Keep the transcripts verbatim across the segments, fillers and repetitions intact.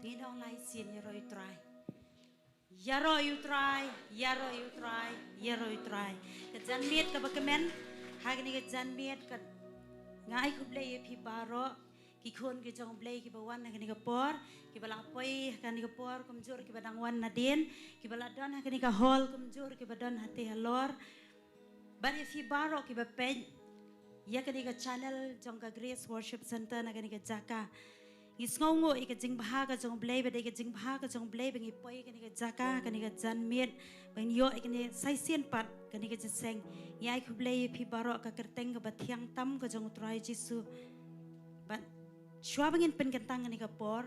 Ngin ong lai sien, ïaroh ïa u Trai. Ïaroh ïa u Trai, ïaroh ïa u Trai, ïaroh ïa u Trai. Ka janmiet kaba kmen, ha kane ka janmiet ka, nga ai khublei ïa phi baroh, ki khun ki jong u Blei kiba wan ha kane ka por, kiba la poi ha kane ka por kumjuh kiba dang wan nadien, kiba la don ha kane ka hall kumjuh kiba don hatei halor. Bad ïa phi baroh kiba peit ïa kane ka channel jong ka Grace Worship Center na kane ka jaka. Ngi sngewnguh ïa ka jingbha ka jong u Blei, bad ïa ka jingbha ka jong u Blei ba ngi poi ïa kane ka jaka, kane ka janmiet, ba ngin ïoh ïa kane sa shisien pat kane ka jingïaseng. Ngi ai khublei ïa phi baroh ha ka kyrteng kaba thiang tam ka jong u Trai Jisu. Bad shuwa ba ngin pynkyntang kane ka por,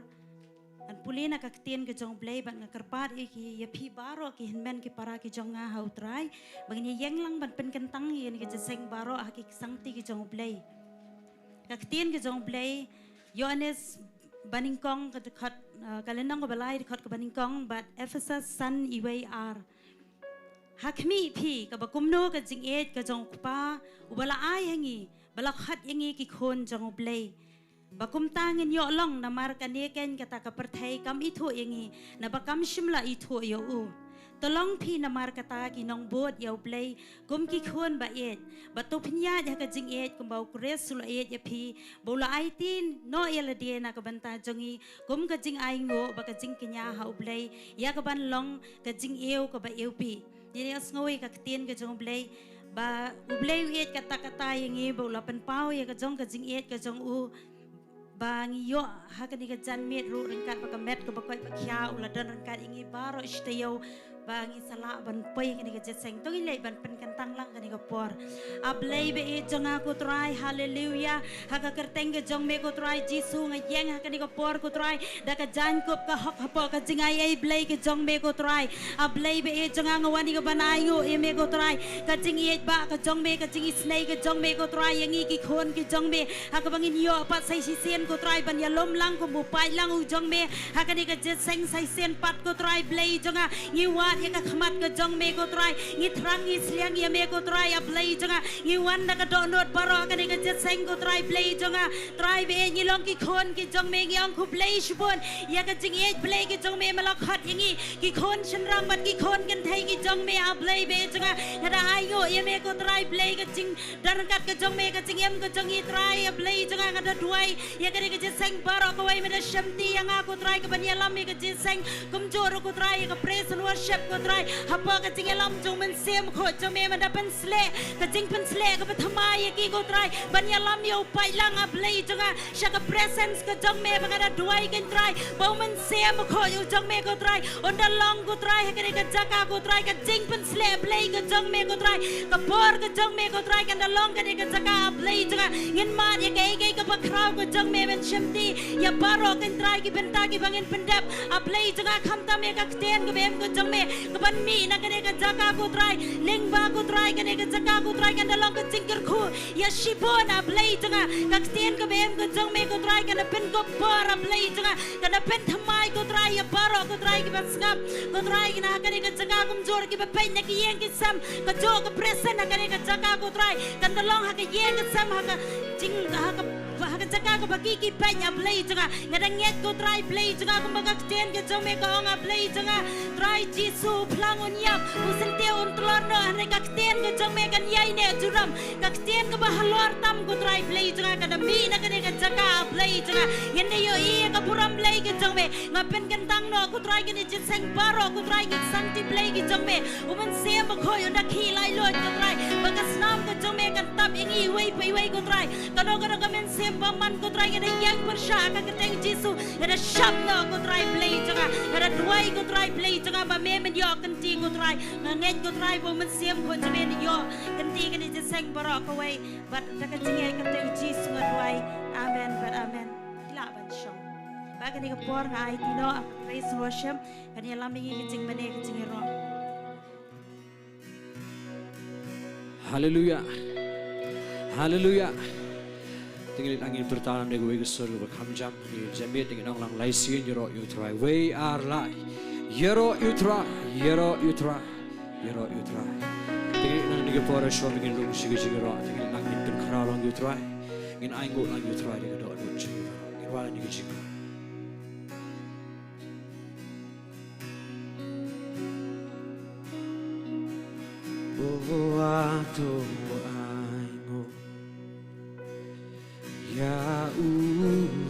ngan pule na ka ktien ka jong u Blei bad nga kyrpad ïa ki, ïa phi baroh ki hynmen ki para ki jong nga ha u Trai, ba ngin ïeng lang ban pynkyntang ïa kane ka jingïaseng baroh ha ki sangti ki jong u Blei. Ka ktien ka jong u Blei, Ïoannis banyngkong ka dkhot, ah, ka lynnong kaba lai dkhot kaba nyngkong bad Ephesus san, wei ar. Ha khmih phi kaba kumno ka jingïeit ka jong u Kpa uba la ai ha ngi, ba la khot ïa ngi ki khun jong u Blei. Ba kumta ngin ïoh long, namar kane keiñ kata ka pyrthei kam ithuh ïa ngi, naba kam shym la ithuh ïa u. To long phi namar kata ki nongbud ïa u Blei, kum ki khun ba ïeit, bad to pynïaid ha ka jingïeit kumba u Khrist u la ïeit ïa phi, ba u la aiti noh ïa lade na ka bynta jong ngi, kum ka jingainguh bad ka jingkñia ha u Blei, ïa kaban long ka jingïew kaba ïewbih. Ngi ïohsngew ïa ka ktien ka jong u Blei, ba u Blei u ïeit katta katta ïa ngi, ba u la pynpaw ïa ka jong ka jingïeit ka jong u, ba ngi ïoh ha kane ka janmiet ruh ryngkat bad ka met kaba koit ba khia, u la don ryngkat ïa ngi baroh shi taïew, ba ngi sa lah ban poi ha kane ka jingïaseng. To ngin leit ban pynkyntang lang kane ka por. A Blei ba ïeit jong nga ko Trai, haleluya. Ha ka kyrteng ka jong me ko Trai Jisu nga ïeng ha kane ka por ko Trai, da ka jaiñkup ka hok hapoh ka jingaiei Blei ka jong me ko Trai. A Blei ba ïeit jong nga, nga wan ïa kaban ainguh ïa me ko Trai, ka jingïeit ba ka jong me, ka jingisynei ka jong me ko Trai, ïa ngi ki khun ki jong me, ha kaba ngin ïoh pat sa shisien ko Trai ban ïalum lang kum u paidlang u jong me ha kane ka jingïaseng sa shisien pat ko Trai Blei jong nga. Ngi wad ïa ka khmat ka jong me ko Trai, ngi thrang ngi sliang ïa me ko Trai, a Blei jong nga. Ngi wan da ka dohnud baroh ha kane ka jingïaseng ko Trai Blei jong nga. Trai ba ïeit, ngi long ki khun ki jong me, ngi ong khublei shibun ïa ka jingïeit Blei ka jong me, me la khot ïa ngi ki khun shynrang bad ki khun kynthei ki jong me, a Blei ba ïeit jong nga. Nga da ainguh ïa me ko Trai Blei, ka jingdon ryngkat ka jong me, ka jingim ka jong ngi Trai, a Blei jong nga. Nga da duwai ïa kane ka jingïaseng baroh kawei, me da shimti ïa nga ko Trai kaban ïalam ïa ka jingïaseng, kumjuh ruh ko Trai ïa ka praise and worship ko Trai, hapoh ka jingïalam jong u Mynsiem Bakhuid jong me, me da pyn- sleh, ka jingpynsleh kaba thymmai ïa ki ko Trai, ban ïalam ïa u paidlang a Blei jong nga, sha ka presence ka jong me, ba nga da duwai ko Trai, ba u Mynsiem Bakhuid u jong me ko Trai, un da long ko Trai ha kane ka jaka ko Trai, ka jingpynsleh Blei ka jong me ko Trai, ka bor ka jong me ko Trai, kan da long kane ka jaka a Blei jong nga. Ngin mad ïa kaei kaei kaba khraw ka jong me, men shimti ïa baroh ko Trai ki bynta kiba ngin pyndep a Blei jong nga, khamtam ïa ka ktien kaba im ka jong me kaban mih na kane ka jaka ko Trai. Lyngba ko Trai kane ka jaka ko Trai kan da long ka jingkyrkhu ïa shibun a Blei jong nga. Ka ktien kaba im ka jong me ko Trai kan da pynkup bor a Blei jong nga, kan da pynthymmai ko Trai ïa baroh ko Trai kiba sngap ko Trai, na kane ka jaka kumjuh kiba peit na ki ïing ki sem, kajuh ka presence ha kane ka jaka ko Trai kan da long ha ka ïing ka sem, ha ka jing, ha ka ha ka jaka kaba ki ki peit a Blei jong nga. Nga da ngeit ko Trai Blei jong nga, kumba ka ktien ka jong me ka ong a Blei jong nga. Trai Jisu, phlang un ïap, u syntiew un tlot noh, hynrei ka ktien ka jong me kan ïaineh junom. Ka ktien kaba halor tam ko Trai Blei jong nga, kan da mih na kane ka jaka a Blei jong nga. Ngin da ïohi ïa ka burom Blei ka jong me. Nga pynkyntang noh ko Trai kane jingïaseng baroh ko Trai, ki sangti Blei ki jong me. U Mynsiem Bakhuid un da khih laitluid ko Trai, ba ka snam ka jong me kan tap ïa ngi iwei pa iwei ko Trai. Kano kano ka mynsiem bymman ko Trai, nga da ïeng pyrshah ha ka kyrteng Jisu, nga da shap noh ko Trai Blei jong nga, nga da duwai ko Trai Blei jong nga, ba me men ïoh kynti ko Trai. Nga ngeit ko Trai ba u Mynsiem Bakhuid jong me men ïoh kynti kane jingïaseng baroh kawei, bad da ka jingïeit ka kyrteng Jisu nga duwai. Amen bad amen. Ki lah ban shong. Bad kane ka por nga aiti noh praise and worship, kan ïalam ïa ngi ka jingmane ka jingïaroh. Haleluya. Haleluya. Te ngin leit lang ngin pyrta na kawei ka sur kaba kham jam, ngin janmiet, te ngin ong lang lai sien: Ïaroh ïa u Trai. Wei ar lai. Ïaroh ïa u Trai, ïaroh ïa u Trai, ïaroh ïa u Trai. Te ngin leit lang na ka por shuwa ba ngin rung sha ka jingïaroh, te ngin leit lang ngin pynkhraw lang ïa u Trai. Ngin ainguh lang ïa u Trai da ka dohnud jong ngi baroh. Wa ni ki jingkha. O, ato ainguh ïa u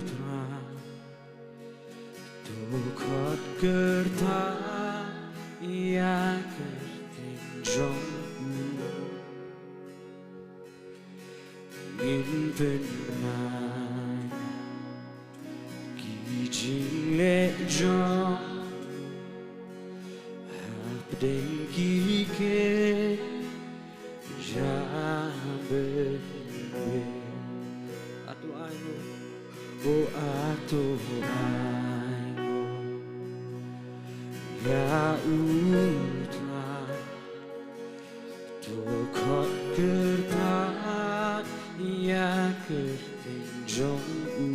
Trai, to khot kyrpad ïa ka kyrteng jong u. Ngin pynai ki jingleh jong hapdeng ki kynja bynriew. Ato ainguh, o ato ainguh ïa u Trai, to khot kyrpad ïa ka kyrteng jong u.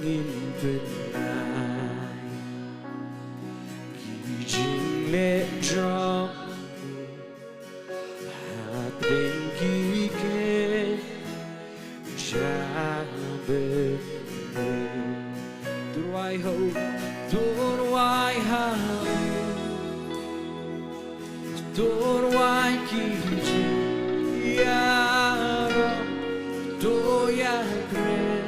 Ngin pynai ki jingleh jong u hapdeng ki kynja bynriew. To rwai ha u, to rwai ha u, to rwai ki jingïaroh, to ïakren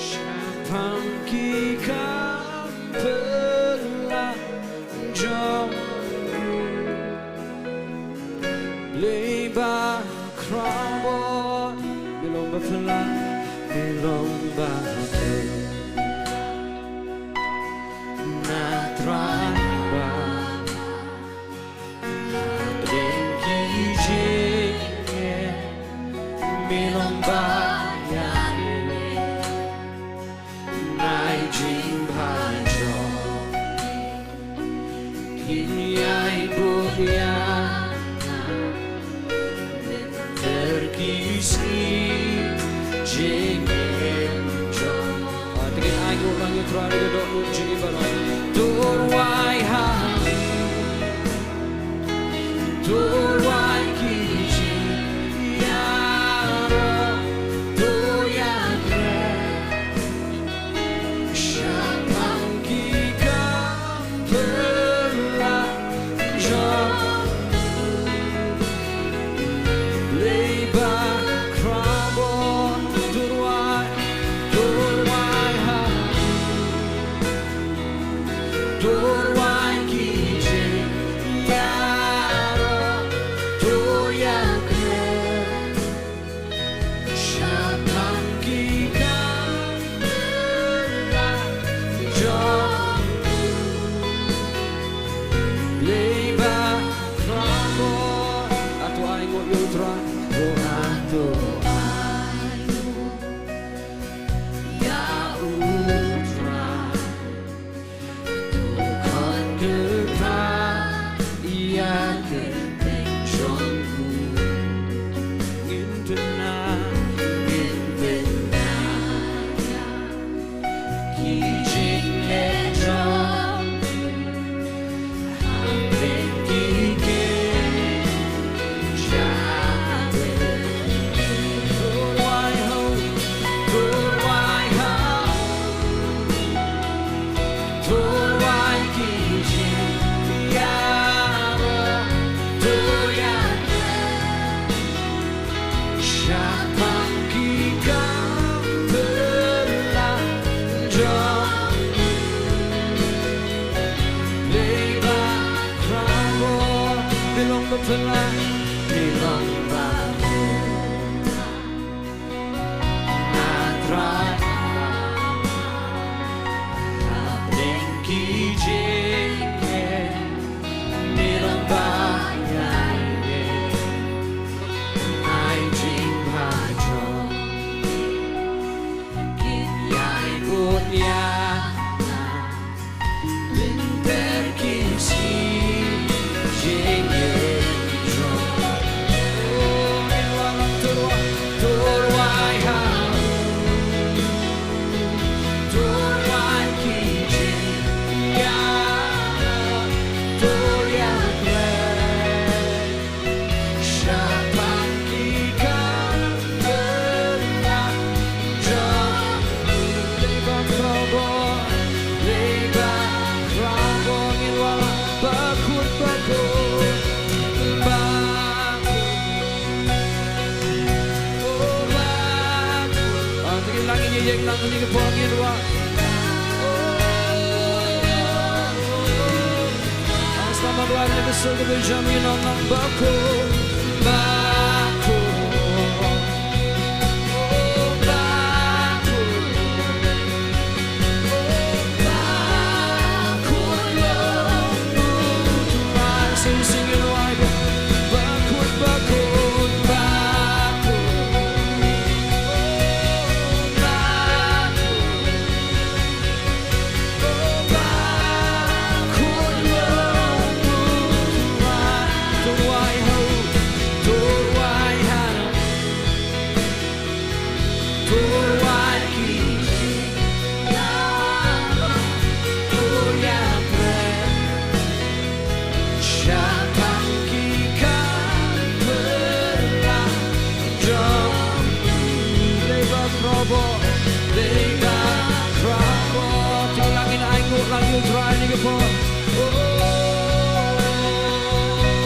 shaphang ki kam phylla jong u. Blei Bakhraw Bor, me long ba phylla, me long ba phylla. Na Trai ba hapdeng ki jingeh, me long ba ïa, na i jingbha jong ki, kin ïai bud ïa nga lynter ki sngi jingim jong. Ah, to ngin ainguh lang ïa u Trai da ka dohnud jong ngi baroh. To rwai ha, to rwai ki jingïaroh, to ïakren shaphang ki kam phylla jong u. Blei Bakhraw Bor, to rwai, to rwai ha, to rwai ki jingïaroh, to ïakren shaphang ki kam phylla jong u. Blei Bakhraw Bor, ato ainguh ïa u Trai, o ato ainguh ïa u Trai. To khot kyrpad ïa ka kyrteng jong u. Ngin pynai, ngin pynai ïa ki jingleh jong u hapdeng ki kynja bynriew. To rwai ha u, to rwai ha u, to rwai ki jingïaroh, to ïakren shaphang ki kam phylla jong u. Blei Bakhraw Bor, me long ba phylla, me long ba phylla. Na Trai hapdeng ki jingeh, me long ba ïaineh. Ai jingbha jong ki, kin ïai bud ïa nga lynter ki sngi jingim jong u. Lang ni ka pong ïa dua. Hasta ma dua ni ka sur ka bejam ïa nong nong bakut, bakut. Oh, bakut. Oh, bakut. Long butuh. Sing, sing ïa dua. Bakut, bakut, bakut. Shaphang ki kam pynlait jong u, Blei ba khraw bor, Blei ba khraw bor. To la ngin ai nguh lang ïa u Trai ha kane ka por. Oh, Jesus.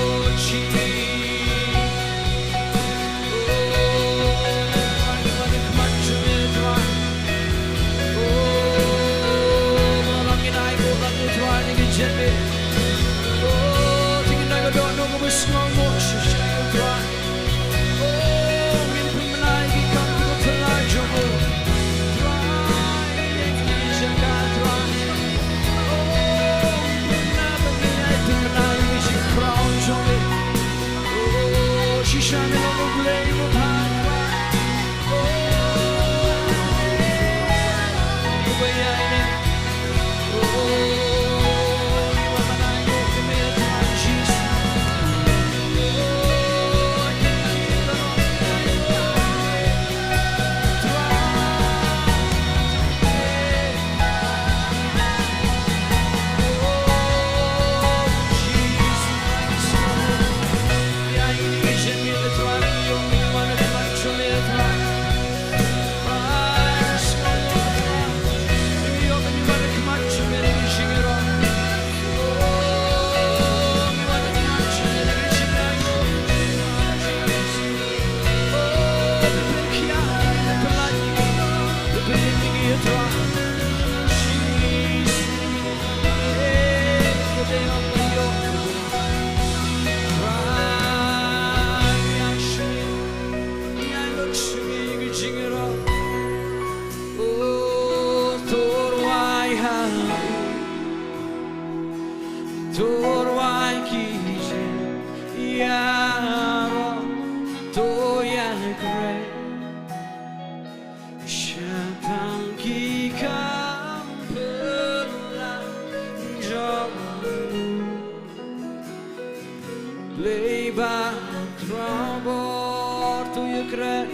To rwai ki jingïaroh, to ïakren shaphang ki kam pynlait jong u. Blei ba khraw bor, to ïakren,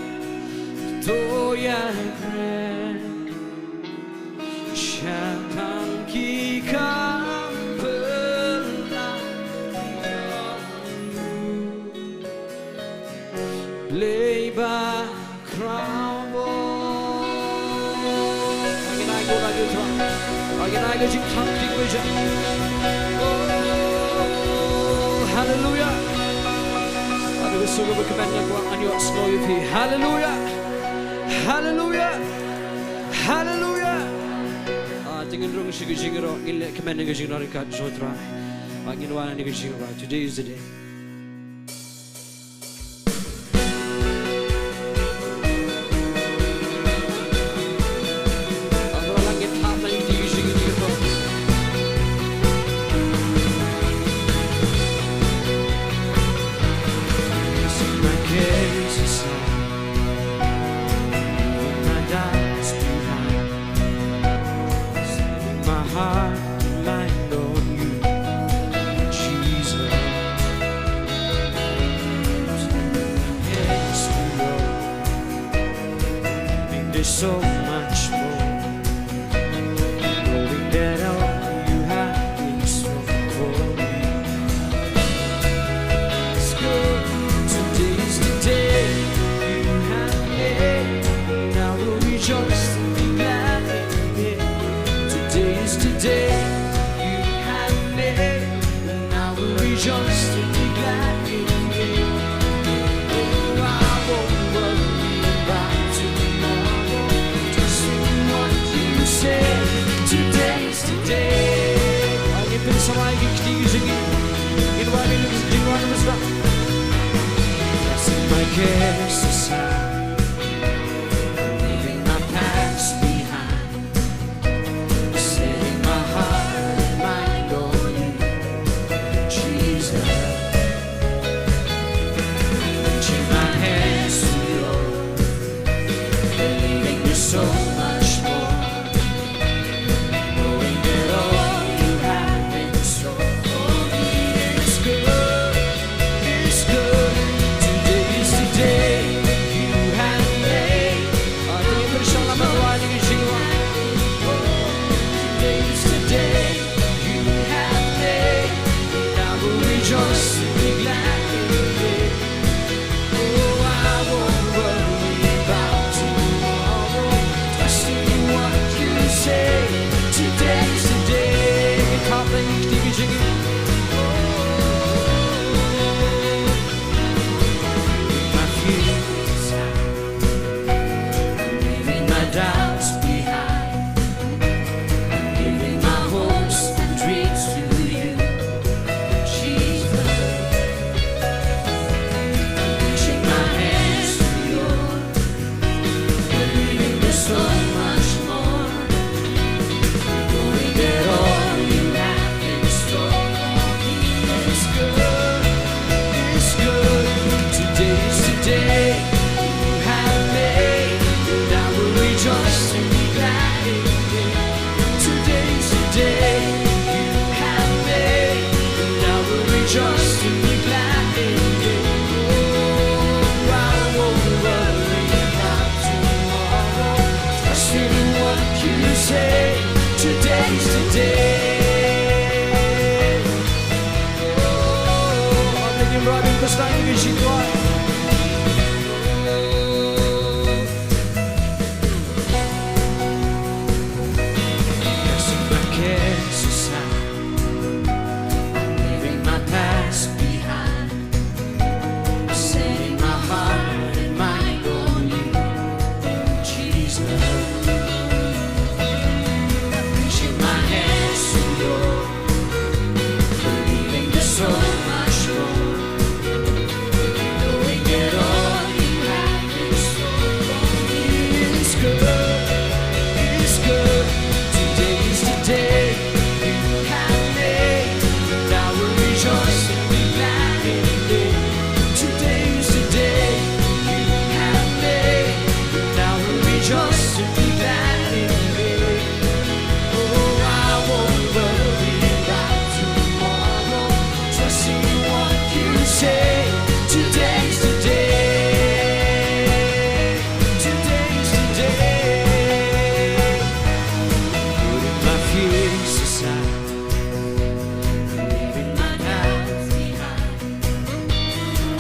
to ïakren shaphang ki kam pynlait jong u. Blei ba khraw bor. Ba ngin ai nguh ïa u Trai. Ba ngin ai ka jingthrang jingmut ïa u. Oh, haleluya. Haba ka sur kaba kmen nga kwah ngan ïohsngew ïa phi. Haleluya. Haleluya. Haleluya. Ah, te ngin rung sha ka jingïaroh, ngin leh kmen ïa ka jingïaroh ryngkat jong u Trai. Ba ngin wan ïa ka jingïaroh. Today is the day. My heart, my Lord, you, Jesus. Yes, Lord. There's so much more. Knowing that all you have in store for me. It's good. Today is the day you have made, and I will rejoice and be glad in it. Today is the day you have made, and I will rejoice and be glad in it. Oh, I won't worry about tomorrow. Just Yes, yes, I'm leaving my past behind. Setting my heart and mind on you, Jesus. Reaching my hands to yours, believing there's so much more. Knowing that all you have in store for me is good, is good. Today is the day you have made. Today's the day you have made. And I will rejoice and be glad in it. Oh, I won't worry about tomorrow. Trusting what you say. Today's the day. Kaplan, you can take it. Oh, my fears out. I'm leaving my doubts behind. I'm giving my hopes and dreams to you, Jesus. Reaching my hands to yours, believing there's so much more. Knowing that all you have in store for me is good, is good. Today's the day you have made, and I will rejoice and be glad in it. Today's the day you have made, and I will rejoice and be glad in it. Oh, I won't worry about tomorrow. Trust in what you say. Today's the day. Oh, I'm making right in the stand, you can see why. Casting my cares aside, leaving my past behind, setting my heart and mind on you, Jesus. Reaching my hands to yours, believing there's so much more. Knowing that all you have in store for me is good, is good. Today is the day you have made, and I will rejoice and be glad in it. Today is the day you have made, and I will rejoice and be glad in it. Oh, I won't worry about tomorrow. Trusting what you say. Today's the day. Today's the day. Putting my fears aside, leaving my doubts behind.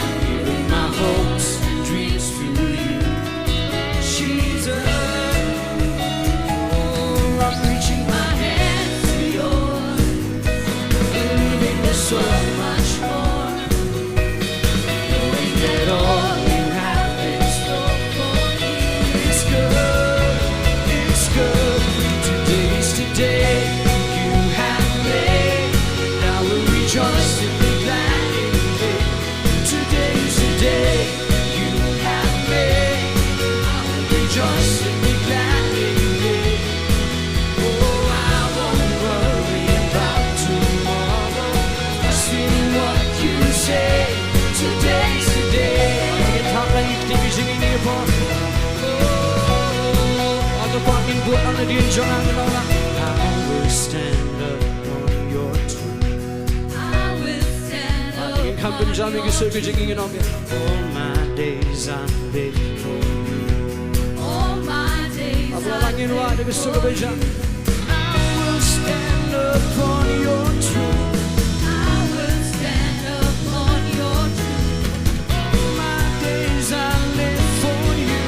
I'm giving my hopes and dreams to you, Jesus. Oh, I'm reaching my hands to yours, believing there's so much more. Knowing that all you have in store for me is good, is good. Today's the day you have made, and I will rejoice and be glad in it. Today's the day you have made. I will rejoice and be glad in it. Oh, I won't worry about tomorrow. Trusting what you say. Today's the day. Ngi thap la ïa kine ki jingïaid ïa phi. Oh, ata pat ngin bud na ka dien jong nga, ngi ong la, I will stand upon your truth. I will stand upon your truth. All my days I live for you. All my days I live for you. Aba la ngin wad da ka sur ba jan. I will stand upon your truth. I will stand upon your truth. All my days I live for you.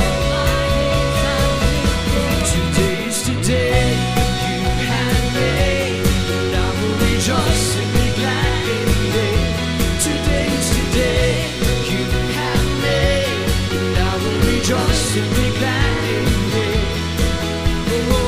All my days I live for you. Today's the day you have made, and I will rejoice and be glad in it. Today's the day you have made, and I will rejoice and be glad in it. Oh,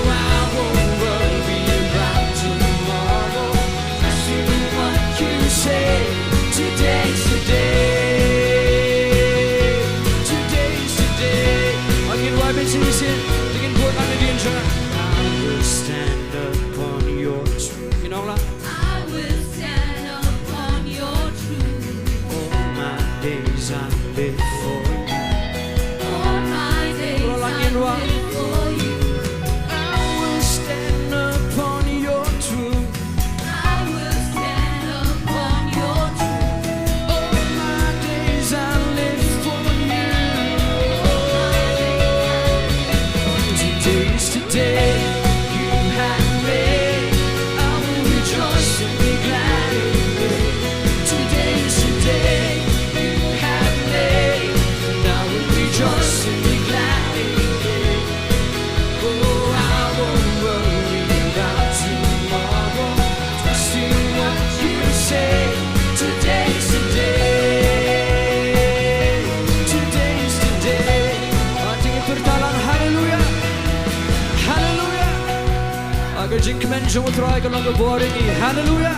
Ka jingkmen jong U Trai ka long ka bor ïa ngi. Haleluya.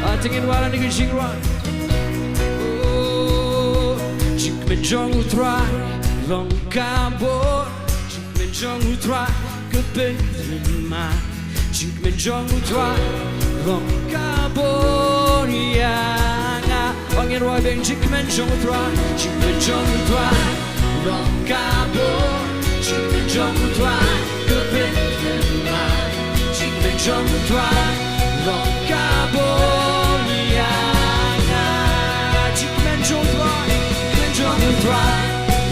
Ah, te ngin wan ha kane ka jingrwai. Oh, jingkmen jong U Trai long ka bor. Jingkmen jong U Trai ka pynlyngngoh. Jingkmen jong U Trai long ka bor ïa nga. Ba ngin rwai beit. Jingkmen jong U Trai, jingkmen jong U Trai long ka bor. Jingkmen jong U Trai ka pynlyngngoh. Jingkmen jong U Trai long ka bor ïa nga. Jingkmen jong U Trai, jingkmen jong U Trai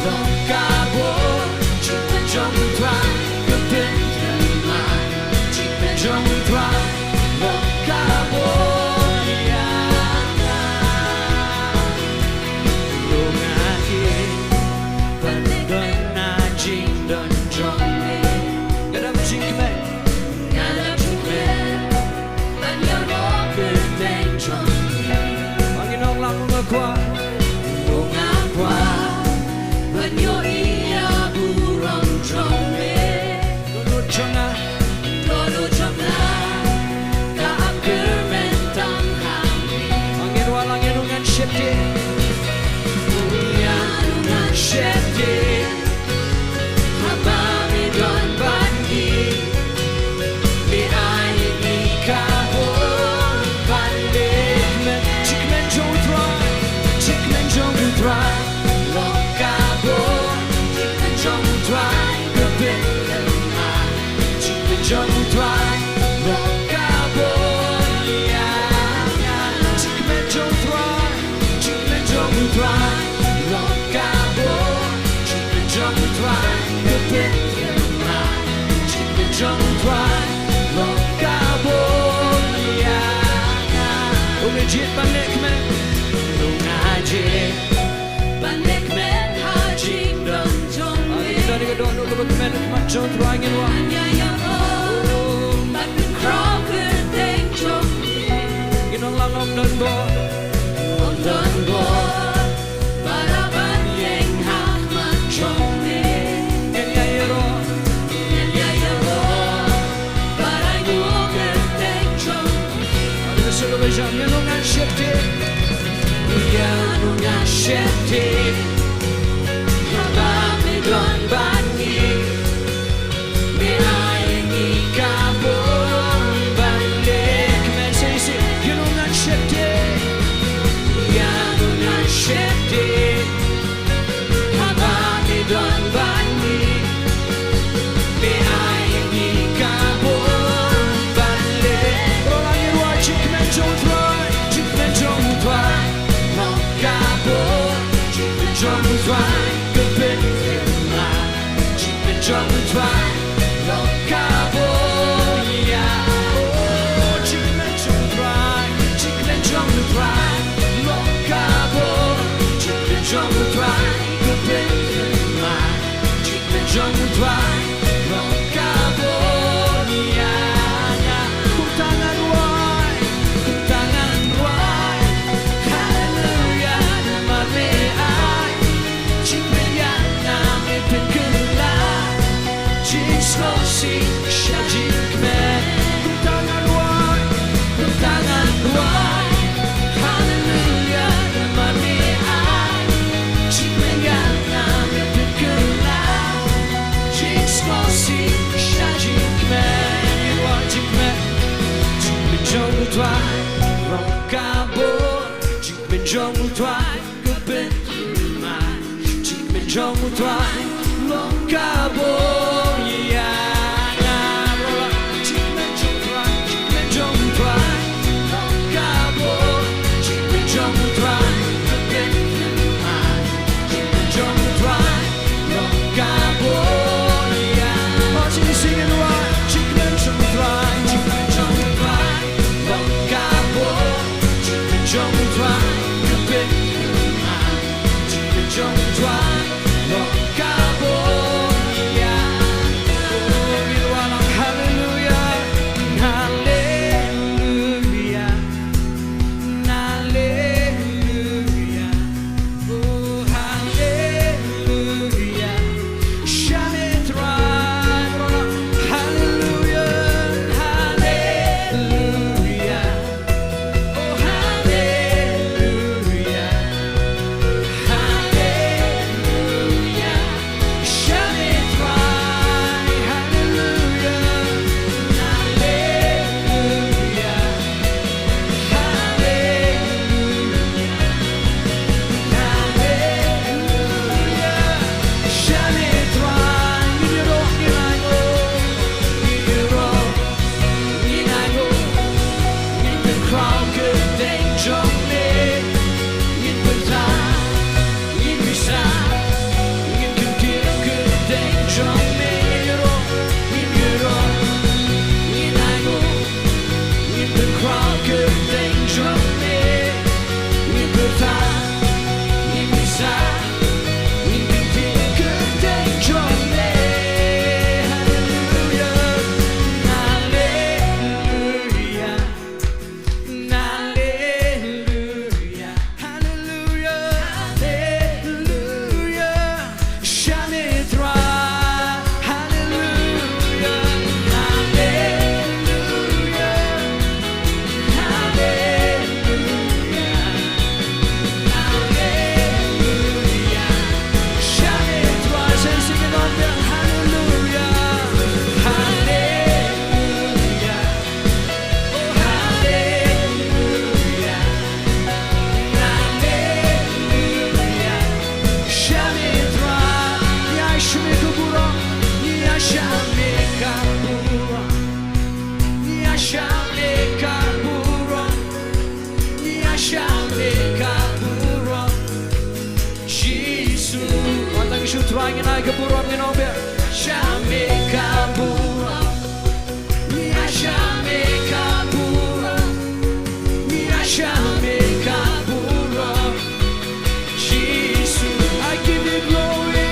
long ka bor. Jingkmen jong U Trai ka pynlyngngoh. Jingkmen jong U Trai long ka bor ïa nga. Long ha ïing ban don ha jingdon jong me. Nga dap jingkmen, nga dap jingkmen ban ïaroh kyrteng jong me. Ba ngin ong lang, nga kwah, nga kwah ban ïohi ïa burom jong me. Dohnud jong nga, dohnud jong nga ka ap kyrmen tang ha me. Ba ngin wan lang, ïa u ngan sheptieng, ïa u ngan sheptieng. Haba me don bad ngi, me ai ïa ngi ka bor ban leh kmen. Jingkmen jong U Trai, jingkmen jong U Trai long ka bor. Jingkmen jong U Trai ka pynlyngngoh. Jingkmen jong U Trai long ka bor ïa nga. Jingkmen jong U Trai, jingkmen jong U Trai long ka bor. Jingkmen jong U Trai ka pynlyngngoh. Jingkmen jong U Trai long ka bor ïa nga. U nga jied ban leh kmen, u nga jied ban leh kmen ha jingdon jong me. Ngi don, ngi don, u kaba kmen ha khmat jong U Trai, ngin wan. Ngan ïa ïaroh bad pynkhraw kyrteng jong me. Ngin ong lang, ym don bor, ym don bor ba lah ban ïeng ha khmat jong me. Ngan ïa ïaroh, ngan ïa ïaroh bad ai nguh kyrteng jong me. Ïa u ngan sheptieng, ïa u ngan sheptieng. Haba me don bad ngi, me ai ïa ngi ka bor ban leh kmen. Sa shisien, ïa u ngan sheptieng, ïa u ngan sheptieng. Haba me don bad ngi, me ai ïa ngi ka bor ban leh. Rwai lang, ngin rwai. Jingkmen jong U Trai, jingkmen jong U Trai long ka bor. Jingkmen jong U Trai ka pynlyngngoh. Jingkmen jong U Trai long ka bor ïa nga. Oh, jingkmen jong U Trai, jingkmen jong U Trai long ka bor. Jingkmen jong U Trai ka pynlyngngoh. Jingkmen jong U Trai long ka bor ïa nga. Kumta ngan rwai, kumta ngan rwai. Haleluya, namar me ai jingkmen ïa nga, me pynkylla jingsngewsih sha jingkmen. Kumta ngan rwai, kumta ngan rwai. Haleluya, namar me ai jingkmen ïa nga, me pynkylla jingsngewsih sha jingkmen. Ngi rwai jingkmen, jingkmen jong U Trai long ka bor. Jingkmen jong U Trai ka pynlyngngoh. Jingkmen jong U Trai long ka bor ïa nga. Jingkmen jong U Trai, jingkmen jong U Trai long ka bor. Jingkmen jong U Trai ka pynlyngngoh. Jingkmen jong U Trai long ka bor ïa nga. Oh, sing, sing and rwai. Jingkmen jong U Trai, jingkmen jong U Trai long ka bor. Jingkmen jong U Trai ka pynlyngngoh. Jingkmen jong U Trai long ka bor ïa Ka burom, ngin ong biang. Sha me ka burom. Sha me ka burom. Sha me ka burom. Jesus, I give you glory.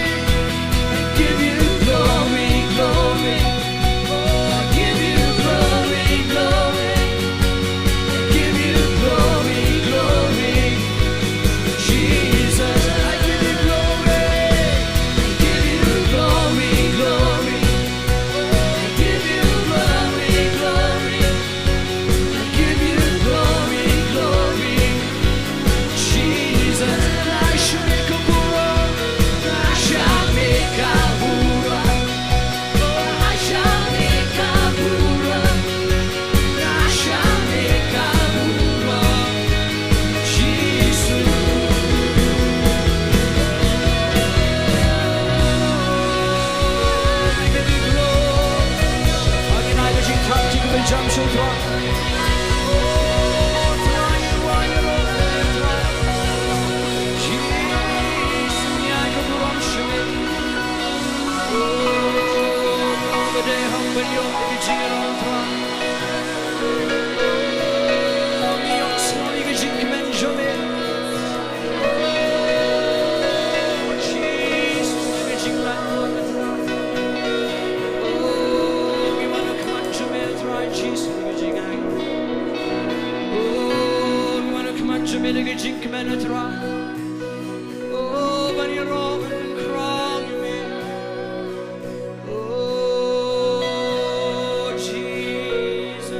I give you glory, glory. Oh, I give you glory, glory. I give you glory, glory. Jesus, I give you glory. I give you glory, glory. I give you glory, glory. I give you glory, glory. Jesus, I shall make a bura. I shall make a bura. I shall make a bura. I shall make a bura. Jesus. Ïa kane ka jingthrang jong ngi ka jam sha u Trai. Oh, Jesus. Oh, Jesus.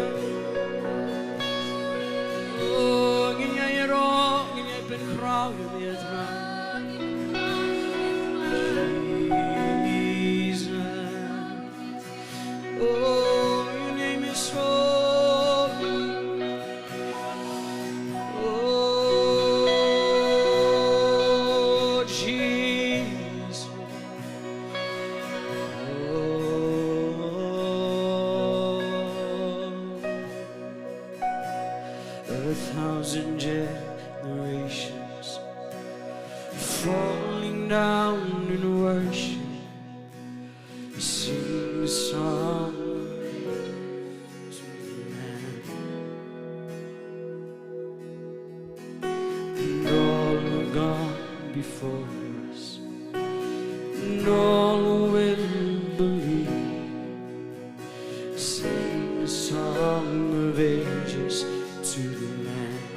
Oh, ngin ïa ïaroh, ngin ïa pynkhraw ïa me, Trai. Jesus. Oh, your name is holy. Oh, Jesus. Oh, a thousand generations falling down in worship, sing the song of the Lamb. And all who've gone before us, and all who will believe, sing the song of ages to the Lamb.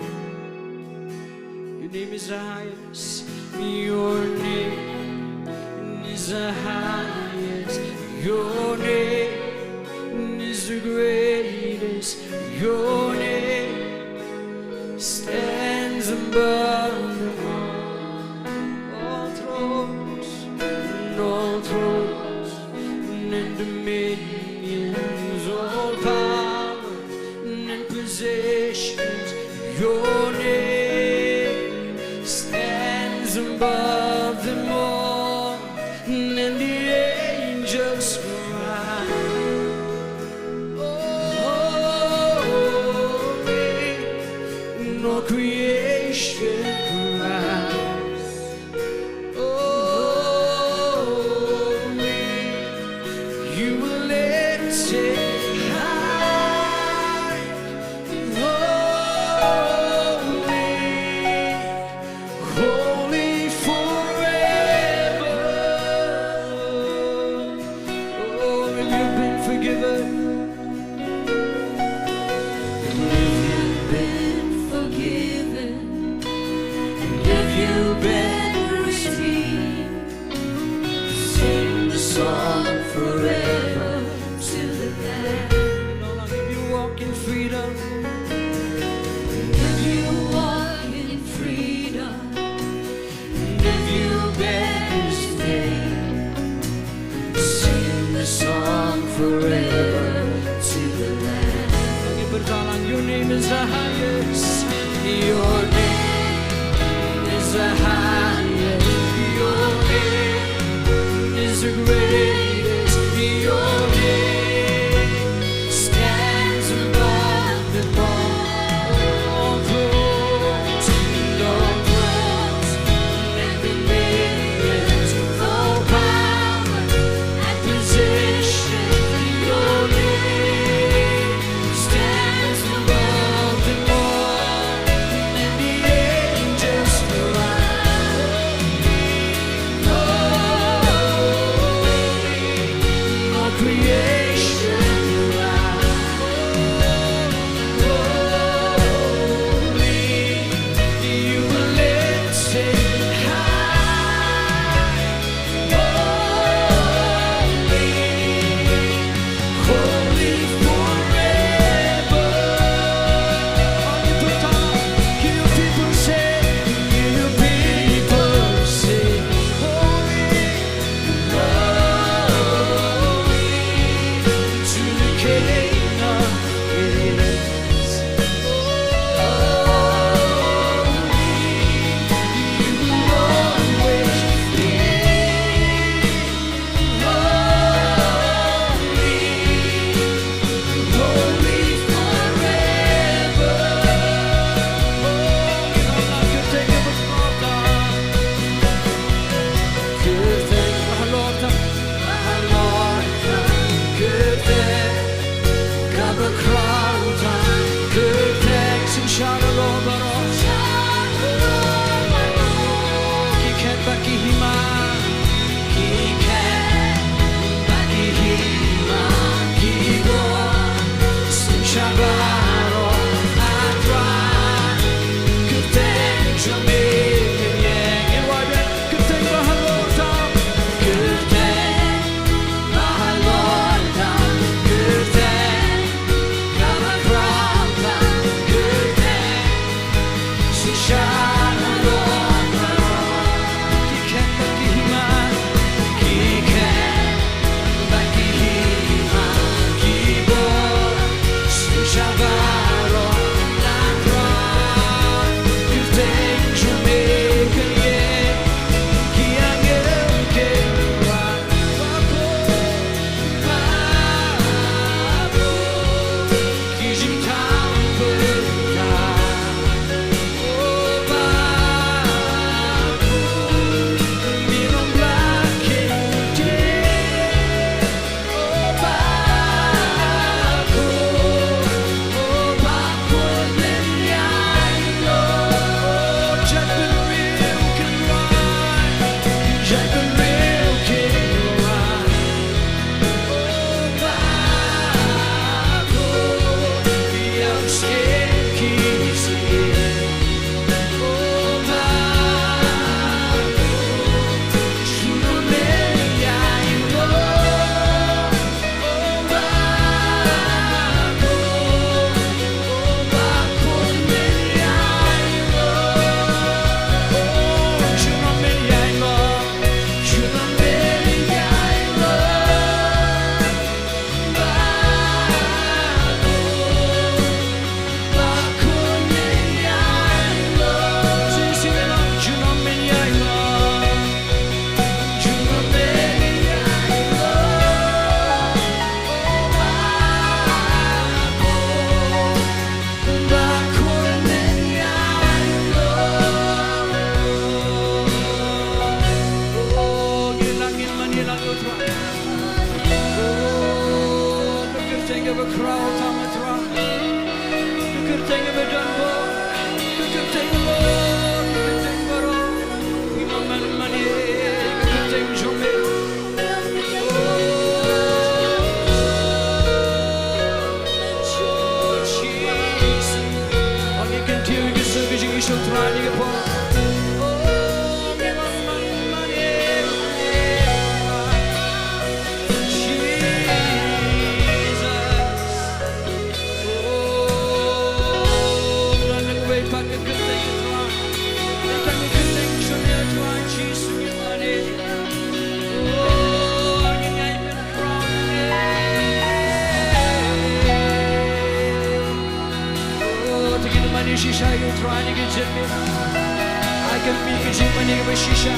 Your name is the highest. Your name is the highest. Your name is the greatest. Your name stands above them all. All thrones, and all thrones, and dominions, all powers, and positions. Your name stands above them all. And the angels cry, "Holy," and all creation cries, "Holy." You were lifted high, holy, holy forever. Oh, if you've been forgiven, if you've been forgiven, if you've been redeemed, sing the song forever to the Lamb. Lord, if you walk in freedom, if you walk in freedom, if you bear His name, sing the song forever to the Lamb. Your name is the highest. Your name is the highest. Your name is the greatest. Your name stands above them all. All thrones, all thrones, and dominions, all powers. Tam, Trai. Ka kyrteng ba don bor, ka kyrteng bor, ka kyrteng baroh. Ngi ong man, man ïa ka kyrteng jong me. Oh, Jesus. Ngi kyntiew ïa ka jingïaishah Trai ha kane ka por. Oh, man, man, man ïa ka kyrteng. Jesus. Oh, ngan wei pat ka kyrteng Trai. Ka kyrteng jong me Trai Jisu ngi mane. Oh, ngi ngai pynkhraw ïa me. Oh, to ngin mane shisha ïa u Trai ha kane ka jingmane. Ai ka jingmane kaba shisha.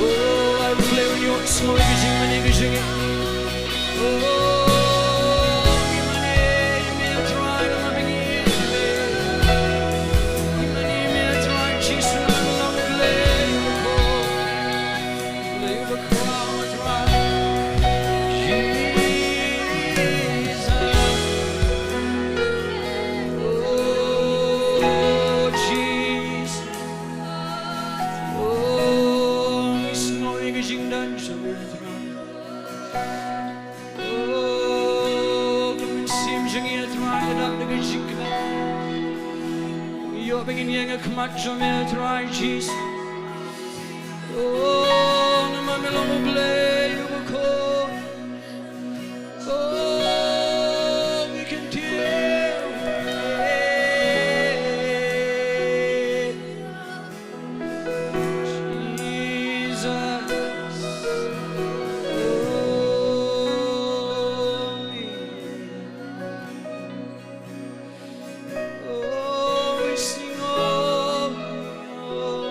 Oh, ai U Blei un ïohsngew ïa ka jingmane ka jong ngi. Oh, ka mynsiem jong ngi, Trai, ka dap da ka jingkmen. Ïoh ba ngin ïeng ha khmat jong me, Trai Jisu. Oh, namar me long U Blei uba khuid. Oh, ngi kyntiew. Jesus. Oh, oh, we sing, oh, oh.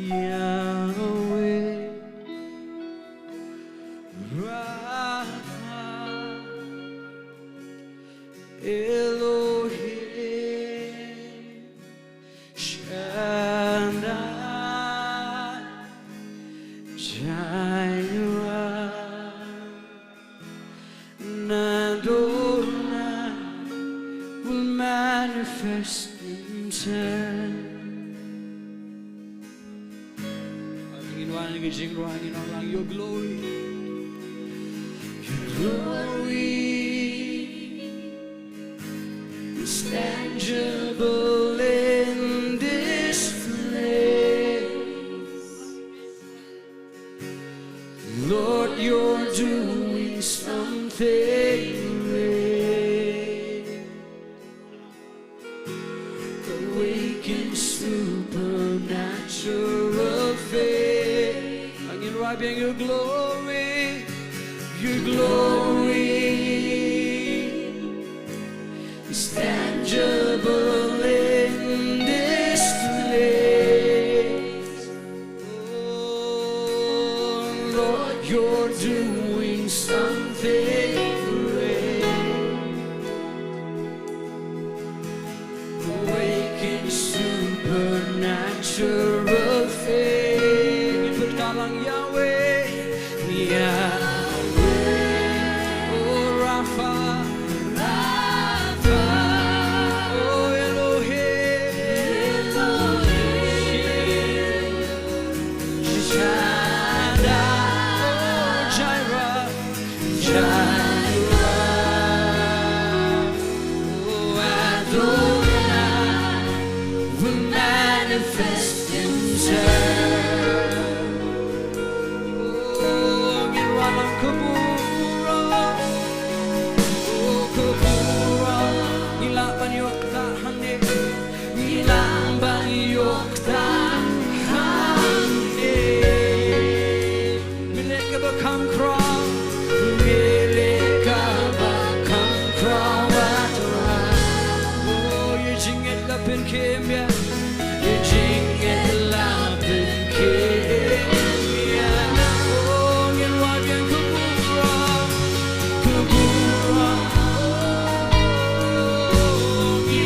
Yahweh Rapha Elohim Shaddai Jireh Adonai will manifest himself. Ngin wan ha ka jingrwai, ngin ong lang, your glory. Your glory is tangible in this place. Lord, you're doing something great. Awaken supernatural faith. Ngin rwai biang, your glory, your glory is tangible in this place. Oh, Lord, you're doing something great. Awaken supernatural faith. Ngin pyrta lang, Yahweh, Yahweh. Oh, Rapha, Rapha. Oh, Elohim, Elohim. Shaddai, oh, Jireh, Jireh, oh, Adonai will manifest himself. Oh, ngin rwai lang ka burom, oh, ka burom, ngi lah ban ïoh ktah hangne. Ngi lah ban ïoh ktah hangne. Me leh kaba kham khraw, me leh kaba kham khraw, ah Trai. Oh, ïa jingngeit la pynkhim ïa, ïa jingngeit la pynkhim ïa. Oh, ngin rwai biang ka burom, ka burom. Oh, ngi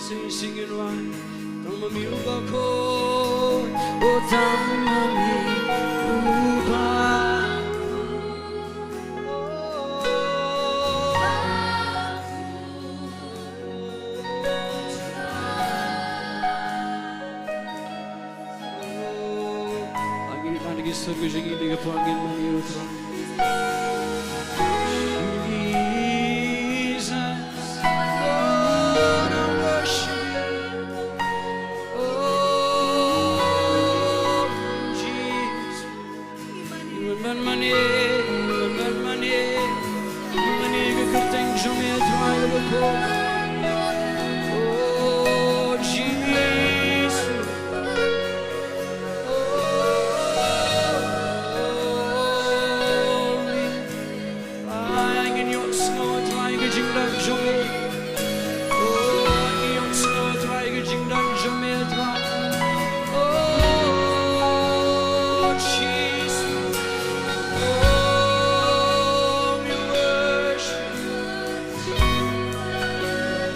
Sing, sing it right. Tang ma mi uba khot. O tang ma mi uba khot. Angin, angin, sing, sing, sing, sing, sing, sing, sing, Jesus, Lord, I worship you. Oh, Jesus. Ban mane, ban mane, ban mane ka kyrteng jong me, Trai, kaba khuid. Oh, Jesus. Oh, Trai, ngin ïohsngew, Trai, ka jingdon jong me. Oh, ngin ïohsngew, Trai, ka jingdon jong me, Trai. Oh, Jesus. Oh, we worship.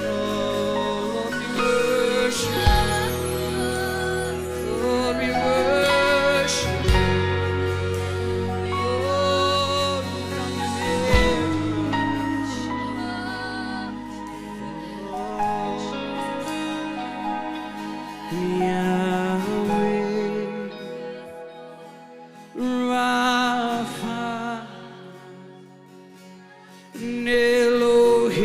Oh, Lord, we worship. Lord, we worship. Lord, we worship. Yahweh Rapha, Elohim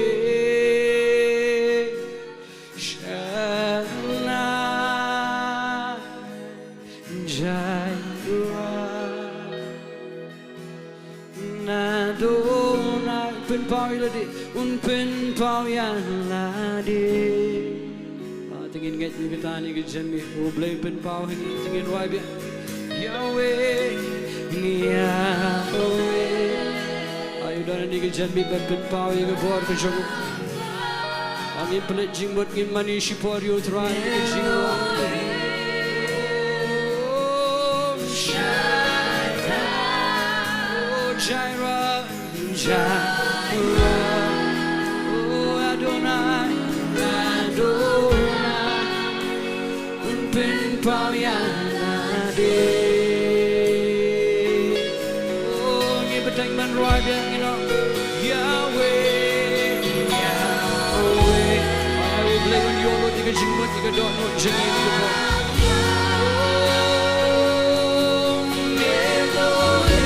Shaddai Jireh. Adonai, pynpaw ïa lade, un pynpaw ïa lade. Ah, te ngin ngeit ïa kata ha kane ka janmiet, U Blei pynpaw ha ngi, te ngin rwai biang. Yahweh, Yahweh. Ai u don ha kane ka janmiet ban pynpaw ïa ka bor ka jong u. Ngin pynleit jingmut, ngin mane shipor ïa u Trai ha kane ka jingrwai. Oh, Jireh, Jireh. Oh, Adonai, Adonai. Un pynpaw ïa lade. Oh, ngi bteng ban rwai biang, ngi ong Yahweh, Yahweh. Ai u Blei un ïoh lut ïa ka jingmut, ïa ka dohnud jong ngi, ïa ka bor. Oh, Elohim.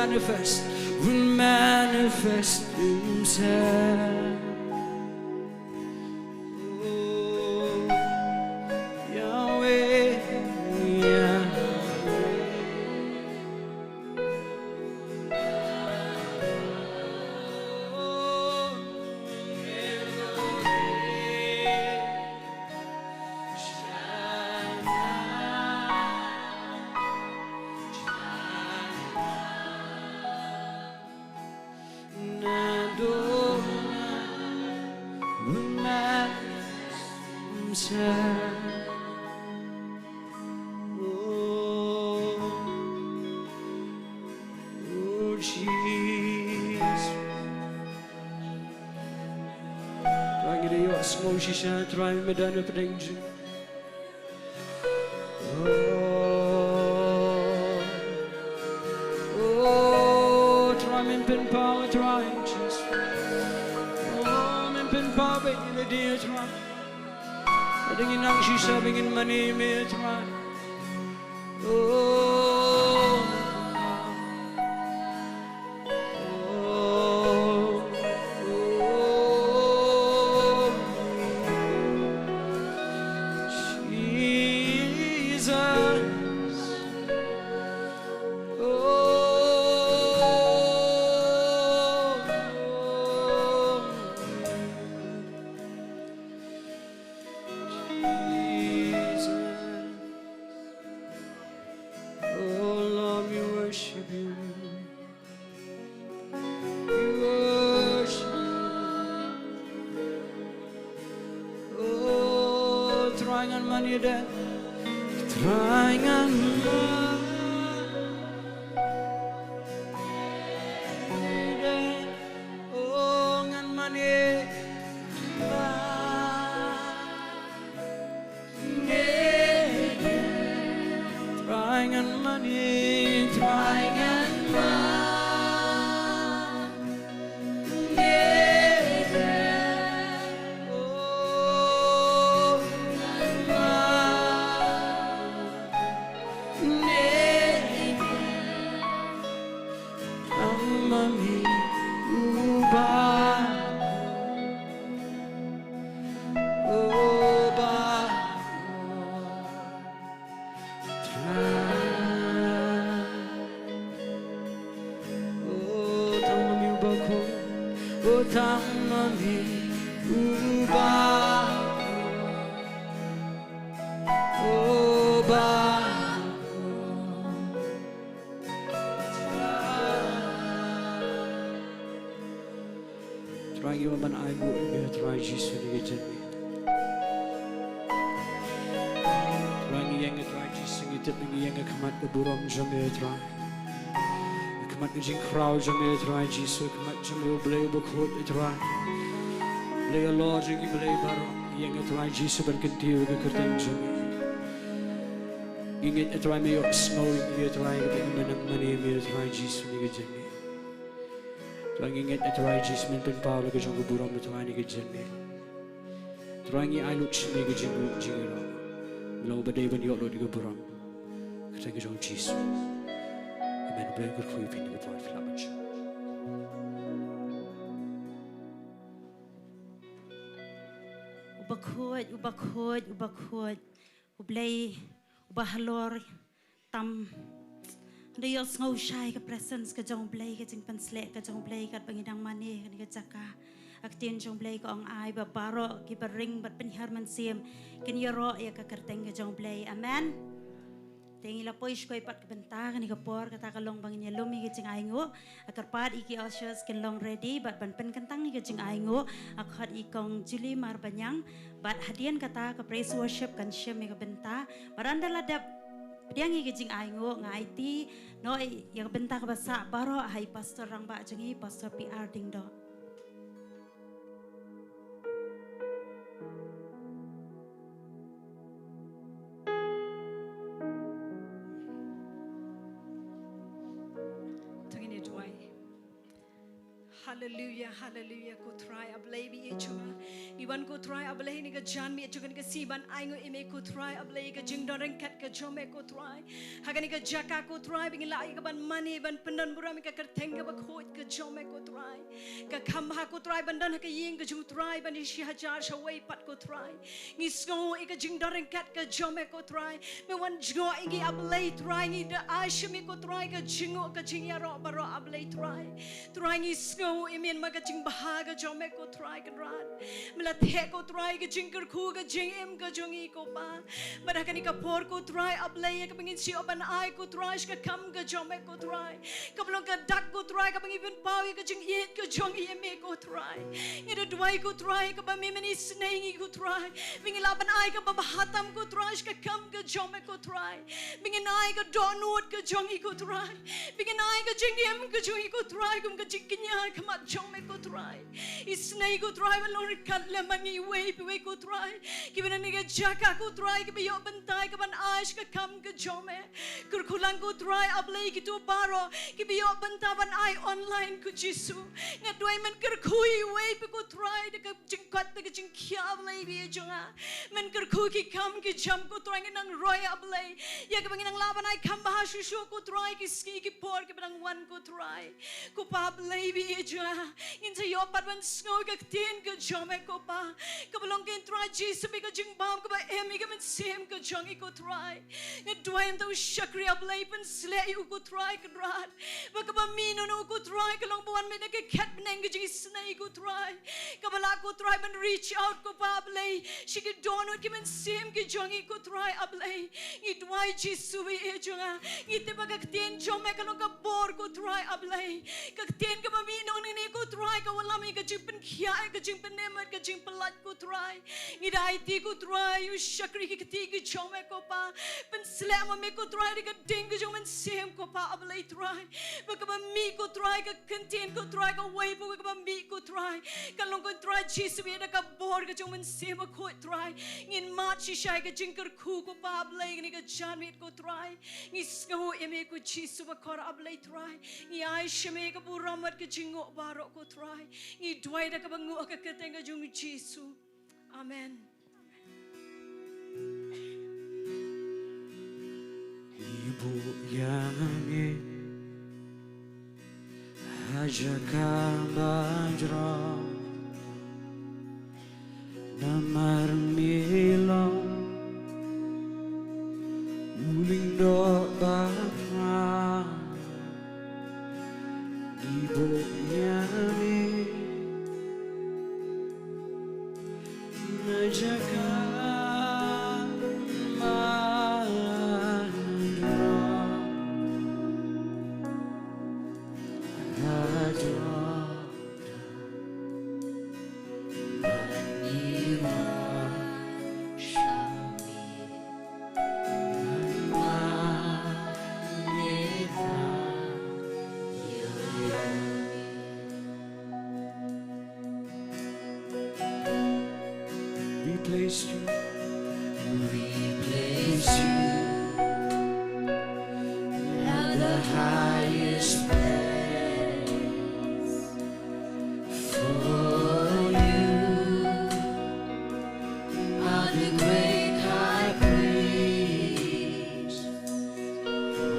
Manifest, will manifest himself. Oh, Yahweh, Yahweh. Oh, oh, Jesus. Trai, ngi da ïohsngew shisha, Trai, me don ha pdeng jong ngi. Oh, oh, Trai, men pynpaw, Trai, Jesus. Oh, men pynpaw ba ngi la die, Trai. Ba ngin nang shisha ba ngin mane me, Trai. Oh, oh, oh, Jesus. Oh, oh, Jesus. Oh Lord, we worship you. We worship you. Oh, Trai, ngan mane da. Trai, ngan mane da. Oh, ngan mane da. Trai, ngan mane, Trai, ngan mane. Oh, ngan mane. Tang ma me, u Bah. O Bah. Tang. O tang ma me, u Bah Khuid. O tang ma me, u Bah. O Bah. Trai, ngi wan ban ainguh ïa me, Trai Jisu, ha kane ka janmiet. Trai, ngi ïeng, Trai Jisu, ngi tip ngi ïeng ha khmat ka burom jong me, Trai. Ha khmat ka jingkhraw jong me, Trai Jisu, ha khmat jong me, U Blei uba khuid, Trai. Blei halor jong ki blei baroh, ngi ïeng, Trai Jisu, ban kyntiew ïa ka kyrteng jong me. Ngi ngeit, Trai, me ïohsngew ïa ngi, Trai, kaba ngi nang mane ïa me, Trai Jisu, ha kane ka janmiet. Trai, ngi ngeit, Trai Jisu, men pynpaw la ka jong ka burom, Trai, ha kane ka janmiet. Trai, ngi ai lut sha me ka jingïaroh jingïaroh. Me long uba dei ban ïoh lut ïa ka burom. Ka kyrteng ka jong U Jisu. Amen. Blei kyrkhu ïa phi, ngi kyrpad ïa phi, la ban sha. Uba khuid, uba khuid, uba khuid. U Blei uba halor tam. Ngi da ïohsngew shai ka presence ka jong U Blei, ka jingpynshlur ka jong U Blei katba ngi dang mane ha kane ka jaka. Ka ktien jong U Blei ka ong, ai ba baroh kiba ring bad pynhiar mynsiem kin ïaroh ïa ka kyrteng ka jong U Blei. Amen. Te ngi la poi shuwa pat ka bynta kane ka por, kata ka long ba ngin ïalum ïa ka jingainguh. Nga kyrpad ïa ki ushers kin long ready bad ban pynkyntang ïa ka jingainguh. Nga khot ïa i Kong Julie Marbaniang. Bad hadien kata ka praise worship kan shim ïa ka bynta. Bad ynda la dep pdiang ïa ka jingainguh, nga aiti noh ïa ka bynta kaba sah baroh ha i Pastor Rangbah jong ngi, Pastor P R Diengdoh. To ngin ïa duwai. Haleluya, haleluya, ko Trai, A Blei ba ïeit jong nga. Ngi wan ko Trai, A Blei, ha kane ka janmiet jong kane ka sngi ban ainguh ïa me ko Trai, A Blei, ka jingdon ryngkat ka jong me ko Trai. Ha kane ka jaka ko Trai, ba ngi lah ïa ka ban mane, ban pyndon burom ïa ka kyrteng kaba khuid ka jong me ko Trai. Ka kham bha ko Trai, ban don ha ka ïing ka jong u Trai, ban ïashim hajar shawei pat ko Trai. Ngi sngew ïa ka jingdon ryngkat ka jong me ko Trai. Me wan jngoh ïa ngi A Blei Trai, ngi da ai sha me ko Trai ka jingnguh ka jingïaroh baroh A Blei Trai. Trai ngi sngew ïa me namar ka jingbha ka jong me ko Trai Kynrad. Me la theh ko Trai ka jingkyrkhu ka jingim ka jong ngi ko Pa. Bad ha kane ka por ko Trai A Blei ïa kaba ngin shu ïoh ban ai ko Trai sha ka kam ka jong me ko Trai. Kaba long ka dak ko Trai kaba ngi pynpaw ïa ka jingïeit ka jong ngi ïa me ko Trai. Ngi da duwai ko Trai kaba me men isynei ïa ngi ko Trai. Ba ngin lah ban ai kaba bha tam ko Trai sha ka kam ka jong me ko Trai. Ba ngin ai ka dohnud ka jong ngi ko Trai. Ba ngin ai ka jingim ka jong ngi ko Trai kum ka jingkñia ha khmat jong me ko Trai. Isynei ko Trai ban long ryngkat lem bad ngi iwei pa iwei ko Trai. Kiba na kane ka jaka ko Trai kiba ïoh bynta ïa ka ban ai sha ka kam ka jong me. Kyrkhu lang ko Trai A Blei kito baroh kiba ïoh bynta ban ai online ko Jisu. Nga duwai men kyrkhu iwei pa iwei ko Trai da ka jingkoit da ka jingkhiah A Blei ba ïeit jong nga. Men kyrkhu ki kam ki jam ko Trai, ngin nang roi A Blei. Ïa kaba ngin nang lah ban ai kham bha shuh shuh ko Trai ki sngi ki por kiba nang wan ko Trai. Ko Pa Blei ba ïeit jong nga. Ngin sa ïoh pat ban sngew ïa ka ktien ka jong me ko Pa. Kaba long keiñ Trai Jisu ba ka jingbam kaba em ïa ka mynsiem ka jong ngi ko Trai. Nga duwai ïa uta u shakri A Blei, pynsleh ïa u ko Trai Kynrad. Ba kaba mih na u ko Trai ka long ba wan beit na ka khet bneng ka jingisynei ko Trai. Kaba lah ko Trai ban reach out ko Pa Blei sha ki dohnud ki mynsiem ki jong ngi ko Trai A Blei. Ngi duwai Jisu ba ïeit jong nga. Ngi tip ba ka ktien jong me ka long ka bor ko Trai A Blei. Ka ktien kaba mih nangne ko Trai ka wallam ïa ka jingpynkhiah, ïa ka jingpynim, ïa ka jingpyllait ko Trai. Ngi da aiti ko Trai ïa u shakri ki kti ki jong me ko Pa. Pynsleh ma me ko Trai da ka ding ka jong u Mynsiem ko Pa A Blei Trai. Ba kaba mih ko Trai ka ktien ko Trai kawei pa kaba mih ko Trai. Ka long ko Trai Jisu ba ïa da ka bor ka jong u Mynsiem Bakhuid Trai. Ngin mad shisha ïa ka jingkyrkhu ko Pa A Blei kane ka janmiet ko Trai. Ngi sngew ïa me ko Jisu Bakhuid A Blei Trai. Ngi ai sha me ka burom bad ka jingnguh baroh ko Trai. Ngi duwai da kaba nguh ha ka kyrteng ka jong u Jisu. Amen. Ngi buh ïa me ha jaka ba jrong. Namar me long u lyngdoh ba bha. Ngi buh ïa me na jaka ba jrong. Ador. We place you. We place you at the highest place. For you are the great high priest.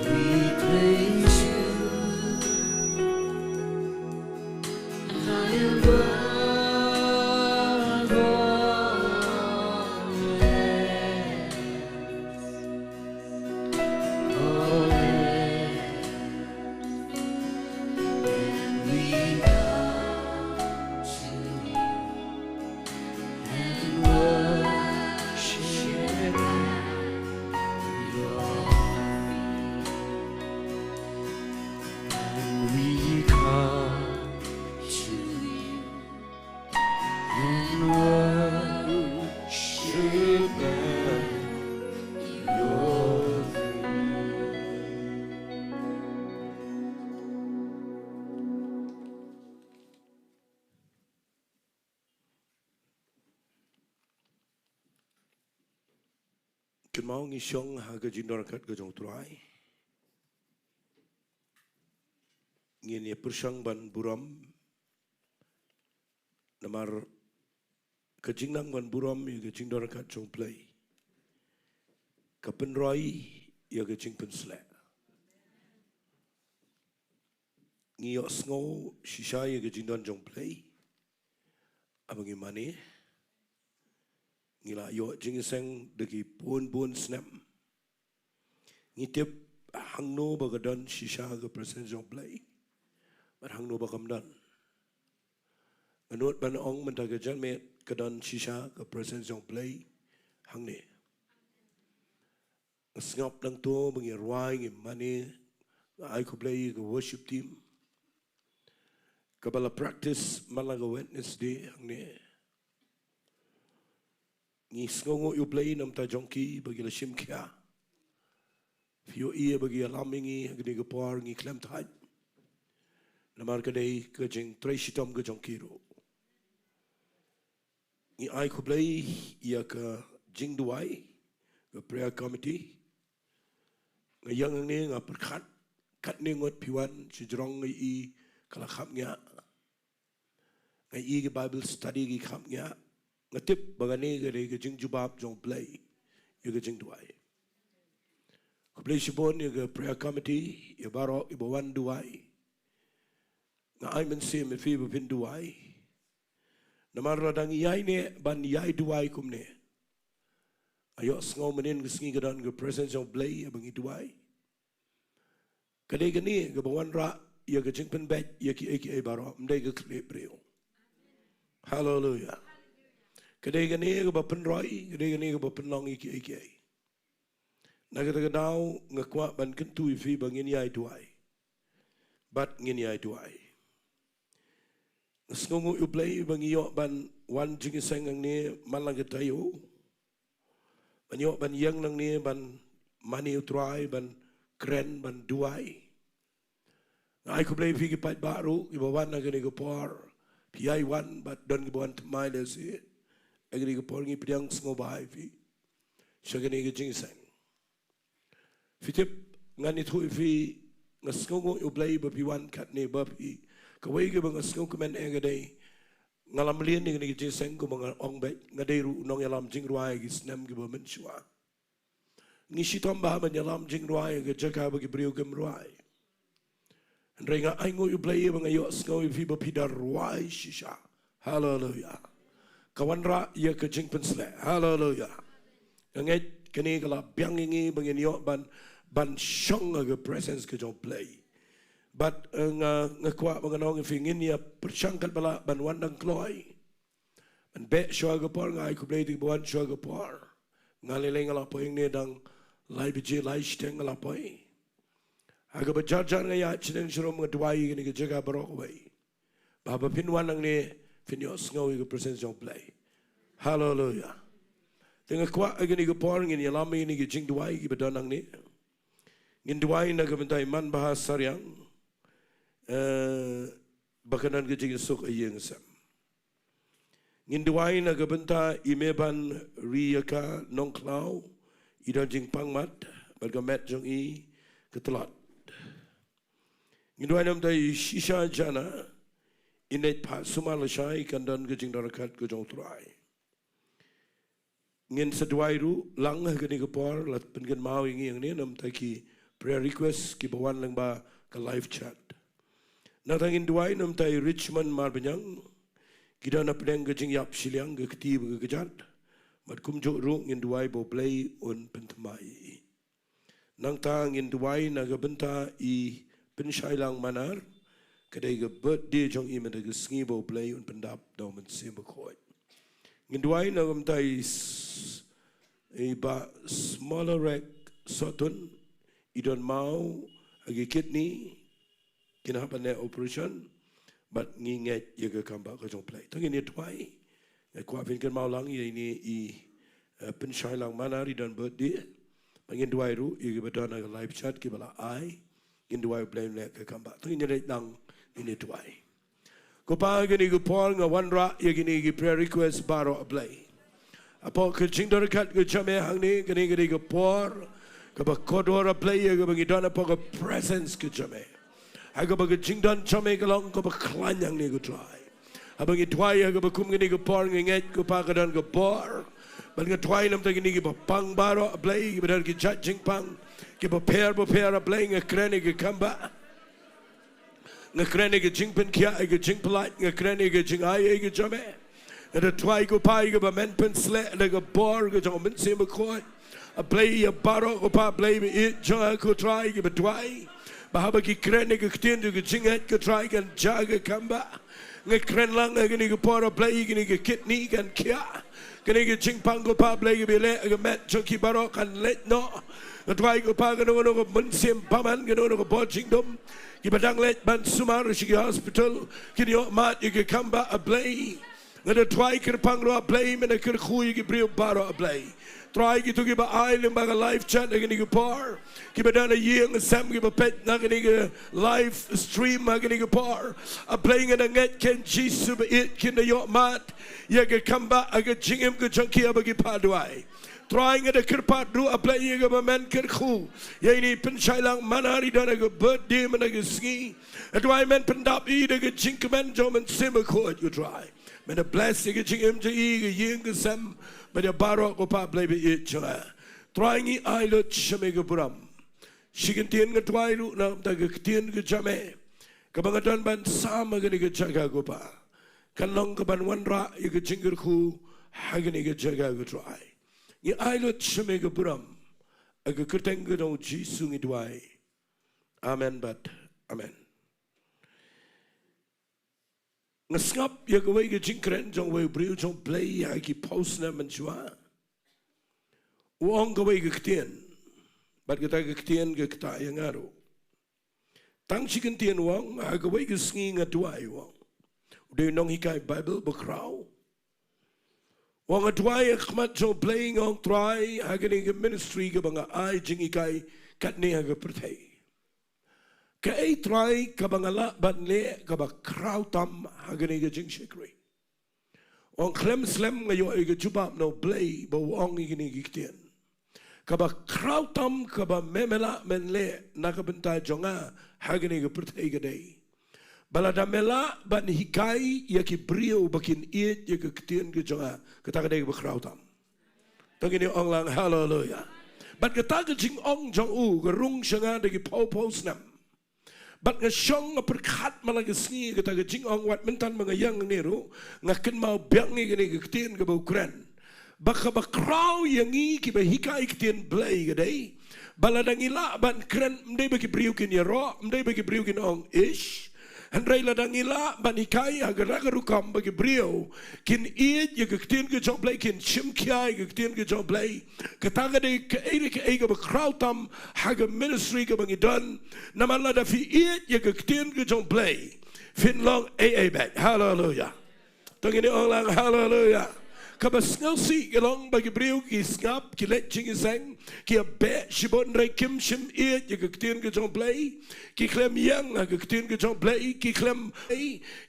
We praise you high above all else. And we come to you and worship at your feet. And we come to you and worship at your feet. Kynmaw ngi shong ha ka jingdon ryngkat ka jong u Trai. Ngin ïa pyrshang ban burom Namar ka jingnang ban burom ïa ka jingdon ryngkat jong U Blei ka pynroi ïa ka jingpynsleh. Ngi ïohsngew shisha ïa ka jingdon jong U Blei haba ngi mane. Ngi la ïoh jingïaseng da ki bun bun snem. Ngi tip hangno ba ka don shisha ka presence jong U Blei bad hangno ba kam don. Nga nud ban ong mynta ka janmiet ka don shisha ka presence jong U Blei hangne. Nga sngap nangto ba ngi rwai, ngi mane, nga ai khublei ïa ka worship team kaba la practice man la ka Wednesday hangne. Ngi sngewnguh ïa U Blei na ka bynta jong ki ba ki la shim khia. Phi ïohi ba ki ïalam ïa ngi ha kane ka por, ngi khlem thait. Namar ka dei ka jingtrei shitom ka jong ki ruh. Ngi ai khublei ïa ka jingduwai, ka prayer committee. Nga ïeng hangne nga pyrkhat katne ngut phi wan shajrong, nga ïohi ka la khapngiah. Nga ïohi ka Bible study ka khapngiah. Nga tip ba kane ka dei ka jingjubab jong U Blei ïa ka jingduwai. Khublei shibun ïa ka prayer committee, ïa baroh kiba wan duwai. Nga ai mynsiem ïa phi ba phin duwai. Namar lada ngi ïai neh ban ïai duwai kumne, nga ïohsngew mynhynnin ka sngi ka don ka presence jong U Blei haba ngi duwai. Ka dei kane kaba wanrah ïa ka jingpynbeit ïa kiei kiei baroh, ym dei ka khlieh briew. Haleluia. Ka dei kane kaba pynroi, ka dei kane kaba pynlong ïa kiei kiei. Na kata ka daw nga kwah ban kyntu ïa phi ba ngin ïai duwai. Bad ngin ïai duwai. Nga sngewnguh ïa U Blei ba ngi ïoh ban wan jingïaseng hangne man la ka taïew. Ban ïoh ban ïeng nangne ban mane ïa U Trai, ban kren, ban duwai. Nga ai khublei ïa phi ki paidbah ruh kiba wan ha kane ka por. Phi ïai wan bad don kiba wan thymmai lehse. Ha kane ka por ngi pdiang sngewbha ïa phi sha kane ka jingïaseng. Phi tip, ngan ïathuh ïa phi, nga sngewnguh ïa U Blei ba phi wan katne, ba phi, kawei kaba nga sngewkmen eh ka dei, nga lam mlien ïa kane ka jingïaseng kumba nga ong beit, nga dei ruh u nongïalam jingrwai ha ki snem kiba mynshuwa. Ngi shitom bha ban ïalam jingrwai ha ka jaka ba ki briew kim rwai. Hynrei nga ainguh ïa U Blei ba nga ïohsngew ïa phi ba phi da rwai shisha. Haleluia. Ka wanrah ïa ka jingpynsleh. Haleluia. Nga ngeit kane ka la biang ïa ngi ba ngin ïoh ban, ban shong ha ka presence ka jong U Blei. Bad, eh, nga, nga kwah ba ngan ong ïa phi, ngin ïa pyrshang katba lah ban wan dang kloi. Ban beh shuwa ka por, nga ai khublei ïa ki ba wan shuwa ka por. Nga lei lei nga la poi hangne dang lai baje lai shiteng nga la poi. Ha kaba jar jar nga ïaid shiteng sharum, nga duwai ïa kane ka jaka baroh kawei. Ba haba phin wan hangne phin ïohsngew ïa ka presence jong U Blei. Haleluia. Te nga kwah ha kane ka por ngin ïalam ïa kane ka jingduwai kiba don hangne. Ngin duwai na ka bynta i Manbha Sariang, eh, ba kan don ka jingsuk ha ïing ha sem. Ngin duwai na ka bynta i Meban Riaka Nongkhlaw, i don jingpang mat bad ka met jong i ka tlot. Ngin duwai na ka bynta i Shisha Jana, i neh phah sumar lashai, kan don ka jingdon ryngkat ka jong U Trai. Ngin sa duwai ruh lang ha kane ka por, la pynkynmaw ïa ngi hangne na ka bynta ki prayer request kiba wan lyngba ka live chat. Nangta ngin duwai na ka bynta i Richmond Marbaniang, ki don hapdeng ka jingïap shiliang, ka kti bad ka kjat. Bad kumjuh ruh ngin duwai ba U Blei un pynthymmai ïa i. Nangta ngin duwai na ka bynta i Pynshailang Manar, ka dei ka birthday jong i mynta ka sngi, ba U Blei un pyndap da U Mynsiem Bakhuid. Ngin duwai na ka bynta i s-, i Bah Smalarek Sotun, i don maw ha ki kidney, kin hap ban leh operation, bad ngi ngeit ïa ka kam bah ka jong U Blei. To ngin ïa duwai. Nga kwah phin kynmaw lang ïa ine i, eh, Pynshailang Manar, i don birthday. Bad ngin duwai ruh ïa kiba don ha ka live chat kiba la ai. Ngin duwai U Blei un leh ka kam bah. To ngin ïa leit lang, ngin ïa duwai. Ko Pa, ha kane ka por nga wanrah ïa kine ki prayer request baroh, A Blei. Hapoh ka jingdon ryngkat ka jong me hangne, kane ka dei ka por kaba kordor, A Blei, ïa kaba ngi don hapoh ka presence ka jong me. Ha kaba ka jingdon jong me ka long kaba khlaiñ hangne, ko Trai. Haba ngi duwai ha kaba kum kane ka por, nga ngeit ko Pa ka don ka bor ban nga duwai namar kine kiba pang baroh, A Blei, kiba don ki jait jingpang kiba pher bapher, A Blei, nga kren ïa ka kam ba, nga kren ïa ka jingpynkhiah, ïa ka jingpyllait, nga kren ïa ka jingai, ïa ka jingmane. Nga da duwai ko Pa ïa kaba men pynsleh da ka bor ka jong u Mynsiem Bakhuid, A Blei, ïa baroh ko Pa, A Blei, ba ïeit jong nga ko Trai, kiba duwai ba haba ki kren ïa ka ktien jong ka jingngeit ko Trai, kan jia ka kam ba. Nga kren lang ha kane ka por, A Blei, kane ka kidney kan khiah. Kane ka jingpang ko Pa, A Blei, kaba ïaleh ha ka met jong ki baroh kan leit noh. Nga duwai ko Pa, kano kano ka mynsiem bymman, kano kano ka bor jingdum, kiba dang leit ban sumar sha ki hospital, kin ïoh mad ïa ka kam ba, A Blei. Nga da duwai kyrpang ruh, A Blei, men da kyrkhu ïa ki briew baroh, A Blei. Trai, kito kiba ai lyngba ka live chat ha kane ka por, kiba don ha ïing ha sem, kiba peit na kane ka live stream ha kane ka por, A Blei, nga da ngeit, Kynrad Jisu ba ïeit, kin da ïoh mad ïa ka kam ba ha ka jingim ka jong ki haba ki phah duwai. Trai, nga da kyrpad ruh, A Blei, ïa kaba men kyrkhu ïa ine i Pynshai Langmanar, i don ha ka birthday mynta ka sngi. Nga duwai men pyndap ïa i da ka jingkmen jong u Mynsiem Bakhuid ko Trai. Men da bless ïa ka jingim jong i, ka ïing ka sem, bad ïa baroh ko Pa, A Blei, ba ïeit jong nga. Trai, ngi ai lut sha me ka burom. Shi kyntien nga duwai ruh namar ka ktien ka jong me kaba nga don ban sam ha kane ka jaka ko Pa, kan long kaban wanrah ïa ka jingkyrkhu ha kane ka jaka ko Trai. Ngi ai lut sha me ka burom. Ha ka kyrteng ka jong u Jisu ngi duwai. Amen bad amen. Nga sngap ïa kawei ka jingkren jong uwei u briew jong U Blei ha ki phew snem mynshuwa, u ong kawei ka ktien, bad kata ka ktien ka ktah ïa nga ruh. Tang shi kyntien u ong, ha kawei ka sngi nga duwai, u ong. U dei u nonghikai Baibl bakhraw. U ong, nga duwai ha khmat jong U Blei, nga ong, Trai, ha kane ka ministry kaba nga ai jinghikai katne ha ka pyrthei, kaei, Trai, kaba nga lah ban leh kaba khraw tam ha kane ka jingshakri? U ong, khlem slem nga ïoh ïa ka jubab na U Blei ba u ong ïa kine ki ktien: Kaba khraw tam kaba me, me lah men leh na ka bynta jong nga ha kane ka pyrthei ka dei ba lada me lah ban hikai ïa ki briew ba kin ïeit ïa ka ktien ka jong nga, kata ka dei kaba khraw tam. To ngin ong lang haleluya. Bad kata ka jingong jong u ka rung sha nga da ki phew phew snem. Bad nga shong nga pyrkhat man la ka sngi ïa kata ka jingong, wat mynta ba nga ïeng hangne ruh nga kynmaw biang ïa kane ka ktien kaba u kren, ba kaba khraw ïa ngi kiba hikai ktien Blei ka dei ba lada ngi lah ban kren, ym dei ba ki briew kin ïaroh, ym dei ba ki briew kin ong ish, hynrei lada ngi lah ban hikai ha ka ra ka rukom ba ki briew kin ïeit ïa ka ktien ka jong U Blei, kin shim khia ïa ka ktien ka jong U Blei, kata ka dei kaei re kaei kaba khraw tam ha ka ministry kaba ngi don. Namar lada phi ïeit ïa ka ktien ka jong U Blei, phin long ei ei beit. Haleluya. To ngin ong lang haleluya. Kaba sngewsih ka long ba ki briew ki sngap, ki leit jingïaseng, ki ïabeh shibun, hynrei kim shym ïeit ïa ka ktien ka jong U Blei. Ki khlem ïeng ha ka ktien ka jong U Blei, ki khlem,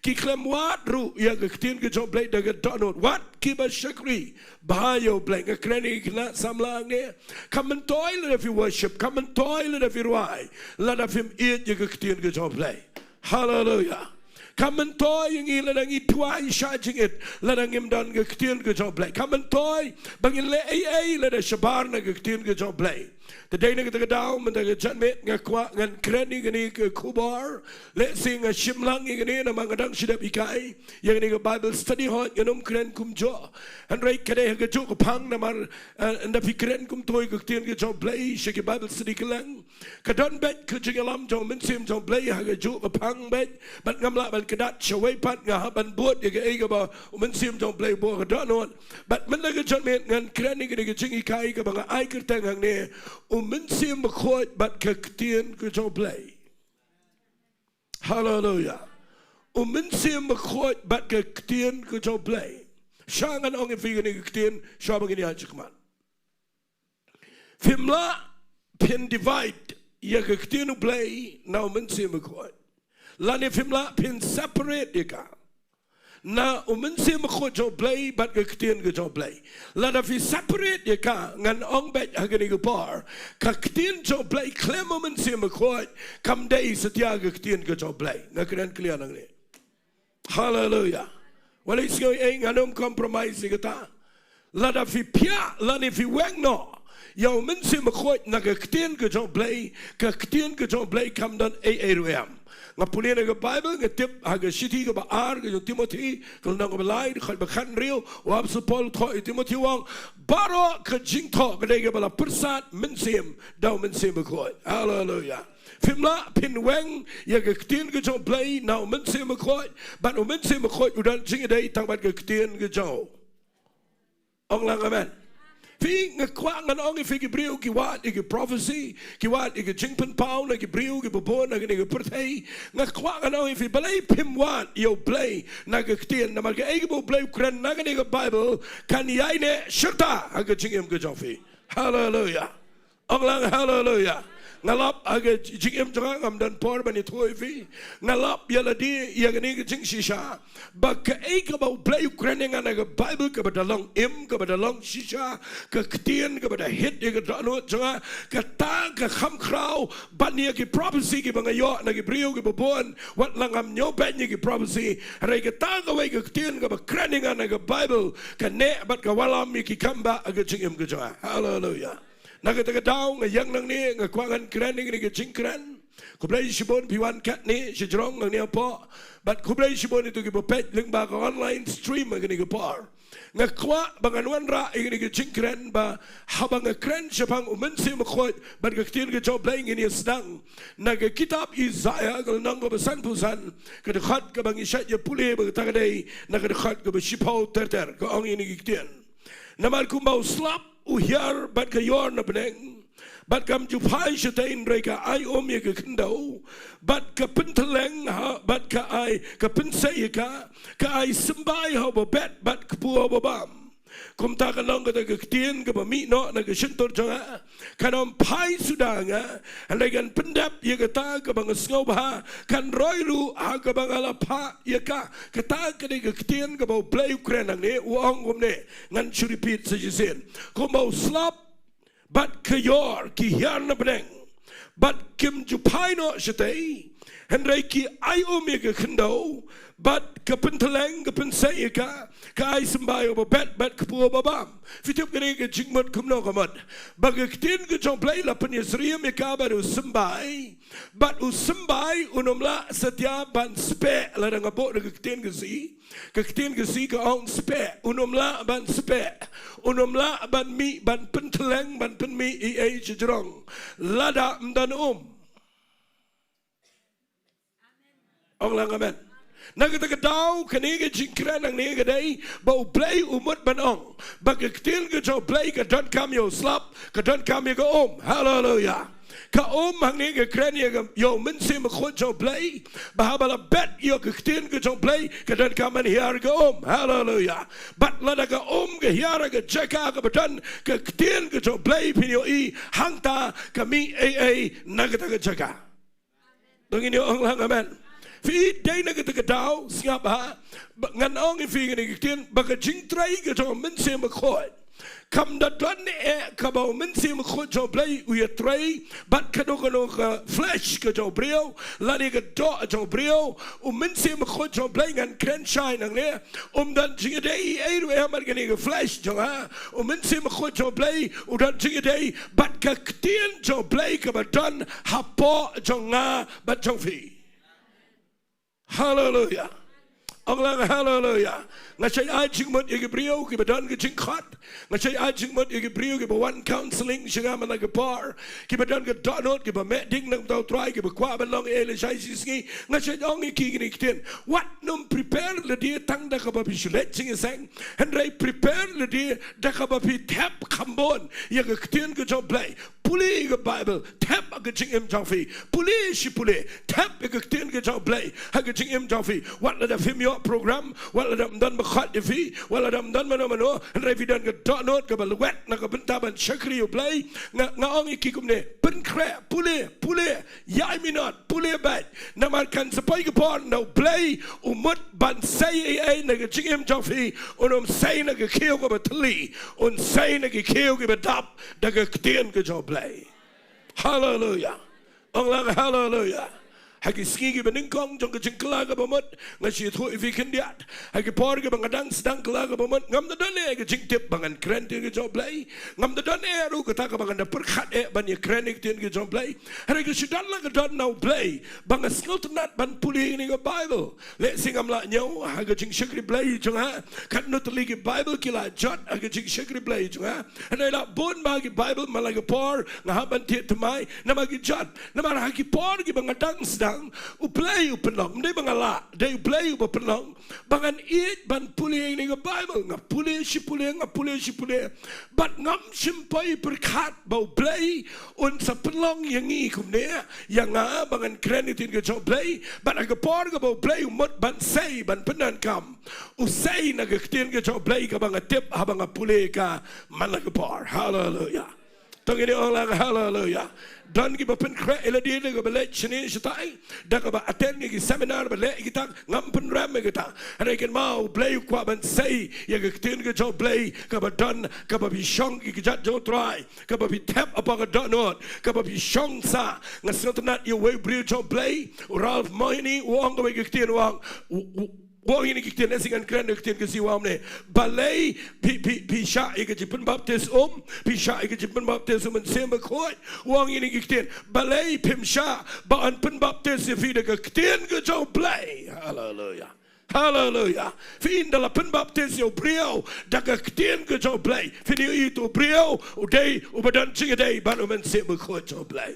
ki khlem wad ruh ïa ka ktien ka jong U Blei da ka dohnud. Wat kiba shakri bha ïa U Blei. Nga kren ïa ki khynnah samla hangne, kam myntoi lada phi worship, kam myntoi lada phi rwai, lada phim ïeit ïa ka ktien ka jong U Blei. Haleluya. Kam myntoi ïa ngi lada ngi duwai sha jingit lada ngim don ka ktien ka jong U Blei. Kam myntoi ba ngin leh ei ei lada shabar na ka ktien ka jong U Blei. Te dei na kata ka daw mynta ka janmiet nga kwah ngan kren ïa kane ka khubor. Lehse nga shim lang ïa kane namar nga dang shu dep hikai ïa kane ka Bible study, hooid ngan ym kren kumjuh. Hynrei ka dei ha kajuh ka phang namar, eh, ynda phi kren kumto ïa ka ktien ka jong U Blei sha ki Bible study kylleng, ka don beit ka jingïalam jong u Mynsiem jong U Blei ha kajuh ka phang beit. Bad ngam lah ban kyndat shawei pat, nga hap ban bud ïa kaei kaba u Mynsiem jong U Blei u buh ha ka dohnud. Bad mynta ka janmiet ngan kren ïa kane ka jinghikai kaba nga ai kyrteng hangne, U Mynsiem Bakhuid bad ka ktien ka jong U Blei. Haleluya. U Mynsiem Bakhuid bad ka ktien ka jong U Blei. Shwa ngan ong ïa phi kane ka ktien, shwa ba ngin ïaid shakhmat. Phim lah phin divide ïa ka ktien U Blei na U Mynsiem Bakhuid. Lane phim lah phin separate ïa ka na U Mynsiem Bakhuid jong U Blei bad ka ktien ka jong U Blei. Lada phi separate ïa ka, ngan ong beit ha kane ka por, ka ktien jong U Blei khlem U Mynsiem Bakhuid kam dei satia ka ktien ka jong U Blei. Nga kren clear nangne. Haleluya. Wat leh sngew ei, ngan ym compromise ïa kata. Lada phi phiah lane phi weng noh ïa u Mynsiem Bakhuid na ka ktien ka jong U Blei, ka ktien ka jong U Blei kam don ei ei ruh em. Nga pule na ka Baibl, nga tip ha ka shithi kaba ar ka jong u Timothi, ka lynnong kaba lai, dkhot ba khathynriew, u apostol Paul u thoh ïa u Timothi, u ong, baroh ka jingthoh ka dei kaba la pyrsad mynsiem da u Mynsiem Bakhuid. Haleluia. Phim lah phin weng ïa ka ktien ka jong U Blei na u Mynsiem Bakhuid, bad u Mynsiem Bakhuid u don jingïadei tang bad ka ktien ka jong u. Ong lang amen. Phi, nga kwah ngan ong ïa phi, ki briew ki wad ïa ki prophecy, ki wad ïa ki jingpynpaw na ki briew kiba bun na kane ka pyrthei. Nga kwah ngan ong ïa phi, balei phim wad ïa U Blei na ka ktien? Namar kaei kaba U Blei u kren na kane ka Baibl kan ïaineh shirta ha ka jingim ka jong phi. Haleluia. Ong lang haleluia. Nga lap ha ka jingim jong nga, ngam don por ban ïathuh ïa phi. Nga lap ïa lade ïa kane ka jingshisha, ba kaei kaba U Blei u kren ïa nga na ka Baibl, kaba da long im, kaba da long shisha, ka ktien kaba da hit ïa ka dohnud jong nga, kata ka kham khraw ban ïa ki prophecy kiba nga ïoh na ki briew kiba bun. Wat la ngam ñiewbeiñ ïa ki prophecy, hynrei kata kawei ka ktien kaba kren ïa nga na ka Baibl ka neh bad ka wallam ïa ki kambah ha ka jingim ka jong nga. Haleluia. Na kata ka daw nga ïeng nangne, nga kwah ngan kren ïa kane ka jingkren. Khublei shibun phi wan katne sha jrong nangne hapoh, bad khublei shibun ïa kito kiba peit lyngba ka online stream ha kane ka por. Nga kwah ba ngan wanrah ïa kane ka jingkren, ba haba nga kren shaphang u Mynsiem Bakhuid bad ka ktien ka jong U Blei, ngin ïa sdang na ka kitab Isaiah, ka lynnong kaba sanphew san, ka dkhot kaba ngi shait ïa pule, ba kata ka dei na ka dkhot kaba shiphew ter ter, ka ong ïa kane ka ktien. Namar kumba u slap u hiar bad ka ïor na bneng, bad kam ju phai shatei, hynrei ka ai um ïa ka khyndew, bad ka pyntylleng ha, bad ka ai, ka pynseh ïa ka, ka ai symbai ha uba bet bad kpu ha uba bam. Kumta kan long kata ka ktien kaba mih noh na ka shyntur jong nga, kan ym phai suda ha nga, hynrei kan pyndep ïa kata kaba nga sngewbha, kan roi ruh ha kaba nga la phah ïa ka. Kata ka dei ka ktien kaba U Blei u kren hangne, u ong kumne, ngan shu repeat sa shisien. Kumba u slap bad ka ïor ki hiar na bneng, bad kim ju phai noh shatei, hynrei ki ai um ïa ka khyndew, bad ka pyntylleng, ka pynseh ïa ka, ka ai symbai ha uba bet bad kpu ha uba bam. Phi tip kane ka jingmut kumno ka mut? Ba ka ktien ka jong U Blei la pynïasyriem ïa ka bad u symbai, bad u symbai un ym lah satia ban speh, lada nga buh da ka ktien Khasi, ka ktien Khasi ka ong speh, un ym lah ban speh, un ym lah ban mih ban pyntylleng, ban pynmih ei ei sha jrong, lada ym don um. Ong lang amen. Na kata ka daw, kane ka jingkren hangne ka dei ba U Blei u mut ban ong ba ka ktien ka jong U Blei ka donkam ïa u slap, ka donkam ïa ka um. Haleluia. Ka um hangne ka kren ïa ka, ïa u Mynsiem Bakhuid jong U Blei, ba haba la bet ïa ka ktien ka jong U Blei, ka donkam ban hiar ka um. Haleluia. Bad lada ka um ka hiar ha ka jaka kaba don ka ktien ka jong U Blei, phin ïohi hangta ka mih ei ei na kata ka jaka. To ngin ïa ong lang amen. Phi, dei na kata ka daw, sngap ha, ba, ngan ong ïa phi kane ka ktien, ba ka jingtrei ka jong u Mynsiem Bakhuid kam da don eh kaba u Mynsiem Bakhuid jong U Blei u ïatrei bad kano kano ka flesh ka jong u briew, lane ka doh jong u briew. U Mynsiem Bakhuid jong U Blei, ngan kren shai nangne, um don jingïadei ei ei ruh em bad kane ka flesh jong nga. U Mynsiem Bakhuid jong U Blei u don jingïadei bad ka ktien jong U Blei kaba don hapoh jong nga bad jong phi. Haleluia. Ong lang haleluia. Nga shait ai jingmut ïa ki briew kiba don ka jingkhot. Nga shait ai jingmut ïa ki briew kiba wan counselling sha nga man la ka por, kiba don ka dohnud, kiba meh ding na ka bynta U Trai, kiba kwah ban long ei ei lashai shi sngi. Nga shait ong ïa ki kine ki ktien: wat nym prepare lade tang da kaba phi shu leit jingïaseng, hynrei prepare lade da kaba phi thep kham bun ïa ka ktien ka jong U Blei. Pule ïa ka Baibl, thep ha ka jingim jong phi. Pule shi pule, thep ïa ka ktien ka jong U Blei ha ka jingim jong phi. Wat lada phim ïoh program, wat lada ym don ba khot ïa phi, wat lada ym don mano mano, hynrei phi don ka dohnud kaba lwet na ka bynta ban shakri U Blei, nga, nga ong ïa ki kumne: pynkhreh, pule, pule, ïai minot, pule beit. Namar kan sa poi ka por na U Blei u mut ban sei ei ei na ka jingim jong phi, un ym sei na ka khiew kaba thylli, un sei na ka khiew kaba dap da ka ktien ka jong U Blei. Haleluia. Ong lang haleluia. Ha ki sngi kiba nyngkong jong ka jingkylla kaba mut, nga shu ïathuh ïa phi khyndiat. Ha ki por kiba nga dang sdang kylla kaba mut, ngam da don eh ka jingtip ba ngan kren ktien ka jong U Blei. Ngam da don eh ruh kata kaba ngan da pyrkhat eh ban ïakren ïa ka ktien ka jong U Blei. Hynrei ka shu don la ka don na U Blei ba nga sngewtynnat ban pule ïa kane ka Baibl. Lehse ngam lah ñiew ha ka jingshakri Blei jong nga. Katno tylli ki Baibl ki la jot ha ka jingshakri Blei jong nga. Hynrei la bun bha ki Baibl man la ka por nga hap ban thied thymmai namar ki jot. Namar ha ki por kiba nga dang sdang, U Blei u pynlong, ym dei ba nga lah, dei U Blei uba pynlong ba ngan ïeit ban pule ïa kane ka Baibl. Nga pule shi pule, nga pule shi pule. Bad ngam shym poi pyrkhat ba U Blei un sa pynlong ïa ngi kumne, ïa nga ba ngan kren ïa ka ktien ka jong U Blei. Bad ha ka por kaba U Blei u mut ban sei, ban pyndonkam, u sei na ka ktien ka jong U Blei kaba nga tip haba nga pule ka man la ka por. Haleluia. To ngin ong lang haleluia. Don kiba pynkhreh ïa lade da kaba leit shane shatai, da kaba attend ïa ki seminar ba leh ïa kita, ngam pynrem ïa kita. Hynrei kynmaw, U Blei u kwah ban sei ïa ka ktien ka jong U Blei kaba don, kaba phi shong ïa ki kjat jong U Trai, kaba phi thep hapoh ka dohnud, kaba phi shong sah. Nga sngewtynnat ïa uwei u briew jong U Blei, u Ralph Mooney, u ong kawei ka ktien, u ong, u, u, u ong ïa kine ki ktien, lehse ngan kren ïa ka ktien Khasi, u ong kumne: Balei phi, phi, phi shah ïa ka jingpynbaptis um, phi shah ïa ka jingpynbaptis u Mynsiem Bakhuid? U ong ïa kine ki ktien: Balei phim shah ba yn pynbaptis ïa phi da ka ktien ka jong U Blei? Haleluia. Haleluia. Phi, ynda la pynbaptis ïa u briew da ka ktien ka jong U Blei, phin ïohi uto u briew u dei uba don jingïadei bad u Mynsiem Bakhuid jong U Blei.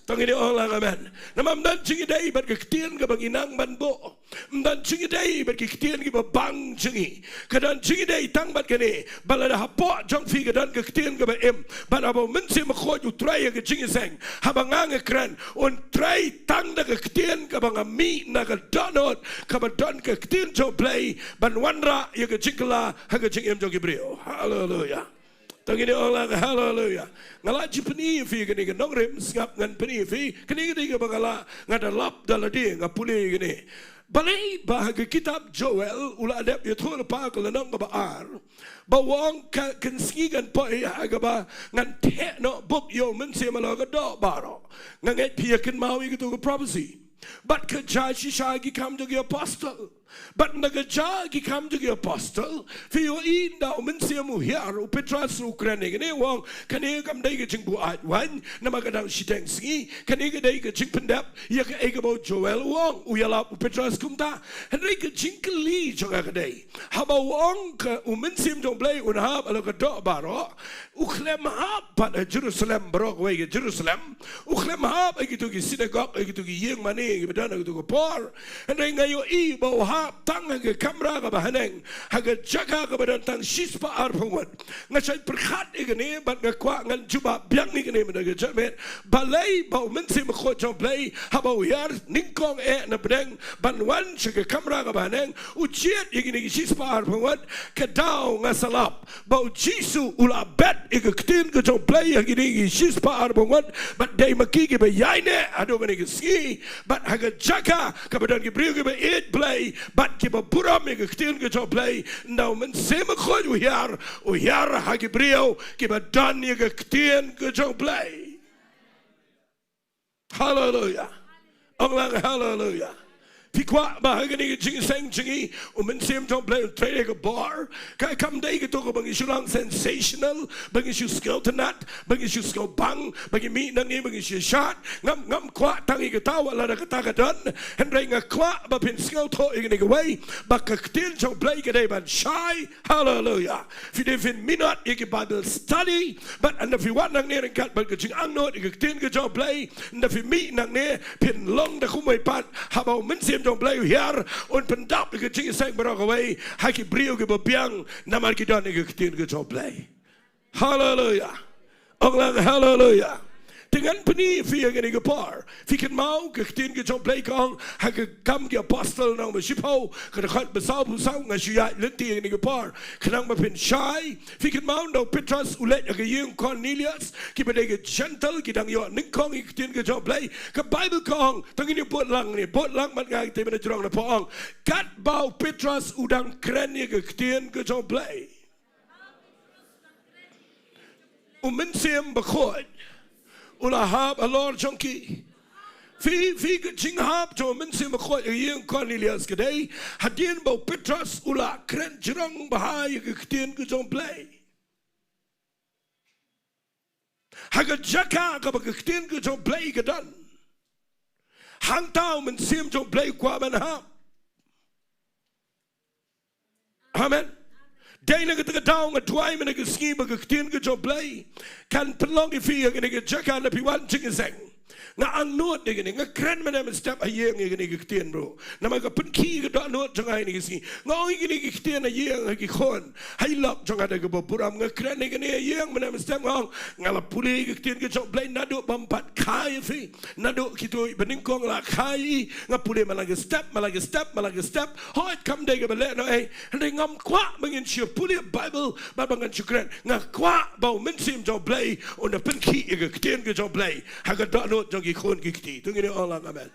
To ngin ong lang amen. Namar ym don jingïadei bad ka ktien kaba ngi nang ban buh. Ym don jingïadei bad ki ktien kiba bang jong ngi. Ka don jingïadei tang bad kane, ba lada hapoh jong phi ka don ka ktien kaba im, bad haba u Mynsiem Bakhuid u trei ïa ka jingïaseng, haba nga nga kren, un trei tang da ka ktien kaba nga mih na ka dohnud, kaba don ka ktien jong U Blei ban wanrah ïa ka jingkylla ha ka jingim jong ki briew. Haleluia. To ngin ong lang haleluia. Nga lah ju pyni ïa phi kane ka nongrim, sngap ngan pyni ïa phi. Kane ka dei kaba nga lah, nga da lap da lade, nga pule ïa kane. Balei ba ha ka kitab Joel u la dep ïathuh lypa ka lynnong kaba ar, ba u ong, ka, kan sngi kan poi ha kaba ngan theh noh buk ïa u Mynsiem halor ka doh baroh. Nga ngeit phi ïa kynmaw ïa kato ka prophecy. Bad ka jia shisha ha ki Kam jong ki Apostol. Bad na ka jia ha ki Kam jong ki Apostol, phi ïohi ynda u Mynsiem u hiar, u Petros u kren ïa kane, u ong, kane kam dei ka jingbuaid waiñ namar ka dang shiteng sngi. Kane ka dei ka jingpyndep ïa kaei kaba u Joel u ong. U ïalap u Petros kumta. Hynrei ka jingkylli jong nga ka dei, haba u ong ka, u Mynsiem jong U Blei un hap halor ka doh baroh, u khlem hap pat ha Jerusalem baroh kawei ka Jerusalem. U khlem hap ha kito ki synagog, ha kito ki ïing mane kiba don ha kito ki por. Hynrei nga ïohi ba u hap tang ha ka kamra kaba haneng, ha ka jaka kaba don tang shispah arphew ngut. Nga shait pyrkhat ïa kane bad nga kwah ngan jubab biang ïa kane mynta ka jingmut. Balei ba u Mynsiem Bakhuid jong U Blei haba u hiar nyngkong eh na pdeng ban wan sha ka kamra kaba haneng, u jied ïa kine ki shispah arphew ngut? Ka daw nga sa lap ba u Jisu u la bet ïa ka ktien ka jong U Blei ha kine ki shispah arphew ngut, bad dei ma ki kiba ïaineh haduh kane ka sngi. Bad ha ka jaka kaba don ki briew kiba ïeit Blei bad kiba burom ïa ka ktien ka jong U Blei, ynda u Mynsiem Bakhuid u hiar, u hiar ha ki briew kiba don ïa ka ktien ka jong U Blei. Haleluia. Ong lang haleluia. Phi kwah ba ha kane ka jingïaseng jong ngi u Mynsiem jong U Blei un trei da ka bor? Ka, kam dei kato kaba ngi shu long sensational, ba ngi shu sngewtynnat, ba ngi shu sngewbang, ba ngi mih nangne, ba ngi shu shad. Ngam, ngam kwah tang ïa kata, wat lada kata ka don. Hynrei nga kwah ba phin sngewthuh ïa kane kawei, ba ka ktien jong U Blei ka dei ban shai. Haleluia. Phi dei phin minot ïa ki Bible study, bad ynda phi wan nangne ryngkat bad ka jingangnud ïa ka ktien ka jong U Blei, ynda phi mih nangne, phin long da kumwei pat. Haba u Mynsiem jong U Blei u hiar, un pyndap ïa ka jingïaseng baroh kawei ha ki briew kiba biang, namar ki don ïa ka ktien ka jong U Blei. Haleluia. Ong lang haleluia. Te ngan pyni ïa phi ha kane ka por. Phi kynmaw ka ktien ka jong U Blei ka ong ha ka Kam ki Apostol lynnong ba shiphew, ka dkhot ba sawphew saw, nga shu ïaid lynti ha kane ka por khnang ba phin shai. Phi kynmaw ynda u Petros u leit ha ka ïing u Cornelius, kiba dei ki Gentile, ki dang ïoh nyngkong ïa ka ktien ka jong U Blei. Ka Baibl ka ong, to ngin ïa bud lang ne, bud lang bad nga kita ban jrong na pdeng. Katba u Petros u dang kren ïa ka ktien ka jong U Blei, u Mynsiem Bakhuid u la hap halor jong ki. Phi, phi, ka jinghap jong u Mynsiem Bakhuid ha ka ïing Cornelius ka dei hadien ba u Petros u la kren jrong bha ïa ka ktien ka jong u Blei. Ha ka jaka kaba ka ktien ka jong u Blei ka don, hangta u Mynsiem jong u Blei u kwah ban hap. Amen. Dei na kata ka daw nga duwai mynne ka sngi ba ka ktien ka jong u Blei kan pynlong ïa phi ha kane ka jaka na phi wan jingïaseng. Nga angnud ïa kane, nga kren mynne mynstep ha ïing ïa kane ka ktien, bro. Namar ka pynkhih ïa ka dohnud jong nga ha kane ka sngi. Nga ong ïa kane ka ktien ha ïing, ha ki khun, ha i lok jong nga da kaba burom. Nga kren ïa kane ha ïing mynne mynstep, nga ong nga la pule ïa ka ktien ka jong u Blei naduh bym pat kha ïa phi. Naduh kito kiba nyngkong la kha ïa i, nga pule man la ka step, man la ka step, man la ka step. Hooid, kam dei kaba lehnohei, hynrei ngam kwah ba ngin shu pule Baibl bad ba ngan shu kren. Nga kwah ba u Mynsiem jong u Blei un da pynkhih ïa ka ktien ka jong u Blei ha ka dohnud jong ki khun ki kti. To ngin ong lang amen.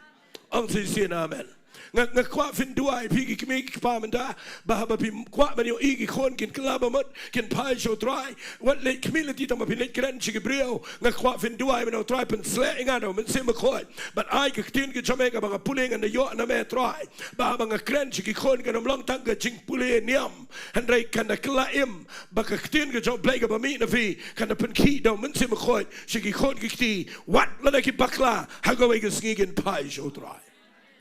Ong shisien amen. Nga, nga kwah phin duwai, phi ki kmie ki kpa mynta, ba haba phi kwah ban ïohi ki khun kin kylla ba mut, kin phai sha u Trai. Wat leit khmih lynti tang ba phin leit kren sha ki briew. Nga kwah phin duwai ban ong, Trai, pynsleh ïa nga da u Mynsiem Bakhuid, bad ai ka ktien ka jong me kaba nga pule ngan da ïoh na me, Trai, ba haba nga kren sha ki khun kan ym long tang ka jingpule niam, hynrei kan da kylla im ba ka ktien ka jong u Blei kaba mih na phi kan da pynkhih da u Mynsiem Bakhuid sha ki khun ki kti. Wat lada ki bakla, ha kawei ka sngi kin phai sha u Trai.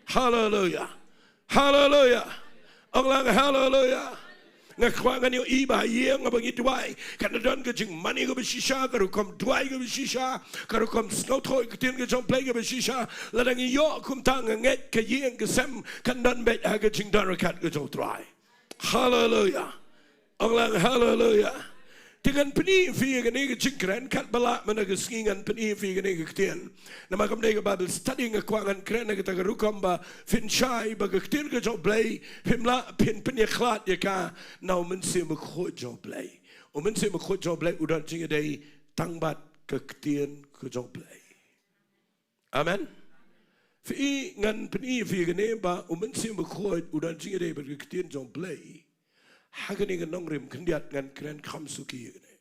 Haleluia. Haleluia. Ong lang haleluia. Nga kwah ngan ïohi ba ha ïing haba ngi duwai kan da don ka jingmane kaba shisha, ka rukom duwai kaba shisha, ka rukom sngewthuh ïa ka ktien ka jong u Blei kaba shisha. Lada ngi ïoh kumta, nga ngeit ka ïing ka sem kan don beit ha ka jingdon ryngkat ka jong u Trai. Haleluia. Ong lang haleluia. Te ngan pyni ïa phi ïa kane ka jingkren, katba lah mynne ka sngi ngan pyni ïa phi ïa kane ka ktien. Namar kam dei ka Bible study, nga kwah ngan kren ha kata ka rukom ba phin shai ba ka ktien ka jong u Blei phim lah phin pynïakhlad ïa ka na u Mynsiem Bakhuid jong u Blei. U Mynsiem Bakhuid jong u Blei u don jingïadei tang bad ka ktien ka jong u Blei. Amen. Phi, ngan pyni ïa phi kane ba u Mynsiem Bakhuid u don jingïadei bad ka ktien jong u Blei. Ha kane ka nongrim khyndiat ngan kren kham suki ïa kane.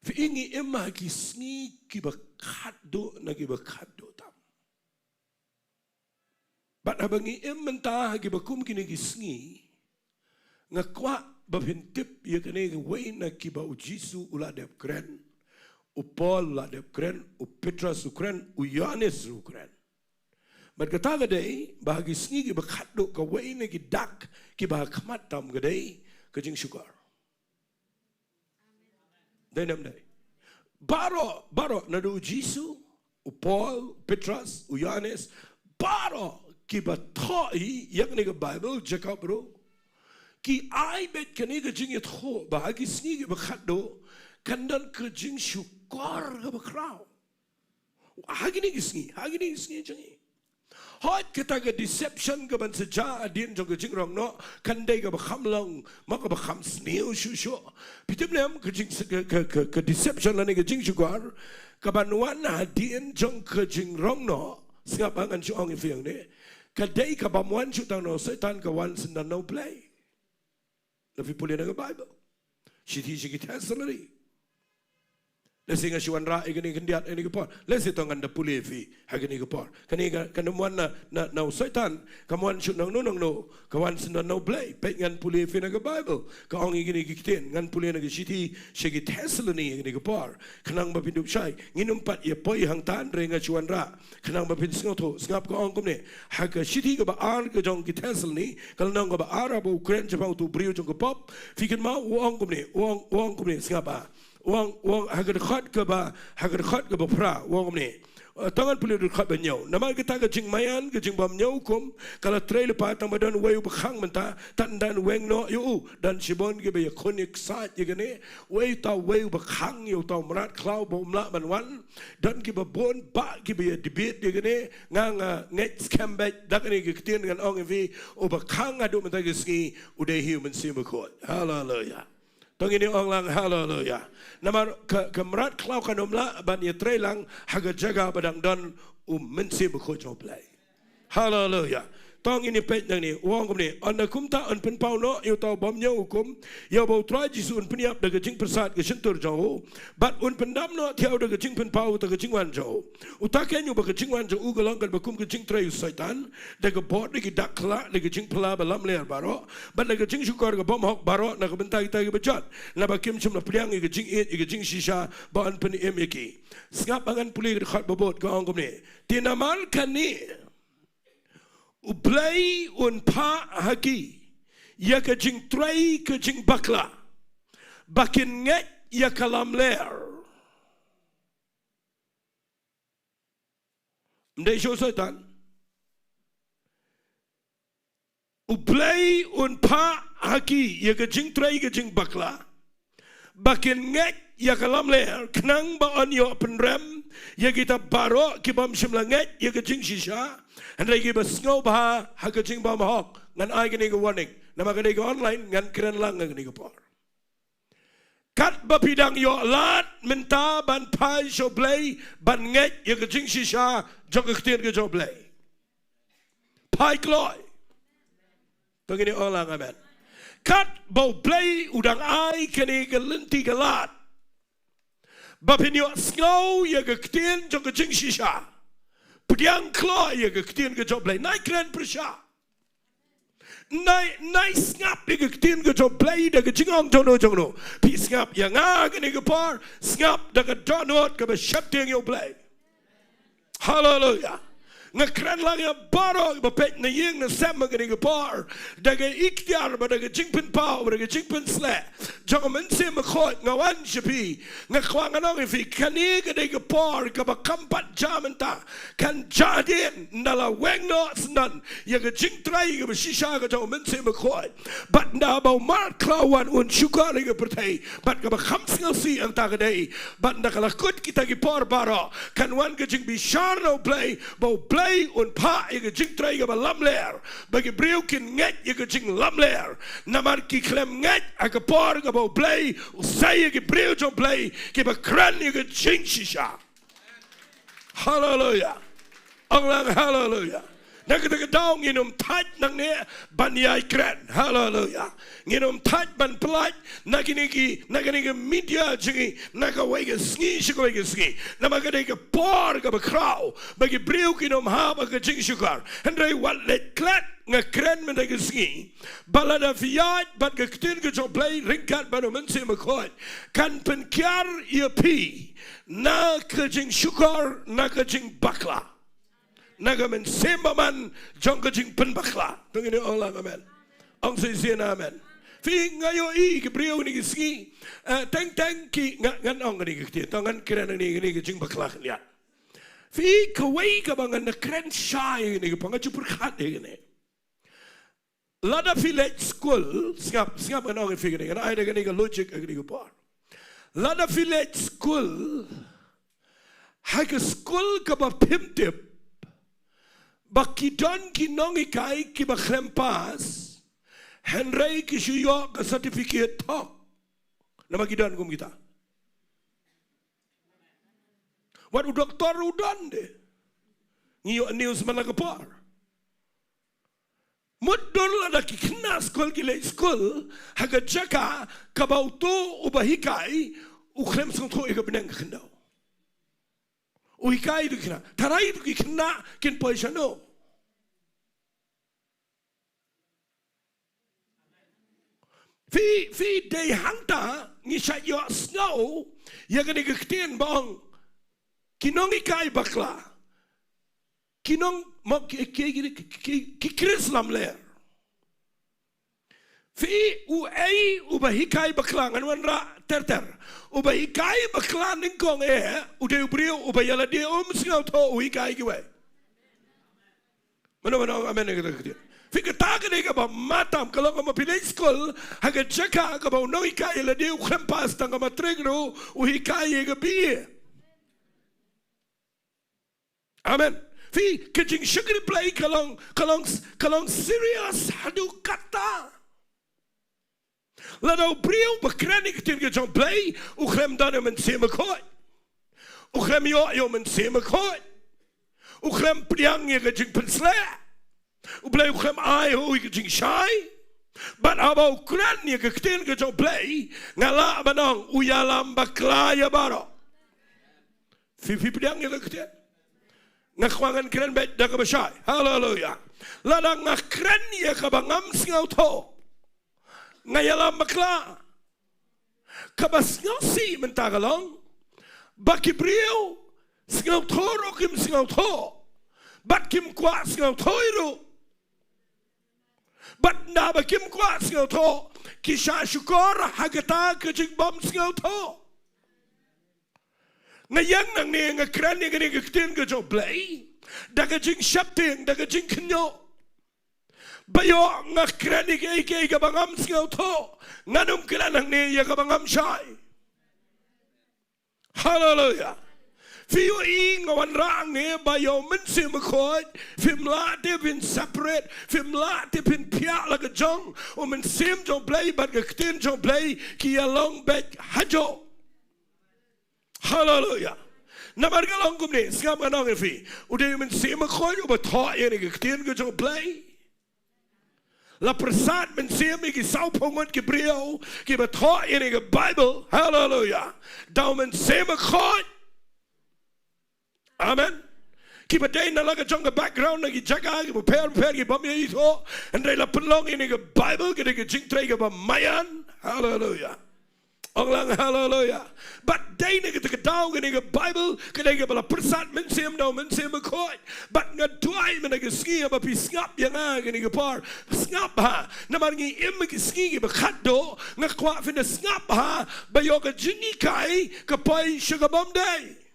Phi, ngi im ha ki sngi kiba khatduh na kiba khatduh tam. Bad haba ngi im mynta ha kiba kum kine ki sngi, nga kwah ba phin tip ïa kane kawei na kiba u Jisu u la dep kren, u Paul u la dep kren, u Petros u kren, u Ïohannes ruh u kren. Bad kata ka dei ba ha ki sngi kiba khatduh, kawei na ki dak kiba ha khmat tam ka dei ka jingshukor. Dei ne ym dei? Baroh, baroh, naduh u Jisu, u Paul, u Petros, u Ïohannes, baroh kiba thoh hi ïa kane ka Baibl, Jakob ruh, ki ai beit kane ka jingïathuh ba ha ki sngi kiba khatduh kan don ka jingshukor kaba khraw. Ha kine ki sngi, ha kine ki sngi jong ngi. Hooid, kata ka deception kaban sa jia hadien jong ka jingrong noh kan dei kaba kham long, mo, kaba kham sniew shuh shuh. Phi tip ne em, ka jing, ka, ka, ka, ka deception lane ka jingshukor kaban wan hadien jong ka jingrong noh, sngap, ngan shu ong ïa phi hangne, ka dei kabym wan shuh tang na u Soitan, ka wan shen na u Blei. Lada phi pule na ka Baibl, shithi sha ki Thessaloni. Lehse nga shu wanrah ïa kane khyndiat ha kane ka por. Lehse to ngan da pule ïa phi ha kane ka por. Kane ka, kam wan na, na, na u Soitan, kam wan shuh na uno na uno, ka wan shen na u Blei. Peit, ngan pule ïa phi na ka Baibl, ka ong ïa kine ki ktien, ngan pule na ka shithi sha ki Thessaloni ha kane ka por. Khnang ba phin dup shai, ngin ym pat ïa poi hangta, hynrei nga shu wanrah khnang ba phin sngewthuh. Sngap, ka ong kumne, ha ka shithi kaba ar ka jong ki Thessaloni, ka lynnong kaba ar, haba u kren shaphang utu u briew jong ka pop, phi kynmaw, u ong kumne, u ong, u ong kumne, sngap, ah. U ong, u ong, ha ka dkhot kaba, ha ka dkhot kaba phra, u ong kumne. Eh, to ngan pule dkhot ba hynñiew. Namar kata ka jingmaïan, ka jingbymñiew hukum, ka la trei lypa tang ba don uwei uba khang mynta, tad ynda un weng noh ïa u, don shibun kiba ïakhun ïaksaid ïa kane, uwei uta uwei uba khang ïa uta u mrad khlaw ba um lah ban wan, don kiba bun bah kiba ïa debate ïa kane, nga, nga ngeit skhem beit da kane ka ktien ngan ong ïa phi, uba khang haduh mynta ka sngi u dei hi u Mynsiem Bakhuid. Haleluia. To ngin ong lang haleluia. Namar ka, ka mrad khlaw kan ym lah ban ïatrei lang ha ka jaka ba dang don u Mynsiem Bakhuid jong u Blei. Haleluia. Tang ini peit nangne, u ong kumne, ynda kumta yn pynpaw noh ïa uta u bym ñiew hukum, ïa uba u Trai Jisu un pynïap da ka jingpyrsad ka shyntur jong u, bad un pyndam noh thiaw da ka jingpynpaw uta ka jingwan jong u. Uta ken uba ka jingwan jong u ka long katba kum ka jingtrei u Soitan, da ka bor da ki dak khlad, da ka jingphylla ba lamler baroh, bad da ka jingshukor ka bymhok baroh na ka bynta kita kiba jot, naba kim shym la pdiang ïa ka jingïeit ïa ka jingshisha ba yn pynim ïa ki. Sngap ba ngan pule ka dkhot ba bud, ka ong kumne. Te namar kane U Blei un phah ha ki ïa ka jingtrei ka jingbakla, ba kin ngeit ïa ka lamler. Ym dei shuh Soitan. U Blei un phah ha ki ïa ka jingtrei ka jingbakla, ba kin ngeit ïa ka lamler, khnang ba yn ïoh pynrem ïa kita baroh ki bym shym la ngeit ïa ka jingshisha, hynrei kiba sngewbha ha ka jingbymhok. Ngan ai kane ka warning, namar ka dei ka online, ngan kren lang ha kane ka por. Katba phi dang ïoh lad mynta ban phai sha U Blei, ban ngeit ïa ka jingshisha jong ka ktien ka jong U Blei, phai kloi. To ngin ong lang amen. Katba U Blei u dang ai kane ka lynti ka lad ba phin ïoh sngew ïa ka ktien jong ka jingshisha, pdiang kloi ïa ka ktien ka jong U Blei. Nai kren pyrshah. Nai, nai sngap ïa ka ktien ka jong U Blei da ka jingong jong no jong no. Phi sngap ïa nga kane ka por, sngap da ka dohnud kaba sheptieng ïa U Blei. Haleluya. Nga kren lang ïa baroh ba peit na ïing na sem ha kane ka por, da ka iktiar bad da ka jingpynpaw bad da ka jingpynsleh jong U Mynsiem Bakhuid, nga wan sha phi. Nga kwah ngan ong ïa phi, kane ka dei ka por kaba kham pat jia mynta, kan jia hadien, ynda la weng noh syndon ïa ka jingtrei kaba shisha ka jong U Mynsiem Bakhuid. Bad ynda ba u markhlaw wan un shukor ïa ka pyrthei, bad kaba kham sngewsih hangta ka dei, bad ynda ka la kut kita ki por baroh, kan wan ka jingbishar na U Blei, ba U Blei un phah ïa ka jingtrei kaba lamler, ba ki briew kin ngeit ïa ka jinglamler. Namar ki khlem ngeit ha ka por kaba U Blei u sei ïa ki briew jong U Blei kiba kren ïa ka jingshisha. Haleluya. Ong lang haleluya. Na kata ka daw ngin ym thait nangne ban ïai kren. Haleluya. Ngin ym thait ban pyllait na kine ki, na kine ki media jong ngi, na kawei ka sngi sha kawei ka sngi. Namar ka dei ka por kaba khraw ba ki briew kin ym hap ha ka jingshukor. Hynrei wat leit klet, nga kren mynta ka sngi ba lada phi ïaid bad ka ktien ka jong U Blei ryngkat bad U Mynsiem Bakhuid, kan pynkiar ïa phi na ka jingshukor, na ka jingbakla, na ka mynsiem bymman jong ka jingpynbakla. To ngin ong lang amen. Ong shisien amen. Phi, nga ïohi ki briew kine ki sngi, eh, teng teng ki, nga, ngan ong kane ka ktien, to ngan kren kane, kane ka jingbakla khyndiat. Phi, kawei kaba ngan da kren shai kane ka por, nga ju pyrkhat ïa kane. Lada phi leit skul, sngap, sngap ngan ong ïa phi kane, ngan ai da kane ka logic ha kane ka por. Lada phi leit skul, ha ka skul kaba phim tip ba ki don ki nonghikai kiba khlem pass, hynrei ki shu ïoh ka certificate thok. Namar ki don kum kita. Wat u doktor u don de. Ngi ïoh news man la ka por. Mut dur lada ki khynnah skul ki leit skul ha ka jaka kaba uto uba hikai u khlem sngewthuh ïa ka bneng ka khyndew. U hikai ïa ki khynnah, tharai ïa ki khynnah kin poi shano. Phi, phi dei hangta ngi shait ïohsngew ïa kane ka ktien ba ong ki nonghikai bakla. Ki nong, mo, ki, ki, ki, ki, ki Khrist lamler. Phi, uei uba hikai bakla, ngan wanrah ter ter. Uba hikai bakla nyngkong eh u dei u briew uba ïa lade um sngewthuh u hikai kiwei. Mano, mano, amen, kata ka ktien. Phi, kata ka dei kaba matam, ka long kaba phi leit skul ha ka jaka kaba u nonghikai ïa lade u khlem pass tang ka matrik ruh, u hikai ïa ka B A. Amen. Phi, ka jingshakri Blei ka long, ka long, ka long serious haduh katta. Lada u briew ba kren ïa ka ktien ka jong Blei u khlem don ïa u Mynsiem Bakhuid, u khlem ïoh ïa u Mynsiem Bakhuid, u khlem pdiang ïa ka jingpynsleh, U Blei u khlem ai ha u ïa ka jingshai. Bad haba u kren ïa ka ktien ka jong u Blei, nga lah ban ong u ïalam bakla ïa baroh. Phi, phi pdiang ïa ka ktien? Nga kwah ngan kren beit da kaba shai. Haleluya. Lada nga kren ïa kaba ngam sngewthuh, nga ïalam bakla. Kaba sngewsih mynta ka long ba ki briew sngewthuh ruh kim sngewthuh, bad kim kwah sngewthuh ruh. Bad naba kim kwah sngewthuh, ki shah shukor ha kata ka jingbym sngewthuh. Nga ïeng nangne, nga kren ïa kane ka ktien ka jong u Blei da ka jingsheptieng, da ka jingkhynñiuh. Ba ïoh nga kren ïa kaei kaei kaba ngam sngewthuh, ngan ym kren nangne ïa kaba ngam shai. Haleluya. Phi ïohi nga wanrah hangne ba ïa u Mynsiem Bakhuid phim lah te phin separate, phim lah te phin phiah la ka jong. U Mynsiem jong u Blei bad ka ktien jong u Blei ki ïalong beit hajuh. Haleluya. Namar ka long kumne, sngap ngan ong ïa phi. U dei u Mynsiem Bakhuid uba thoh ïa kane ka ktien ka jong u Blei. La pyrsad mynsiem ïa ki sawphew ngut ki briew kiba thoh ïa kane ka Baibl. Haleluya. Da u Mynsiem Bakhuid. Amen. Kiba dei na la ka jong ka background, na ki jaka kiba pher pher, kibym ïohi thuh. Hynrei la pynlong ïa kane ka Baibl, ka dei ka jingtrei kaba maïan. Haleluya. Ong lang haleluya. Bad dei na kata ka daw kane ka Baibl, ka dei kaba la pyrsad mynsiem da u Mynsiem Bakhuid. Bad nga duwai mynta ka sngi haba phi sngap ïa nga kane ka por, sngap bha. Namar ngi im ha ki sngi kiba khatduh, nga kwah phin da sngap bha ba ïoh ka jinghikai ka poi sha kabym dei.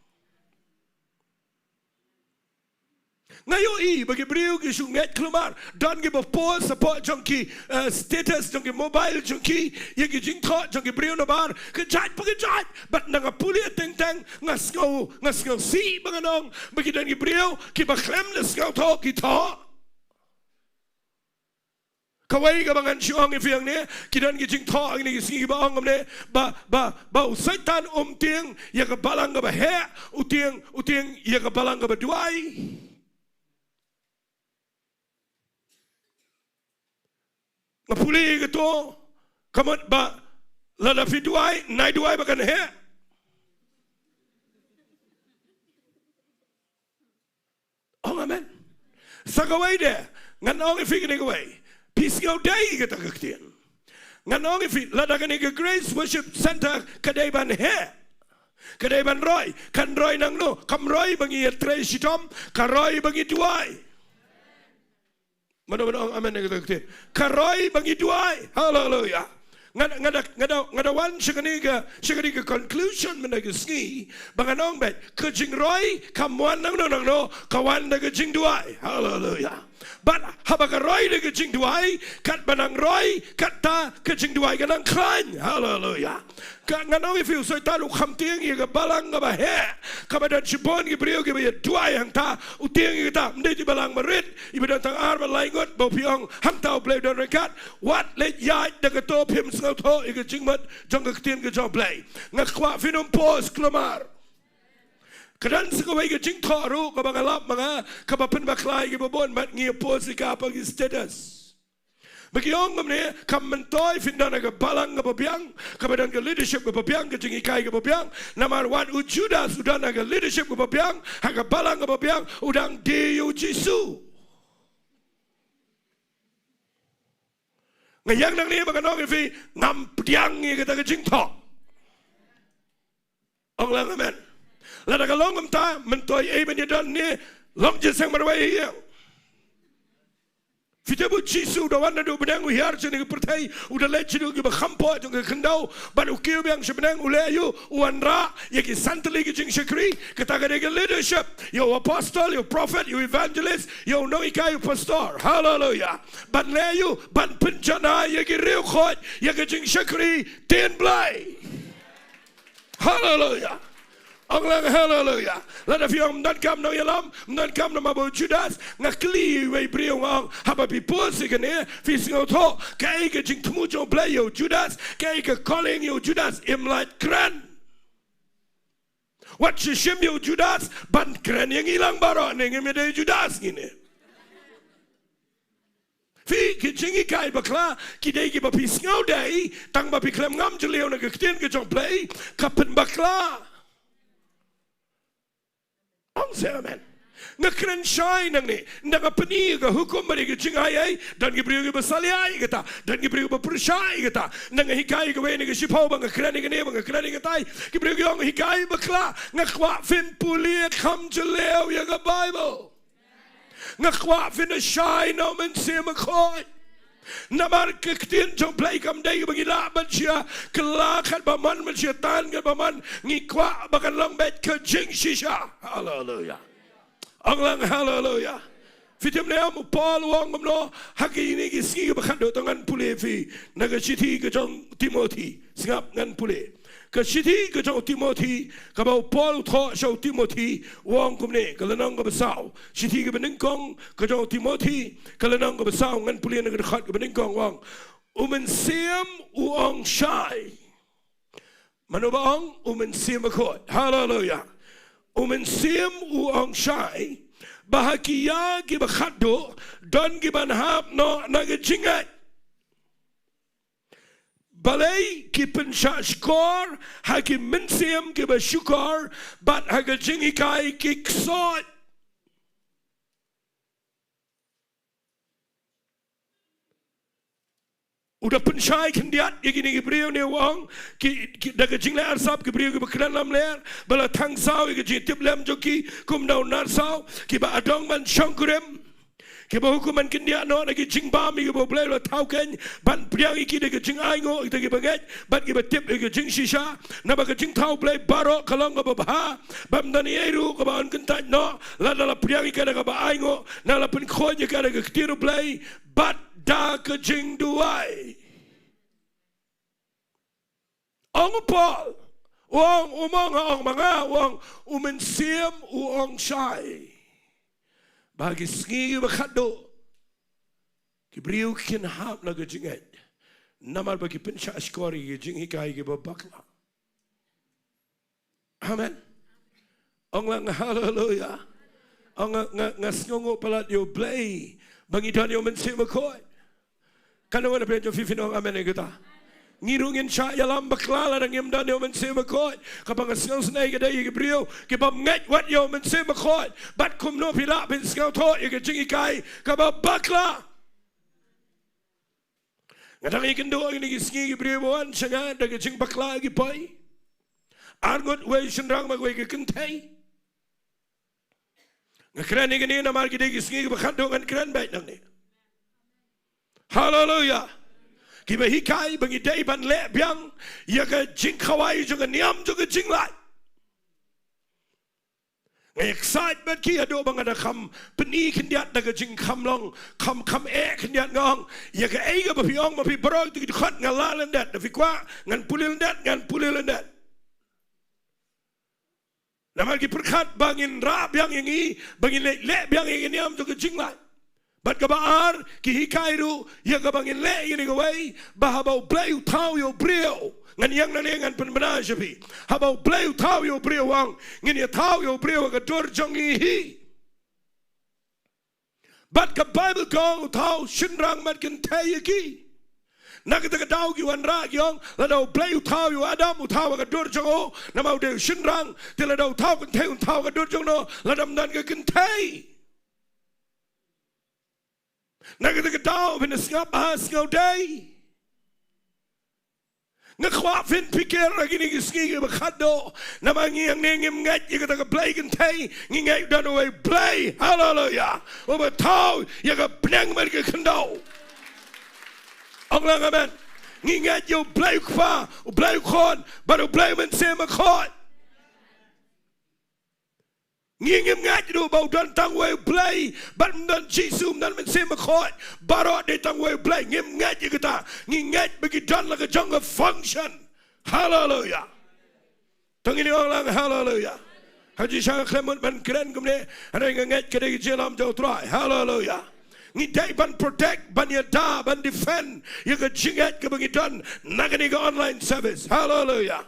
Nga ïohi ba ki briew ki shu ngeit khlem ar, don kiba post hapoh jong ki, eh, status jong ki mobile jong ki ïa ki jingthoh jong ki briew nabar, ka jait pa ka jait. Bad nga pule teng teng, nga sngew, nga sngewsih ba ngan ong ba ki don ki briew kiba khlem da sngewthuh ki thoh. Kawei kaba ngan shu ong ïa phi hangne, ki don ki jingthoh hangne ki sngi kiba ong kumne, ba, ba, ba u Soitan um tieng ïa ka balang kaba heh, u tieng, u tieng ïa ka balang kaba duwai. Nga pule ïa kato, ka mut ba lada phi duwai, nai duwai ba kan heh. Ong amen. Sa kawei de, ngan ong ïa phi kane kawei. Phi sngew dei kata ka ktien. Ngan ong ïa phi, lada kane ka Grace Worship Centre ka dei ban heh, ka dei ban roi, kan roi nangno? Kam roi ba ngi ïatrei shitom, ka roi ba ngi duwai. Mano mano ong amen ïa kata ka ktien? Ka roi ba ngi duwai. Haleluya. Nga da, nga da, nga da, nga da wan sha kane ka, sha kane ka conclusion mynta ka sngi ba ngan ong beit, ka jingroi kam wan nangno nangno, ka wan da ka jingduwai. Haleluya. Bad haba ka roi da ka jingduwai, katba nang roi, kata ka jingduwai ka nang khlaiñ. Haleluya. Ka, ngan ong ïa phi, u Soitan u kham tieng ïa ka balang kaba heh, kaba don shibun ki briew kiba ïa duwai hangta. U tieng ïa kata, ym dei i balang barit iba don tang ar bad lai ngut ba phi ong hangta U Blei u don ryngkat. Wat leit ïaid da kato, phim sngewthuh ïa ka jingmut jong ka ktien ka jong U Blei. Nga kwah phin ym post khlem ar. Ka don sa kawei ka jingthoh ruh kaba nga lap ma nga, kaba pynbakla ïa kiba bun, bad ngi ïa post ïa ka ha ki status. Ba ki ong kumne, kam myntoi phin don ha ka balang kaba biang, kaba don ka leadership kaba biang, ka jinghikai kaba biang. Namar wat u Judas u don ha ka leadership kaba biang, ha ka balang kaba biang, u dang die ïa u Jisu. Nga ïeng nangne ba ngan ong ïa phi, ngam pdiang ïa kata ka jingthoh. Ong lang amen. Lada ka long kumta, myntoi ei ban ïadon ne, long jingïaseng marwei ïa. Phi tip, u Jisu u da wan naduh bneng, u hiar sha kane ka pyrthei, u da leit shaduh kiba kham pop jong ka khyndew, bad u kiew biang sha bneng, u leh aïu? U wanrah ïa ki san tylli ki jingshakri. Kata ka dei ka leadership. Ïa u apostol, ïa u prophet, ïa u evangelist, ïa u nonghikai, ïa u pastor. Haleluya. Ban leh aïu? Ban pynjanai ïa ki riewkhuid ïa ka jingshakri ktien Blei. Haleluya. Ong lang haleluya. Lada phi ong ym donkam nongïalam, ym donkam namar ba u Judas, nga kylli iwei i briew, nga ong, haba phi post ïa kane, phi sngewthuh kaei ka jingthmu jong U Blei ïa u Judas, kaei ka calling ïa u Judas? Im lait kren. Wat shu shim ïa u Judas ban kren ïa ngi lang baroh, ne ngim ïadei u Judas ngi ne. Phi, ki jinghikai bakla ki dei kiba phi sngewdei, tang ba phi khlem ngam jylliew na ka ktien ka jong U Blei, ka pynbakla. Ong seh amen. Nga kren shai nangne, ynda nga pyni ka hukum bad ka jingai ei, don ki briew kiba salia ïa kata, don ki briew kiba pyrshah ïa kata, ynda nga hikai kawei na ka shiphew ba nga kren ïa kane, ba nga kren ïa katai, ki briew ki ong hikai bakla, nga kwah phin pule kham jylliew ïa ka Baibl. Nga kwah phin shai na U Mynsiem Bakhuid. Namar ka ktien jong U Blei kam dei ba ngi lah ban shia kylla katba mon, ban shia tan katba mon, ngi kwah ba kan long beit ka jingshisha. Haleluya. Ong lang haleluya. Phi tip ne em, u Paul u ong kumno ha kine ki sngi kiba khatduh? To ngan pule phi na ka shithi ka jong u Timothi. Sngap, ngan pule. Ka shithi ka jong u Timothi, kaba u Paul u thoh sha u Timothi, u ong kumne, ka lynnong kaba saw. Shithi kaba nyngkong ka jong u Timothi, ka lynnong kaba saw, ngan pule na ka dkhot kaba nyngkong, u ong: U Mynsiem u ong shai. Mano ba ong? U Mynsiem Bakhuid. Haleluya. U Mynsiem u ong shai ba ha ki ïa kiba khatduh don kiban hap noh na ka jingngeit. Balei? Ki pynshah shkor ha ki mynsiem kiba shukor bad ha ka jinghikai ki ksoid. U da pynshai khyndiat ïa kine ki briew ne u ong, ki, ki, da ka jingleh arsap, ki briew kiba kren lamler, ba la thang saw ïa ka jingtiplem jong ki kum da u nar saw, kiba adong ban shongkurim, kiba hukum ban kyndiah noh na ki jingbam ïa kiba U Blei u la thaw khein ban pdiang ïa ki da ka jingainguh, ïa kita kiba ngeit bad kiba tip ïa ka jingshisha. Naba ka jingthaw U Blei baroh ka long kaba bha, bym don ei ei ruh kaba yn kyntait noh lada la pdiang ïa ka da kaba ainguh, lada la pynkhuid ïa ka da ka ktien U Blei bad da ka jingduwai. Ong u Paul, u ong, um ong ha ong ma nga, u ong, U Mynsiem u ong shai ba ha ki sngi kiba khatduh ki briew kin hap na ka jingngeit, namar ba ki pynshah shkor ïa ki jinghikai kiba bakla. Amen. Ong lang haleluya. Ong nga, nga, nga sngewnguh palat ïa U Blei ba ngi don ïa U Mynsiem Bakhuid. Katno ngan pyrshah, phi, phin ong amen ïa kata? Ngi ruh ngin shah ïalam bakla lada ngim don ïa U Mynsiem Bakhuid. Kaba nga sngewsynei ka dei ïa ki briew ki bym ngeit wat ïa U Mynsiem Bakhuid. Bad kumno phi lah phin sngewthuh ïa ka jinghikai kaba bakla? Nga dang ïakynduh ïa kine ki sngi ki briew ba wan sha nga da ka jingbakla ki poi. Ar ngut, wei u shynrang bad wei ka kynthei. Nga kren ïa kine namar ki dei ki sngi kiba khatduh, ngan kren beit nangne. Haleluya. Kiba hikai ba ngi dei ban leh biang ïa ka jingkhawai jong ka niam jong ka jinglait. Nga ïaksaid bad ki haduh ba nga da kham pyni khyndiat da ka jingkham long, kham, kham eh khyndiat, nga ong, ïa kaei kaba phi ong ma phi baroh, ki dkhot nga lah lyndet, da phi kwah ngan pule lyndet, ngan pule lyndet. Namar ki pyrkhat ba ngin rah biang ïa ngi, ba ngin leh, leh biang ïa ka niam jong ka jinglait. Bad kaba ar, ki hikai ruh ïa kaba ngin leh ïa kane kawei, ba haba U Blei u thaw ïa u briew. Ngan ïeng nangne ngan pynbna sha phi. Haba U Blei u thaw ïa u briew, u ong, ngin ïa thaw ïa u briew ha ka dur jong ngi hi. Bad ka Baibl ka ong u thaw shynrang bad kynthei ïa ki. Na kata ka daw ki wanrah ki ong, lada U Blei u thaw ïa u Adam, u thaw ha ka dur jong u, namar u dei u shynrang, te lada u thaw kynthei, un thaw ha ka dur jong no, lada ym don ka kynthei. Na kata ka daw phin sngap ha sngewdei. Nga kwah phin pyrkhat ha kine ki sngi kiba khatduh, namar ngi hangne ngim ngeit ïa kata ka blei kynthei, ngi ngeit don uwei u Blei, haleluya, uba thaw ïa ka bneng bad ka khyndew. Ong lang amen. Ngi ngeit ïa u Blei u Kpa, u Blei u Khun, bad u Blei u Mynsiem Bakhuid. Ngi ngim ngeit ruh ba u don tang uwei u Blei, bad ym don Jisu, ym don Mynsiem Bakhuid, baroh dei tang uwei u Blei, ngim ngeit ïa kata. Ngi ngeit ba ki don la ka jong ka function. Haleluya. To ngin ong lang haleluya. Ha jingshisha nga khlem mut ban kren kumne, hynrei nga ngeit ka dei ka jingïalam jong u Trai. Haleluya. Ngi dei ban protect, ban ïada, ban defend ïa ka jingngeit kaba ngi don na kane ka online service. Haleluya.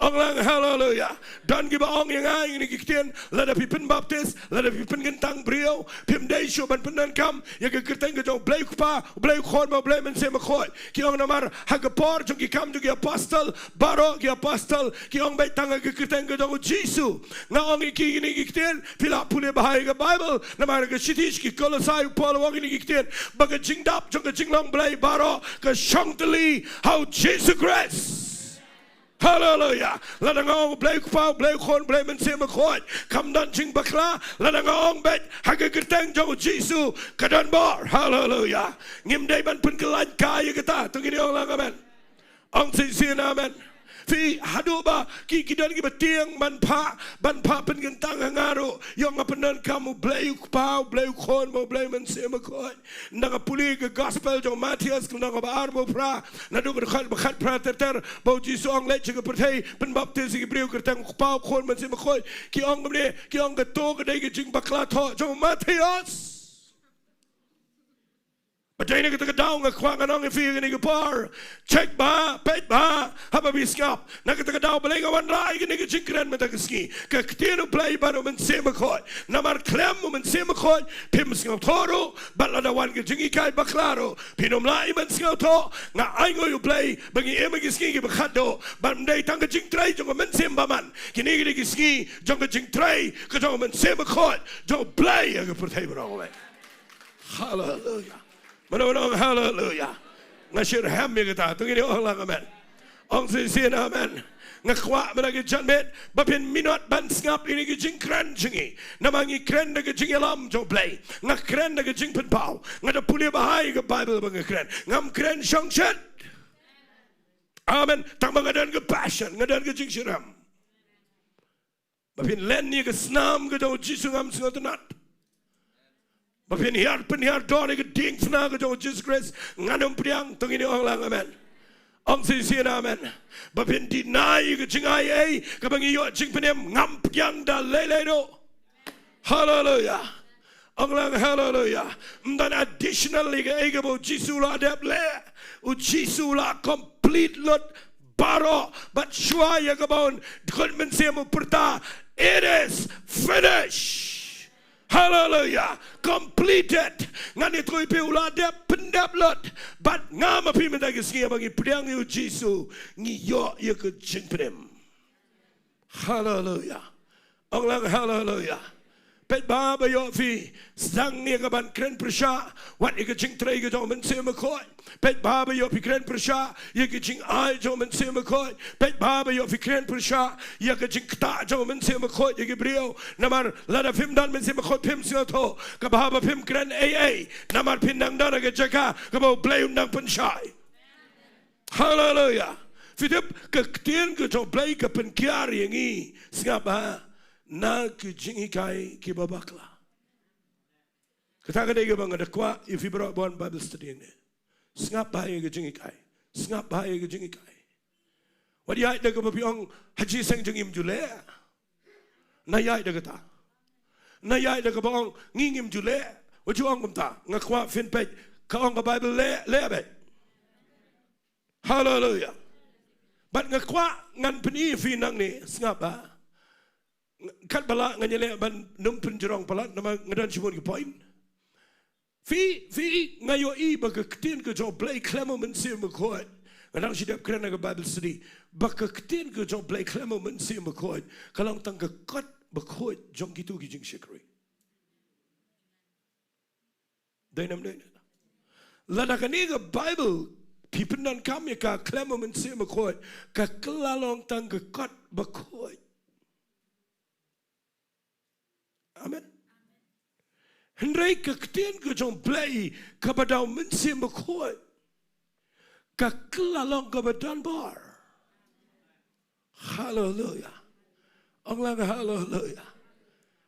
Ong lang haleluya. Don kiba ong ïa nga ïa kine ki ktien, lada phi pynbaptis, lada phi pynkyntang briew, phim dei shuh ban pyndonkam ïa ka kyrteng ka jong U Blei U Kpa, U Blei U Khun bad U Blei Mynsiem Bakhuid. Ki ong namar ha ka por jong ki Kam jong ki Apostol, baroh ki apostol ki ong beit tang ha ka kyrteng ka jong U Jisu. Nga ong ïa ki kine ki ktien, phi lah pule bha ïa ka Baibl, namar ha ka shithi sha ki Kolosai u Paul u ong ïa kine ki ktien ba ka jingdap jong ka jinglong Blei baroh ka shong tylli ha U Jisu Khrist. Haleluya. Lada nga ong U Blei U Kpa, U Blei U Khun, U Blei Mynsiem Bakhuid, kam don jingbakla. Lada nga ong beit ha ka kyrteng jong U Jisu, ka don bor. Haleluya. Ngim dei ban pynkylla kai ïa kata. To ngin ong lang amen. Ong shisien amen. Phi, haduh ba ki, ki don kiba tieng ban phah, ban phah pynkyntang ha nga ruh, ïoh nga pyndonkam U Blei U Kpa, U Blei U Khun bad U Blei Mynsiem Bakhuid. Nda nga pule ka gospel jong u Mathaios, ka lynnong ba arphew phra, naduh ka dkhot ba khatphra ter ter, ba U Jisu u ong leit sha ka pyrthei, pynbaptis ïa ki briew ha ka kyrteng U Kpa, U Khun, Mynsiem Bakhuid. Ki ong kumne, ki ong kato ka dei ka jingbakla thoh jong u Mathaios. Ba dei na kata ka daw nga kwah ngan ong ïa phi ha kane ka por. Check bha, peit bha, haba phi sngap. Na kata ka daw balei nga wanrah ïa kane ka jingkren mynta ka sngi. Ka ktien U Blei bad U Mynsiem Bakhuid. Namar khlem U Mynsiem Bakhuid phim sngewthuh ruh, bad lada wan ka jinghikai bakla ruh phin ym lah ban sngewthuh. Nga ainguh ïa U Blei ba ngi im ha ki sngi kiba khatduh, bad ym dei tang ka jingtrei jong ka mynsiem bymman. Kine ki dei ki sngi jong ka jingtrei ka jong U Mynsiem Bakhuid jong U Blei ha ka pyrthei baroh kawei. Haleluya. Mano mano ong haleluya. Nga shitrhem ïa kata. To ngin ong lang amen. Ong shisien amen. Nga kwah mynta ka janmiet ba phin minot ban sngap ïa kine ki jingkren jong ngi. Namar ngi kren da ka jingïalam jong U Blei. Nga kren da ka jingpynpaw. Nga da pule bha ïa ka Baibl ba nga kren. Ngam kren shongshit. Amen. Tang ba nga don ka passion, nga don ka jingshitrhem. Ba phin len ïa ka snam ka jong U Jisu ngam sngewtynnat. Ba phin hiar pynhiar dor ïa ka diengphna ka jong U Jisu Khrist ngan ym pdiang. To ngin ong lang amen. Ong shisien amen. Ba phin deny ïa ka jingai ei kaba ngi ïoh jingpynim ngam pdiang da lei lei ruh. Haleluya. Ong lang haleluya. Ym don additional ïa kaei kaba U Jisu u la dep leh. U Jisu u la complete lut baroh, bad shuwa ïa kaba un dkut mynsiem u pyrta, "It is finished." Haleluya. Completed. Ngan ïathuh ïa phi u la dep pyndep lut. Bad nga ma phi mynta ka sngi haba ngi pdiang ïa U Jisu, ngi ïoh ïa ka jingpynim. Haleluya. Ong lang haleluya. Peit bha ba ïoh phi sdang ïa ka ban kren pyrshah wat ïa ka jingtrei ka jong U Mynsiem Bakhuid. Peit bha ba ïoh phi kren pyrshah ïa ka jingai jong U Mynsiem Bakhuid. Peit bha ba ïoh phi kren pyrshah ïa ka jingktah jong U Mynsiem Bakhuid ïa ki briew. Namar lada phim don Mynsiem Bakhuid phim sngewthuh. Kaba haba phim kren ei ei, namar phin nang don ha ka jaka kaba U Blei un nang pynshai. Haleluya. Phi tip, ka ktien ka jong U Blei ka pynkiar ïa ngi, sngap bha, na ki jinghikai kiba bakla. Kata ka dei kaba nga da kwah ïa phi baroh ban Bible study ne. Sngap bha ïa ka jinghikai. Sngap bha ïa ka jinghikai. Wat ïaid da kaba phi ong, ha jingïaseng jong ngi ym ju leh. Na ïaid da kata. Na ïaid da kaba ong, ngi ngim ju leh. Wat ju ong kumta. Nga kwah phin peit, ka ong ka Bible leh, leh beit. Haleluya. Bad nga kwah ngan pyni ïa phi nangne, sngap bha. Katba lah ngan ïaleh ban ym pynjrong palat namar nga don shibun ki point. Phi, phi, nga ïohi ba ka ktien ka jong U Blei khlem U Mynsiem Bakhuid. Nga dang shu dep kren ha ka Bible study. Ba ka ktien ka jong U Blei khlem U Mynsiem Bakhuid ka long tang ka kot bakhuid jong kito ki jingshakri. Dei ne ym dei? Lada kane ka Bible phi pyndonkam ïa ka khlem U Mynsiem Bakhuid, ka kylla long tang ka kot bakhuid. Amen. Hynrei ka ktien ka jong U Blei kaba da U Mynsiem Bakhuid, ka kylla long kaba don bor. Haleluya. Ong lang haleluya.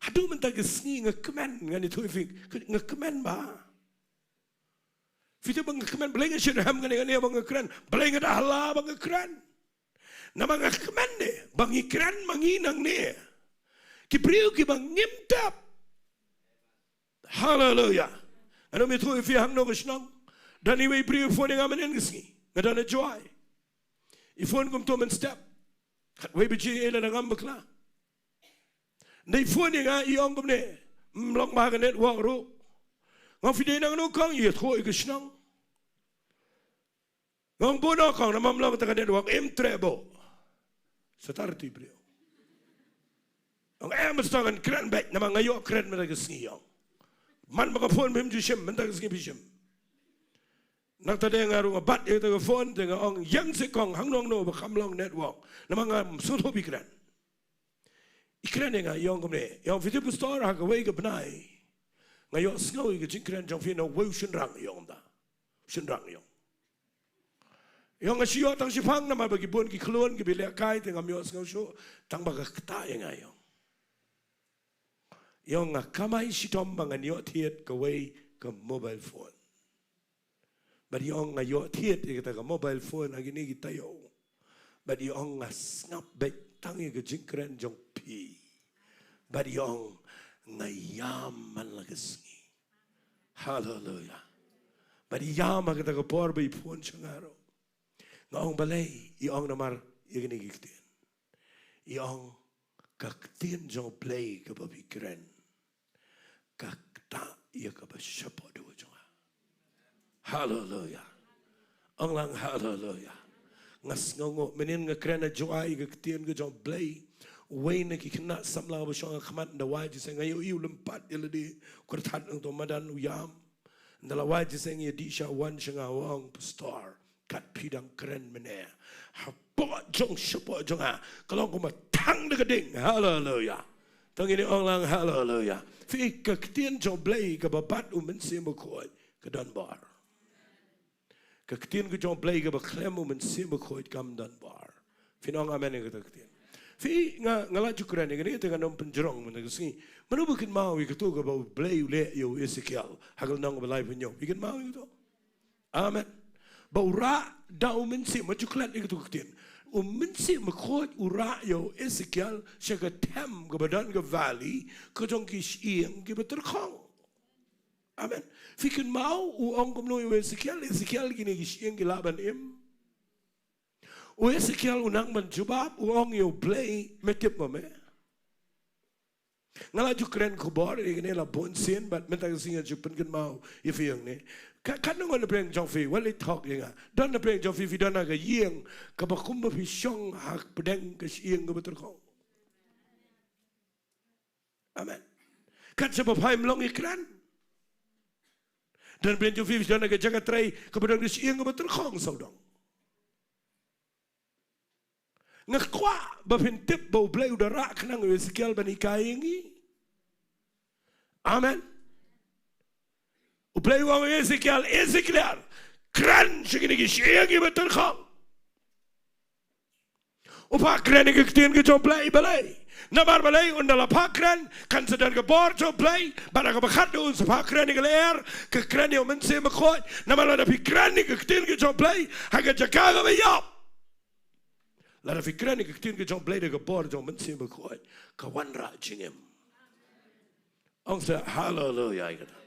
Haduh mynta ka sngi nga kmen, ngan ïathuh ïa phi, nga kmen bha. Phi tip ba nga kmen, balei nga shitrhem kane kane ba nga kren, balei nga da hala ba nga kren. Namar nga kmen ne ba ngi kren ma ngi nangne, ki briew kiba ngim tip. Haleluya. Ngan ym ïathuh ïa phi hangno ka shnong. Don iwei i briew i phone ïa nga mynhynnin ka sngi, nga don ha Jowai. I phone kumto mynstep. Khatwei baje ïa la ngam bakla. Dei phone ïa nga i ong kumne. Ym long bha ka network ruh. Nga ong phi dei nangno kong, ïathuh ïa ka shnong. Nga ong bun o kong namar ym long ta ka network, im treh bha. Sa tar ti briew. Ong em, sa ngan kren beit namar nga ïoh kren mynta ka sngi ong. Man ba ka phone phim ju shim, mynta ka sngi phi shim. Nangta de nga ruh nga bat ïa kata ka phone, te nga ong ïeng seh kong, hangno hangno ba kam long network. Namar ngam sngewthuh phi kren. I kren ïa nga i ong kumne, i ong phi tip pastor ha kawei ka bnai nga ïohsngew ïa ka jingkren jong phi na uwei u shynrang, i ong kumta. U shynrang i ong. I ong nga shu ïoh tang shiphang namar ba ki bun ki khlun kiba ïalehkai te ngam ïohsngew shuh, tang ba ka ktah ïa nga, i ong. I ong nga kamai shitom ba ngan ïoh thied kawei ka mobile phone. Bad i ong nga ïoh thied ïa kata ka mobile phone ha kine ki taïew. Bad i ong nga sngap beit tang ïa ka jingkren jong phi. Bad i ong nga ïam man la ka sngi. Haleluia. Bad i ïam ha kata ka por ba i phone sha nga ruh. Nga ong balei, i ong namar ïa kine ki ktien. I ong ka ktien jong U Blei kaba phi kren ka ktah ïa kaba shapoh duh jong nga. Haleluia. Ong lang haleluia. Nga sngewnguh mynnin nga kren ha Jowai ïa ka ktien ka jong U Blei. Uwei na ki khynnah samla ba shong ha khmat ynda wai jingïaseng, nga ïohi u lympat ïa lade, u kyrthat nangto madan u ïam. Ynda la wai jingïaseng ïa dih sha, wan sha nga, u ong pastor, kat phi dang kren mynne, hapoh jong shapoh jong nga ka long kumba thang da ka ding. Haleluia. To ngin ong lang haleluia. Phi, ka ktien jong U Blei kaba bat U Mynsiem Bakhuid ka don bor. Ka ktien ka jong U Blei kaba khlem U Mynsiem Bakhuid kam don bor. Phin ong amen ïa kata ka ktien. Phi, nga, nga la ju kren ïa kane te ngan ym pynjrong mynta ka sngi. Mano ba kynmaw ïa kato kaba U Blei u leh ïa u Esekiel ha ka lynnong ba laiphew hynñiew? Phi kynmaw ïa kato? Amen. Ba u rah da U Mynsiem, ma ju klet ïa kato ka ktien. U Mynsiem Bakhuid u rah ïa u Esekiel sha ka them kaba don ka valley ka jong ki shyieng kiba tyrkhong. Amen. Phi kynmaw u ong kumno ïa u Esekiel? Esekiel, kine ki shyieng ki lah ban im? U Esekiel u nang ban jubab, u ong ïa U Blei, me tip ma me? Nga la ju kren khubor ïa kane la bun sien, bad mynta ka sngi nga ju pynkynmaw ïa phi ïa kane. Ka, katno ngut na pdeng jong phi, wat leit thok ïa nga, don na pdeng jong phi, phi don ha ka ïing kaba kumba phi shong ha pdeng ka shyieng kaba tyrkhong? Amen. Kat shaba phai ym long ïakren. Don pdeng jong phi, phi don ha ka jaka trei kaba don ka shyieng kaba tyrkhong sawdong. Nga kwah ba phin tip ba U Blei u da rah khnang ïa u Esekiel ban hikai ïa ngi. Amen. U Blei u ong ïa u Esekiel, Esekiel, kren sha kine ki shyieng kiba tyrkhong. U phah kren ïa ka ktien ka jong U Blei, balei? Namar balei? Ynda la phah kren kan sa don ka bor jong U Blei. Bad ha kaba khatduh un sa phah kren ïa ka lyer, ka kren ïa U Mynsiem Bakhuid. Namar lada phi kren ïa ka ktien ka jong U Blei ha ka jaka kaba ïap, lada phi kren ïa ka ktien ka jong U Blei da ka bor jong U Mynsiem Bakhuid, ka wanrah jingim. Ong seh haleluia ïa kata.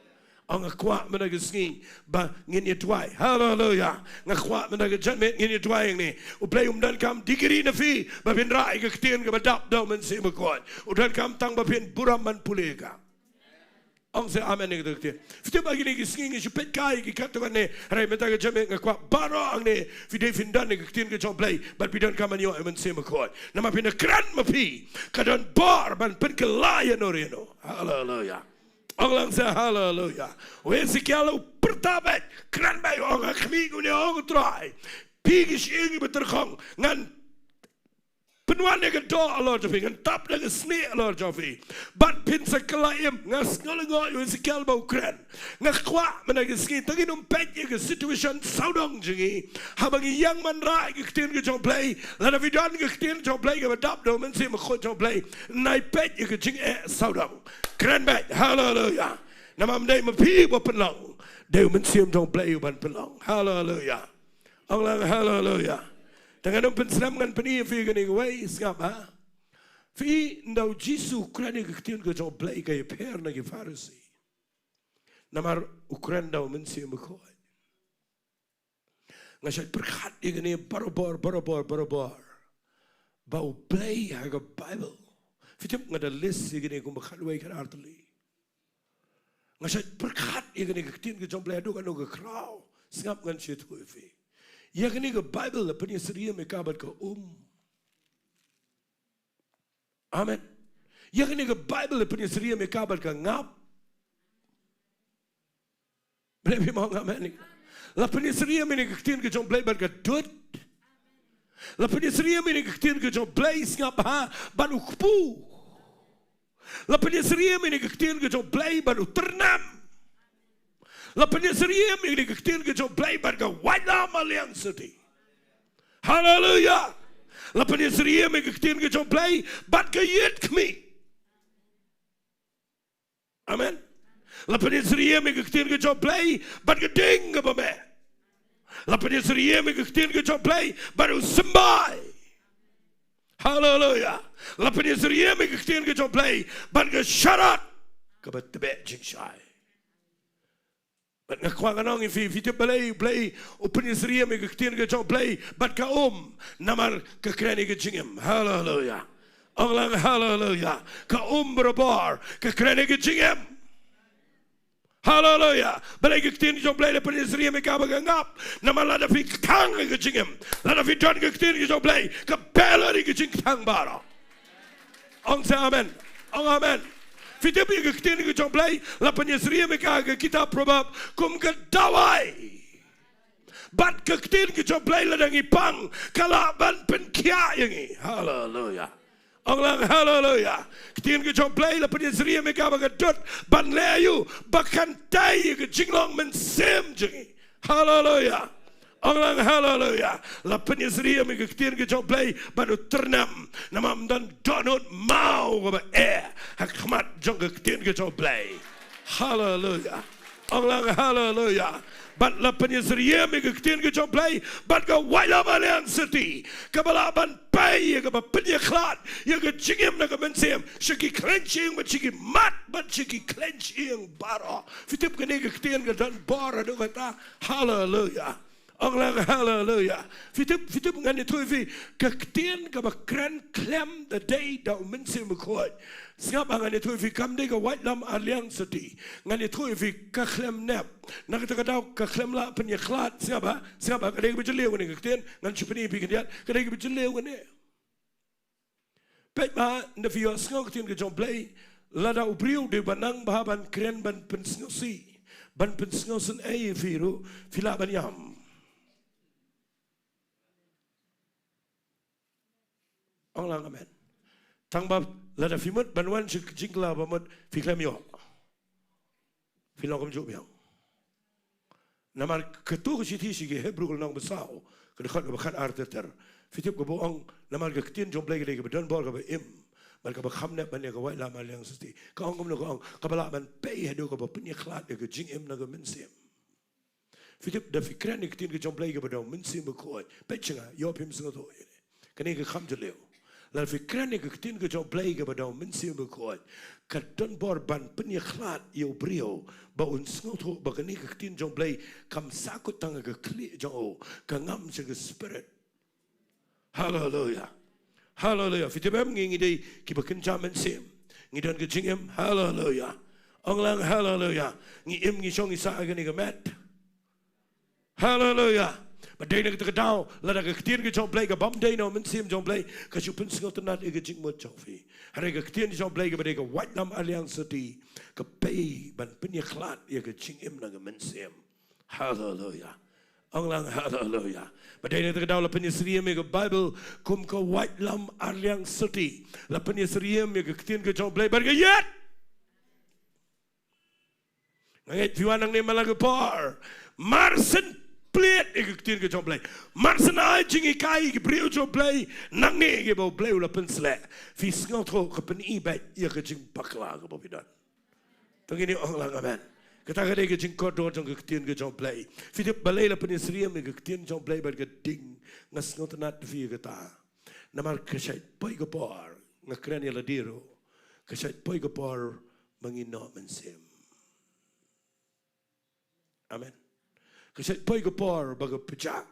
Ong nga kwah mynta ka sngi ba ngin ïa duwai. Haleluia. Nga kwah mynta ka janmiet ngin ïa duwai ïa ngi. U Blei um donkam degree na phi ba phin rah ïa ka ktien kaba dap da U Mynsiem Bakhuid. U donkam tang ba phin burom ban pule ïa ka. Ong seh amen ïa kata ka ktien. Phi tip ba kine ki sngi ngi shu peit kai ki katto katne. Hynrei mynta ka janmiet nga kwah baroh hangne phi dei phin don ïa ka ktien ka jong U Blei bad phi donkam ban ïoh ïa U Mynsiem Bakhuid. Namar phin ïa kren ma phi, ka don bor ban pynkylla ïa no re no. Haleluia. Ong lang seh haleluia. U Esekiel u pyrta beit, kren beit, u ong ha khmih une, ong Trai, phi ki shyieng kiba tyrkhong, ngan pynwan ïa ka doh halor jong phi, ngan tap da ka snieh halor jong phi. Bad phin sa kylla im. Nga sngew lyngngoh ïa u Esekiel ba u kren. Nga kwah mynta ka sngi tang ngin ym peit ïa ka situation sawdong jong ngi. Haba ngi ïeng ban rah ïa ka ktien ka jong U Blei, lada phi don ka ktien jong U Blei kaba dap da U Mynsiem Bakhuid jong U Blei, nai peit ïa ka jingeh sawdong. Kren beit, haleluia. Namar ym dei ma phi ba pynlong, dei U Mynsiem jong U Blei u ban pynlong. Haleluia. Ong lang haleluia. Te ngan ym pynslem, ngan pyni ïa phi kane kawei, sngap ha. Phi, ynda u Jisu u kren ïa ka ktien ka jong U Blei ka ïapher na ki Pharisi. Namar u kren da U Mynsiem Bakhuid. Nga shait pyrkhat ïa kane barabor, barabor, barabor. ba U Blei ha ka Baibl. Phi tip nga da list ïa kine kumba khatwei khatar tylli. Nga shait pyrkhat ïa kane ka ktien ka jong U Blei haduh katno ka khraw. Sngap ngan shu ïathuh ïa phi. Ïa kane ka Baibl la pynïasyriem ïa ka bad ka um. Amen. Ïa kane ka Baibl la pynïasyriem ïa ka bad ka ngap. Balei phim ong amen? La pynïasyriem ïa kane ka ktien ka jong U Blei bad ka dud. La pynïasyriem ïa kane ka ktien ka jong U Blei, sngap ha, bad u kpu. La pynïasyriem ïa kane ka ktien ka jong U Blei bad u tyrnem. La pynïasyriem ïa kane ka ktien ka jong U Blei bad ka waitlam aliang syrti. Haleluya. La pynïasyriem ïa kane ka ktien ka jong U Blei bad ka ïit khmih. Amen. La pynïasyriem ïa kane ka ktien ka jong U Blei bad ka ding kaba meh. La pynïasyriem ïa kane ka ktien ka jong U Blei bad u symbai. Haleluya. La pynïasyriem ïa kane ka ktien ka jong U Blei bad ka sharak kaba tbeh jingshai. Bad nga kwah ngan ong ïa phi, phi tip balei U Blei u pynïasyriem ïa kane ka ktien ka jong U Blei bad ka um? Namar ka kren ïa ka jingim. Haleluya. Ong lang haleluya. Ka um barabor ka kren ïa ka jingim. Haleluya. Balei ka ktien jong U Blei la pynïasyriem ïa ka bad ka ngap? Namar lada phi khang ïa ka jingim, lada phi don ka ktien jong U Blei, ka beh lut ïa ka jingkhang baroh. Ong sa amen. Ong amen. Phi tip ïa ka ktien jong U Blei la pynïasyriem ïa ka ha ka kitab Proverb kum ka dawai bad ka ktien ka jong U Blei lada ngi pang, ka lah ban pynkhiah ïa ngi. Haleluya. Ong lang haleluya. Ktien ka jong U Blei la pynïasyriem ïa ka bad ka dud ban leh aïu? Ba kan tei ïa ka jinglong mynsiem jong ngi. Haleluya. Ong lang haleluya. La pynïasyriem ïa ka ktien ka jong U Blei bad u tyrnem. Namar ym don dohnud maw kaba eh ha khmat jong ka ktien ka jong U Blei. Haleluya. Ong lang haleluya. Bad la pynïasyriem ïa ka ktien ka jong U Blei bad ka waitlam aliang syrti, kaba lah ban pei ïa kaba pynïakhlad ïa ka jingim na ka mynsiem sha ki khlaiñ shyieng bad sha ki mat bad sha ki khlaiñ shyieng baroh. Phi tip kane ka ktien ka don bor haduh katta. Haleluya. Ong lang haleluya. Phi tip, phi tip ngan ïathuh ïa phi, ka ktien kaba kren khlem da dei da U Mynsiem Bakhuid. Sngap ba ngan ïathuh ïa phi, kam dei ka waitlam aliang syrti. Ngan ïathuh ïa phi, ka khlem nep. Na kata ka daw ka khlem lah pynïakhlad. Sngap ba, sngap ba, ka dei kaba jylliew kane ka ktien, ngan shu pyni ïa phi khyndiat, ka dei kaba jylliew kane. Peit ba, ynda phi ïohsngew ka ktien ka jong U Blei, lada u briew u dei ba nang bha ban kren, ban pynsngewsih, ban pynsngewsynei ïa phi ruh, phi lah ban ïam. Ong lang amen. Tang ba lada phi mut ban wan sha ka jingkylla ba mut, phi khlem ïoh. Phi long kumjuh biang. Namar katto ka shithi sha ki Hebru ka lynnong ba saw, ka dkhot kaba khatar ter ter. Phi tip kaba ong, namar ka ktien jong U Blei ka dei kaba don bor, kaba im, bad kaba kham nep ban ïa ka waitlam aliang syrti. Ka ong kumno, ka ong, kaba lah ban pei haduh kaba pynïakhlad ïa ka jingim na ka mynsiem. Phi tip, da phi kren ïa ka ktien ka jong U Blei kaba da U Mynsiem Bakhuid, peit sha nga, ïoh phim sngewthuh ïa kane. Kane ka kham jylliew. Lada phi kren ïa ka ktien ka jong U Blei kaba da U Mynsiem Bakhuid, ka don bor ban pynïakhlad ïa u briew, ba un sngewthuh ba kane ka ktien jong U Blei kam sahkut tang ha ka khlieh jong u, ka ngam sha ka spirit. Haleluya. Haleluya. Phi tip em, ngi, ngi dei kiba kynja mynsiem. Ngi don ka jingim. Haleluya. Ong lang haleluya. Ngi im, ngi shong, ngi sah ha kane ka met. Haleluya. Ba dei na kata ka daw, lada ka ktien ka jong U Blei, ka bym dei na U Mynsiem jong U Blei, ka shu pynsngewtynnad ïa ka jingmut jong phi. Hynrei ka ktien jong U Blei kaba dei ka waitlam aliang syrti, ka pei ban pynïakhlad ïa ka jingim na ka mynsiem. Haleluya. Ong lang haleluya. Ba dei na kata ka daw la pynïasyriem ïa ka Baibl kum ka waitlam aliang syrti. La pynïasyriem ïa ka ktien ka jong U Blei bad ka ïit. Nga ngeit phi wan nangne man la ka por, mar syn plied ïa ka ktien ka jong U Blei, mar syn ai jinghikai ïa ki briew jong U Blei nangne kiba U Blei u la pynsleh, phi sngewthuh ka pyni beit ïa ka jingbakla kaba phi don. To ngin ong lang amen. Kata ka dei ka jingkordor jong ka ktien ka jong U Blei. Phi tip balei la pynïasyriem ïa ka ktien jong U Blei bad ka ding? Nga sngewtynnad ïa phi ïa kata. Namar ka shait poi ka por, nga kren ïa lade ruh, ka shait poi ka por ba ngin noh mynsiem. Amen. Ka shait poi ka por ba ka pjah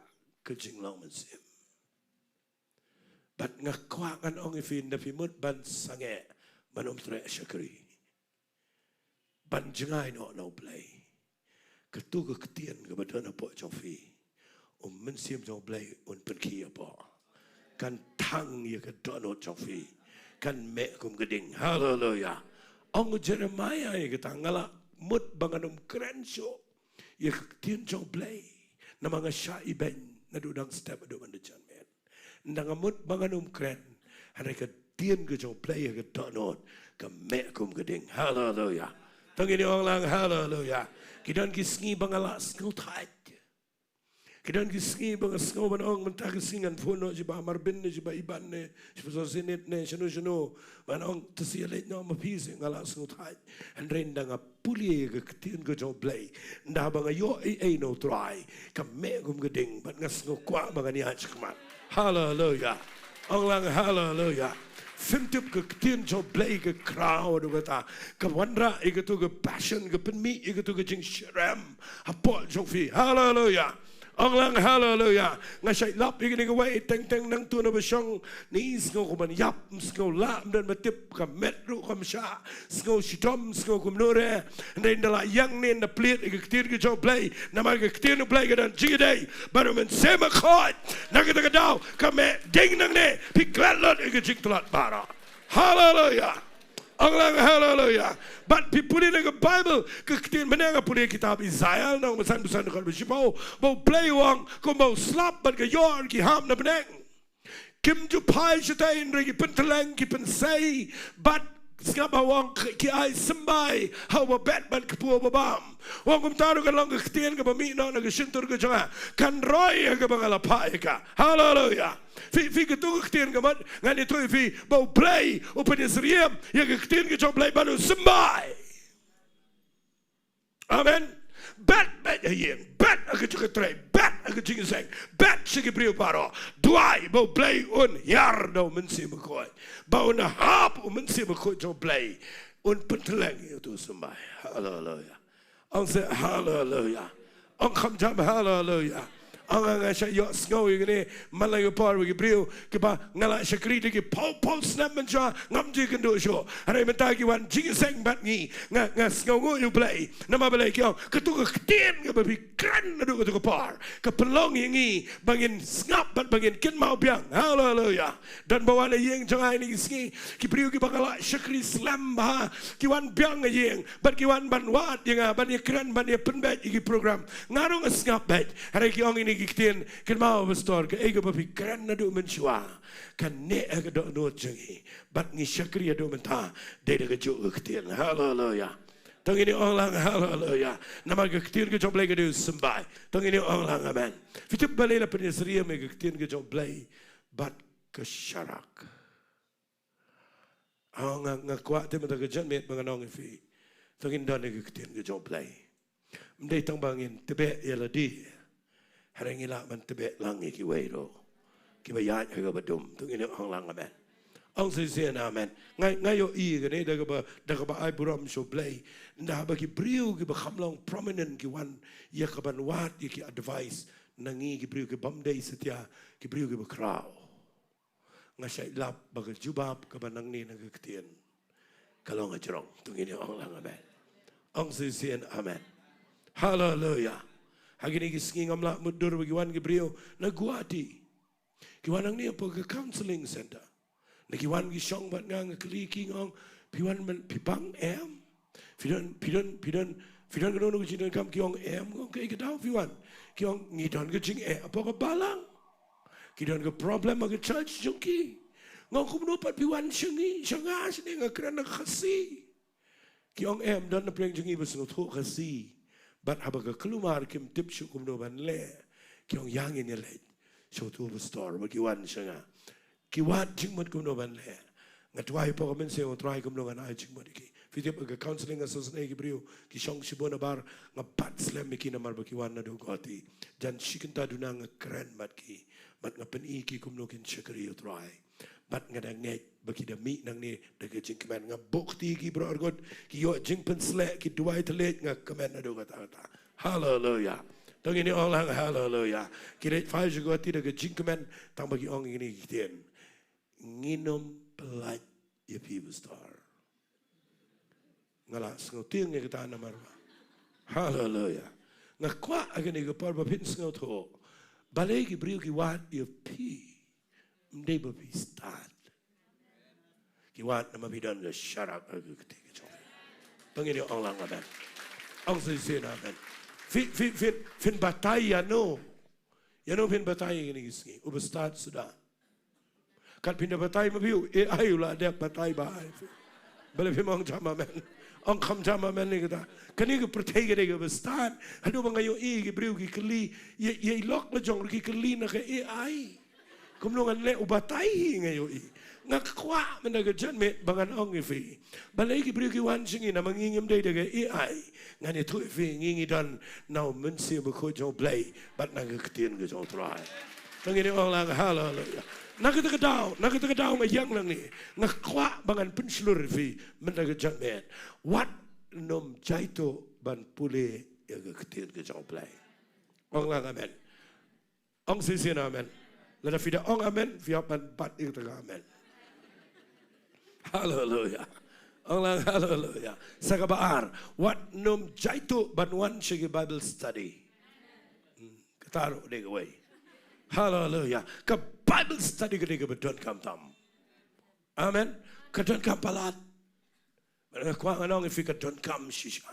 ka jinglong mynsiem. Bad nga kwah ngan ong ïa phi, ynda phi mut ban sangeh, ban ym treh shakri, ban jngai noh na U Blei, katu ka ktien kaba don hapoh jong phi, U Mynsiem jong U Blei un pynkhih hapoh. Kan thang ïa ka dohnud jong phi. Kan meh kum ka ding. Haleluya. Ong u Jeremaïah ïa kata, nga la mut ba ngan ym kren shuh ïa ka ktien jong U Blei, namar nga shah ibeiñ naduh dang step haduh ban da janmiet. Ynda nga mut ba ngan ym kren, hynrei ka ktien ka jong U Blei ha ka dohnud ka meh kum ka ding. Haleluya. To ngin ong lang haleluya. Ki don ki sngi ba nga la sngewthait. Ki don ki sngi ba nga sngew ban ong, mynta ka sngi ngan phone noh sha i Bah Marbin ne sha i Bah Iban ne sha i Pastor Sinit ne shano shano, ban ong, to shu leit noh ma phi seh, nga la sngewthait. Hynrei ynda nga pule ïa ka ktien ka jong U Blei, ynda ba nga ïoh ei ei na U Trai, ka meh kum ka ding, bad nga sngew kwah ba ngan ïaid shakhmat. Haleluya. Ong lang haleluya. Phim tip, ka ktien jong U Blei ka khraw haduh katta, ka wanrah ïa katu ka passion, ka pynmih ïa katu ka jingsyriem hapoh jong phi. Haleluya. Ong lang haleluya. Nga shait lap ïa kane kawei, teng teng nangta naba shong, nga sngew kumban ïap, sngew lah, ym don ba tip, ka met ruh kam shah, sngew shitom, sngew kumno re. Hynrei ynda la ïeng ne ynda plie ïa ka ktien ka jong U Blei, namar ka ktien U Blei ka don jingïadei bad U Mynsiem Bakhuid. Na kata ka daw ka meh ding nangne, phi klet lut ïa ka jingtlot baroh. Haleluya. Ong lang haleluya. Bad phi pule na ka Baibl, ka ktien, mynne nga pule kitab Isaïah, lynnong ba san, ba san dkhot ba shiphew, ba U Blei u ong, kumba u slap bad ka ïor ki hap na bneng, kim ju phai shatei, hynrei ki pyntylleng, ki pynsei, bad sngap ba u ong, ki, ki ai symbai ha uba bet bad kpu uba bam. U ong kumta ruh kan long ka ktien kaba mih noh na ka shyntur ka jong nga, kan roi ha kaba nga la phah ïa ka. Haleluya. Phi, phi, katu ka ktien ka mut ngan ïathuh ïa phi ba U Blei u pynïasyriem ïa ka ktien ka jong U Blei ban u symbai. Amen. Bet, bet ha ïing, bet ha ka jingïatrei, bet ha ka jingïaseng, bet sha ki briew baroh. Duwai ba U Blei un hiar da U Mynsiem Bakhuid, ba un hap U Mynsiem Bakhuid jong U Blei, un pyntylleng ïa utu u symbai. Haleluya. Ong seh haleluya. Ong kham jam haleluya. Ong nga, nga shah ïohsngew ïa kane man la ka por ba ki briew kiba nga la shakri da ki phew phew snem mynshuwa, ngam ju ïakynduh shuh. Hynrei mynta ki wan jingïaseng bad ngi, nga, nga sngewnguh ïa U Blei. Namar balei? Ki ong, katu ka ktien kaba phi kren naduh katu ka por, ka pynlong ïa ngi ba ngin sngap bad ba ngin kynmaw biang. Haleluya. Don ba wan ha ïing jong nga ha kine ki sngi, ki briew kiba nga la shakri slem bha, ki wan biang ha ïing bad ki wan ban wad ïa nga, ban ïakren, ban ïapynbeit ïa ki program. Nga ruh nga sngap beit. Hynrei ki ong ïa kine ki ktien, kynmaw Pastor, kaei kaba phi kren naduh mynshuwa ka neh ha ka dohnud jong ngi, bad ngi shakri haduh mynta dei da kajuh ka ktien. Haleluya. To ngin ong lang haleluya. Namar ka ktien ka jong U Blei ka dei u symbai. To ngin ong lang amen. Phi tip balei la pynïasyriem ïa ka ktien ka jong U Blei bad ka sharak? Ong nga, nga kwah te mynta ka janmiet ba ngan ong ïa phi, to ngin don ïa ka ktien ka jong U Blei. Ym dei tang ba ngin tbeh ïa lade, hynrei ngi lah ban tbeh lang ïa kiwei ruh kiba ïaid ha kaba dum. To ngin ong lang amen. Ong shisien amen. Nga, nga ïohi kane da kaba, da kaba ai burom sha U Blei, ynda haba ki briew kiba kham long prominent ki wan ïa ka ban wad ïa ki advice na ngi ki briew ki bym dei satia, ki briew kiba khraw, nga shait lap ba ka jubab kaba nangne na ka ktien ka long hajrong. To ngin ong lang amen. Ong shisien amen. Haleluya. Ha kine ki sngi ngam lah mutdur ba ki wan ki briew na Guwahati. Ki wan nangne hapoh ka counseling center. Nda ki wan ki shong bad nga, nga kylli ki, nga ong, phi wan man, phi bang em? Phi don, phi don, phi don, phi don kano kano ka jingdonkam? Ki ong em. Nga ong, kaei ka daw phi wan? Ki ong, ngi don ka jingeh hapoh ka balang. Ki don ka problem ha ka church jong ki. Nga ong, kumno pat phi wan sha ngi, sha nga shane, nga kren da ka Khasi? Ki ong, em, don na pdeng jong ngi ba sngewthuh Khasi. Bad haba ka kulmar kim tip shuh kumno ban leh, ki ong, ïa ngin ïaleit sha utu u pastor. Bad ki wan sha nga. Ki wad jingmut kumno ban leh. Nga duwai hapoh ka mynsiem, nga trai kumno ngan ai jingmut ïa ki. Phi tip, ha ka counseling nga sngewsynei ïa ki briew, ki shong shibun habar, nga bat slem ïa ki namar ba ki wan naduh Guwahati. Jan shi kynta duna nga kren bad ki, bad nga pyni ïa ki kumno kin shakri ïa u Trai. Bad nga da ngeit ba ki da mih nangne da ka jingkmen. Nga buh kti ïa ki baroh arngut, ki ïoh jingpynsleh, ki duwai thylliej, nga kmen naduh katta katta. Haleluya. To ngin ong lang haleluya. Ki leit phai sha Guwahati da ka jingkmen tang ba ki ong ïa kine ki ktien. Nginym pyllait ïa phi, pastor. Nga la sngewthuh ïa kata namar ba, haleluya, nga kwah ha kane ka por ba phin sngewthuh. Balei ki briew ki wad ïa phi? Ym dei ba phi stad. Ki wad namar phi don ka sharak ha ka kti ka jong. To ngin ïa ong lang amen. Ong shisien amen. Phi, phi, phin, phin batai ïano? Ïano phin batai ïa kine ki sngi? Uba stad suda. Kat phin da batai ma phi, u A I u la dep batai bha ïa phi. Balei phim ong jam amen? Ong kham jam amen ïa kata. Kane ka pyrthei ka dei kaba stad. Haduh ba nga ïohi ki briew ki kylli, ïa, ïa i lok la jong ruh ki kylli na ka A I. Kumno ngan leh u batai hi, nga ïohi. Nga kwah mynta ka janmiet ba ngan ong ïa phi. Balei ki briew ki wan sha ngi namar ngi ngim dei da ka A I? Ngan ïathuh ïa phi, ngi ngi don na u Mynsiem Bakhuid jong U Blei bad na ka ktien ka jong U Trai. To ngin ong lang haleluya. Na kata ka daw, na kata ka daw nga ïeng nangne, nga kwah ba ngan pynshlur ïa phi mynta ka janmiet. Wat nym jaituh ban pule ïa ka ktien ka jong U Blei. Ong lang amen. Ong shisien amen. Lada phi da ong amen, phi hap ban bat ïa kata ka amen. Haleluya. Ong lang haleluya. Sa kaba ar, wat nym jaituh ban wan sha ki Bible study. Hmm, kata ruh dei kawei. Haleluya. Ka Bible study ka dei kaba donkam tam. Amen. Ka donkam palat. Nga kwah ngan ong ïa phi, ka donkam shisha.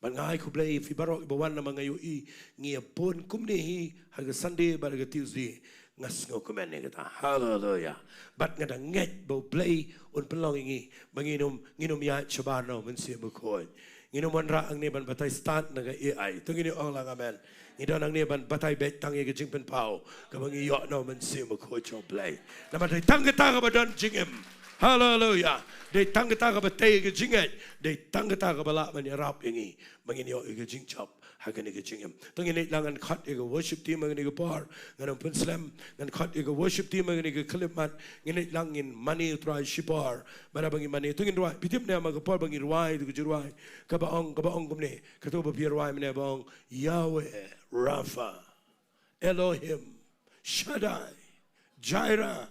Bad nga ai khublei ïa phi baroh kiba wan namar nga ïohi ngi ïa bun kumne hi ha ka Sunday bad ha ka Tuesday. Nga sngewkmen ïa kata. Haleluya. Bad nga da ngeit ba U Blei un pynlong ïa ngi ba ngin ym, ngin ym ïaid shabar na U Mynsiem Bakhuid. Ngin ym wanrah hangne ban batai stad na ka A I. To ngin ïa ong lang amen. Ngi don hangne ban batai beit tang ïa ka jingpynpaw kaba ngi ïoh na U Mynsiem Bakhuid jong U Blei. Namar dei tang kata kaba don jingim. Haleluya. Dei tang kata kaba tei ïa ka jingngeit. Dei tang kata kaba lah ban ïarap ïa ngi ba ngin ïoh ïa ka jingjop ha kane ka jingim. To ngin leit lang, ngan khot ïa ka worship team ha kane ka por. Ngan ym pynslem, ngan khot ïa ka worship team ha kane ka khyllipmat. Ngin leit lang, ngin mane U Trai shipor. Bad haba ngi mane, to ngin rwai. Phi tip ne em ha ka por ba ngi rwai, to ka jingrwai kaba ong, kaba ong kumne. Kato ba phi rwai mynne ba ong, Yahweh Rapha, Elohim Shaddai, Jireh,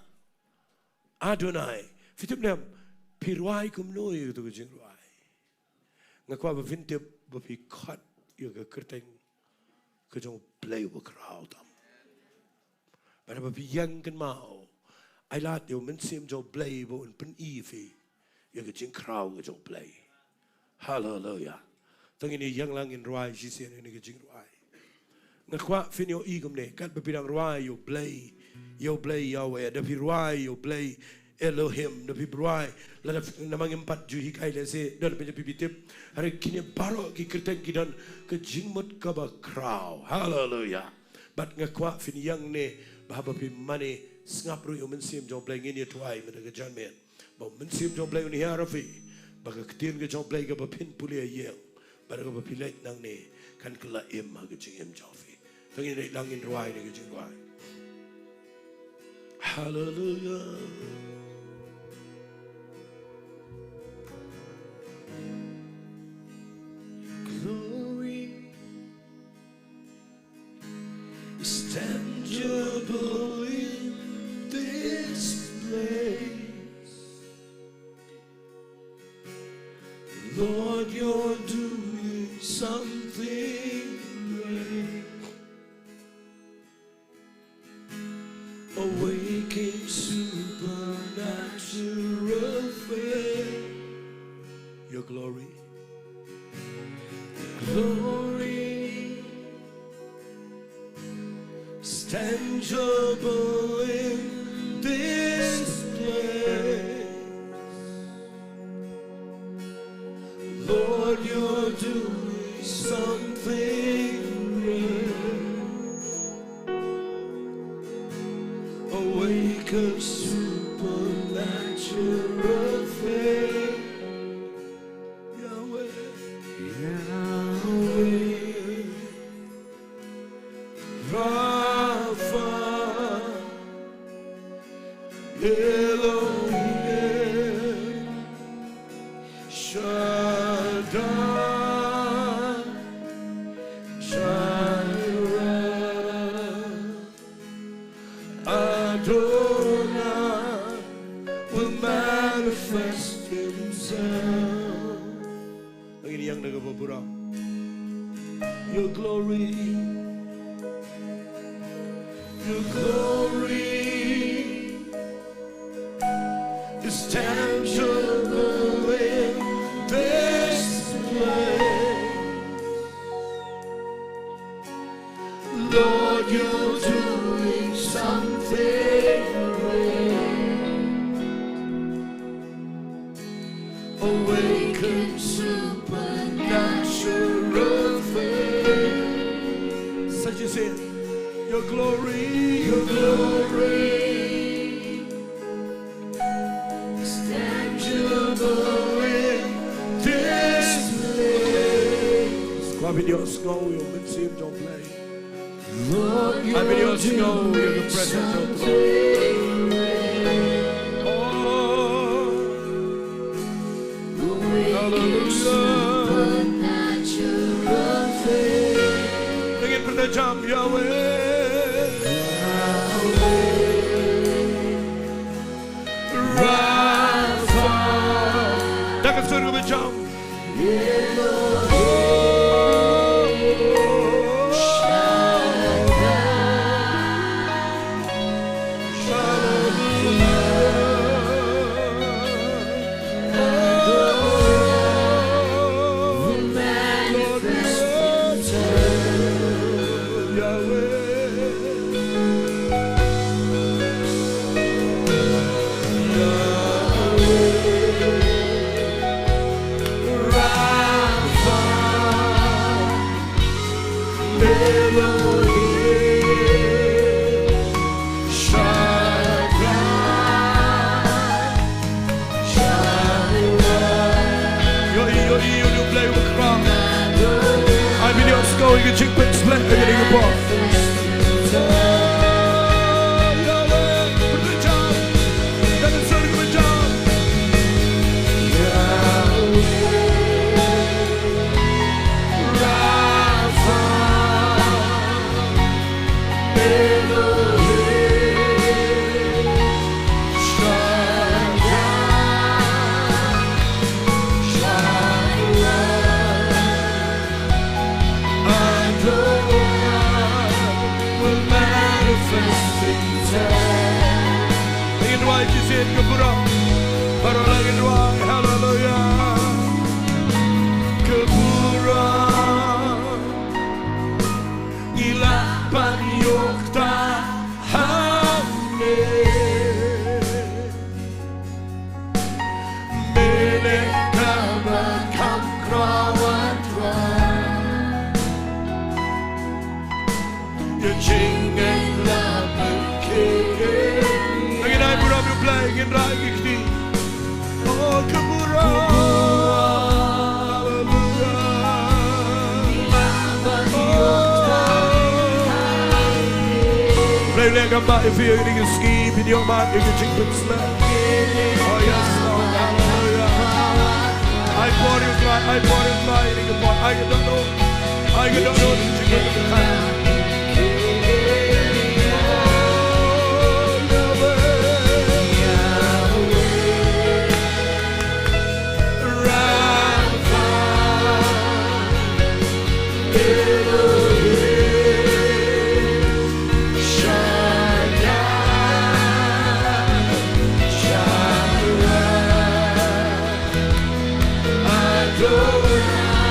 Adonai. Phi tip ne em? Phi rwai kumno ïa kato ka jingrwai? Nga kwah ba phin tip ba phi khot ïa ka kyrteng ka jong U Blei uba khraw tam. Bad haba phi ïeng kynmaw, ai lad ïa U Mynsiem jong U Blei ba un pyni ïa phi ïa ka jingkhraw ka jong U Blei. Haleluya. To ngin ïeng lang, ngin rwai shisien ïa kane ka jingrwai. Nga kwah phin ïohi kumne, katba phi dang rwai ïa U Blei, ïa U Blei Yahweh, da phi rwai ïa U Blei Elohim, da phi rwai, lada phi, namar ngim pat ju hikai lehse, don phi, phi tip, hynrei kine baroh ki kyrteng ki don ka jingmut kaba khraw. Haleluya. Bad nga kwah phin ïeng ne, ba haba phi mane, sngap ruh ïa U Mynsiem jong U Blei. Ngin ïa duwai mynta ka janmiet. Ba U Mynsiem jong U Blei un hiar ïa phi. Ba ka ktien ka jong U Blei kaba phin pule ïa, bad kaba phi leit nangne, kan kylla im ha ka jingim jong phi. To ngin leit lang, ngin rwai ïa ka jingrwai. Hallelujah. Glory is tangible in this place. Lord, you're doing something great. Awaken supernatural faith. Your glory. Glory is tangible in this place. Lord, you're doing something great. Awaken supernatural faith. Yahweh. Yahweh. Rapha. Elohim. Shaddai. Jireh. Adonai. Pura. Your glory, your glory is tangible in this place. Lord, you're doing something great. Awaken supernatural faith. Such is it. Your glory, your glory is tangible in this place. Ko Abidiang Shngaw, ïa u Mynsiem jong U Blei. Lord, you're doing something. Oh, hallelujah. Sing it for the jump, Yahweh. Rapha. That can sort of a jump. Ïohi, ïohi, ïohi, U Blei u khrong. Ai Abidiang Shngaw ïa ka jingpynshlur ïa kane ka por. Ngi duwai shisien ka burom. Baroh ngi duwai, haleluya. Ka burom. Ngi lah ban ïoh kata hangne. Me leh kaba kham khraw wat wan. Ka jingngeit la pynkhih. Ngin ai burom ïa U Blei, ngin rai ki kti. Oh, ka burom. Haleluya. Oh. Blei leh kam ba ïa phi ïa kine ki sngi phin ïoh mad ïa ka jingpynshlur. Oh, yes, Lord. Haleluya. Ai por ïa U Trai, ai por ïa U Trai ïa kine ki por, ai ka dohnud. Ai ka dohnud ïa ka jingpynshlur.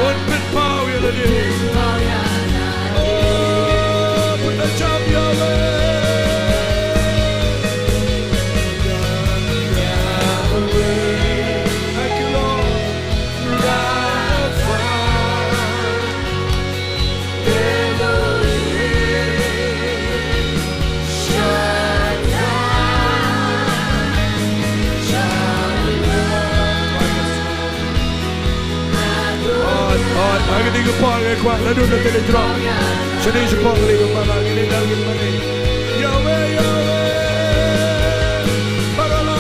Un pynpaw ïa lade. Oh, pynjam ïa lade. Thank you, Lord. Rapha. Oi, oi, ha kane ka por ngi kwah naduh na kane ka jrong. Shane shapoh kane ka para, kine ki dang kin mane. Yahweh, Yahweh. Para la.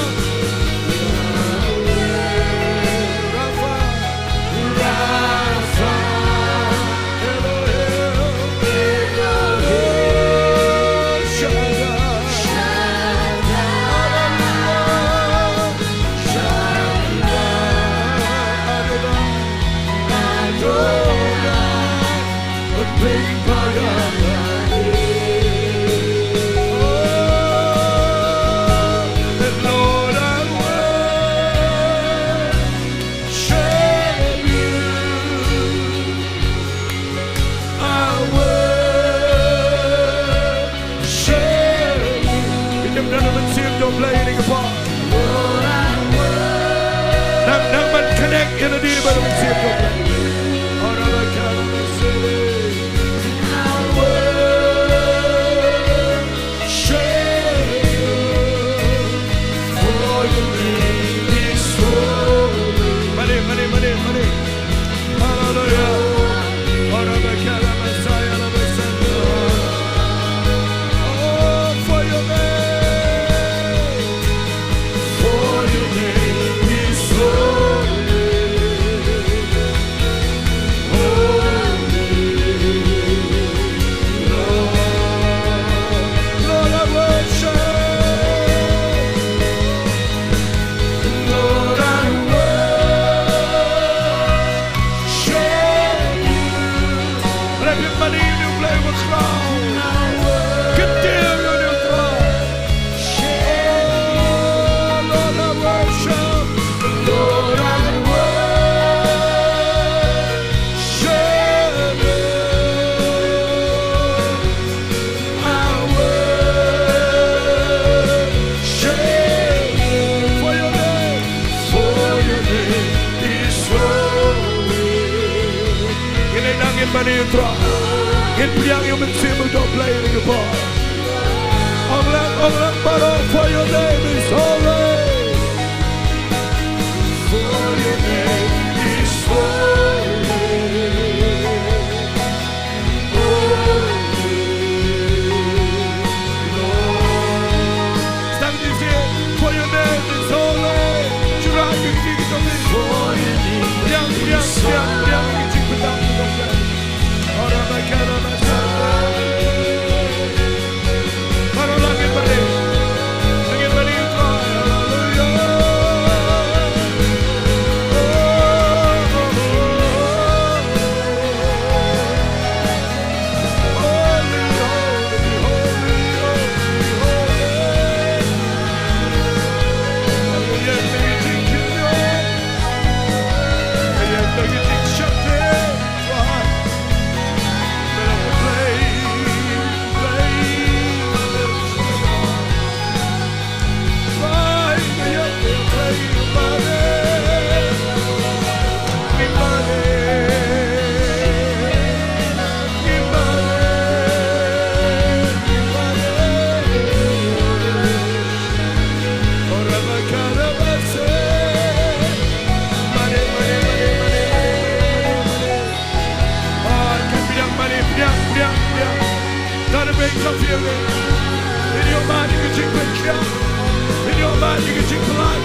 Rapha. Rapha, Elohim, Elohim, Shaddai, Shaddai, Adonai, Adonai, Adonai. Blei ïa kane ka por. Nang, nang ban connect ïa lade bad u Mynsiem jong U Blei. Mane, mane, mane, mane. Hallelujah. Ora bakala Messiah la Messiah. Oh, for your name. For your name is holy. Holy. Lord, Lord, I worship. Lord, I worship you. Lep ïa u mane ïa une u Blei uba khraw. Kyntiew ïa une u Trai. Oh, Lord, I worship. Lord, I worship you. I worship you. For your name, for your name is holy. Ngin ïa nang ngin mane ïa u Trai. Ngin pdiang ïa u Mynsiem u dei Blei ïa ka por. Ong lang, ong lang baroh, for your name is holy. For your name is holy. Stang, you say, for your name is holy. Shira, you think it's okay. For your name is holy. Ora bakara basara. Para langit balik. Langit balik, Tuhan. Haleluya. Pdiang, pdiang, pdiang. Don a bit of feeling. Pynïoh bad ïa ka jingpynkhiah. Pynïoh bad ïa ka jingpyllait.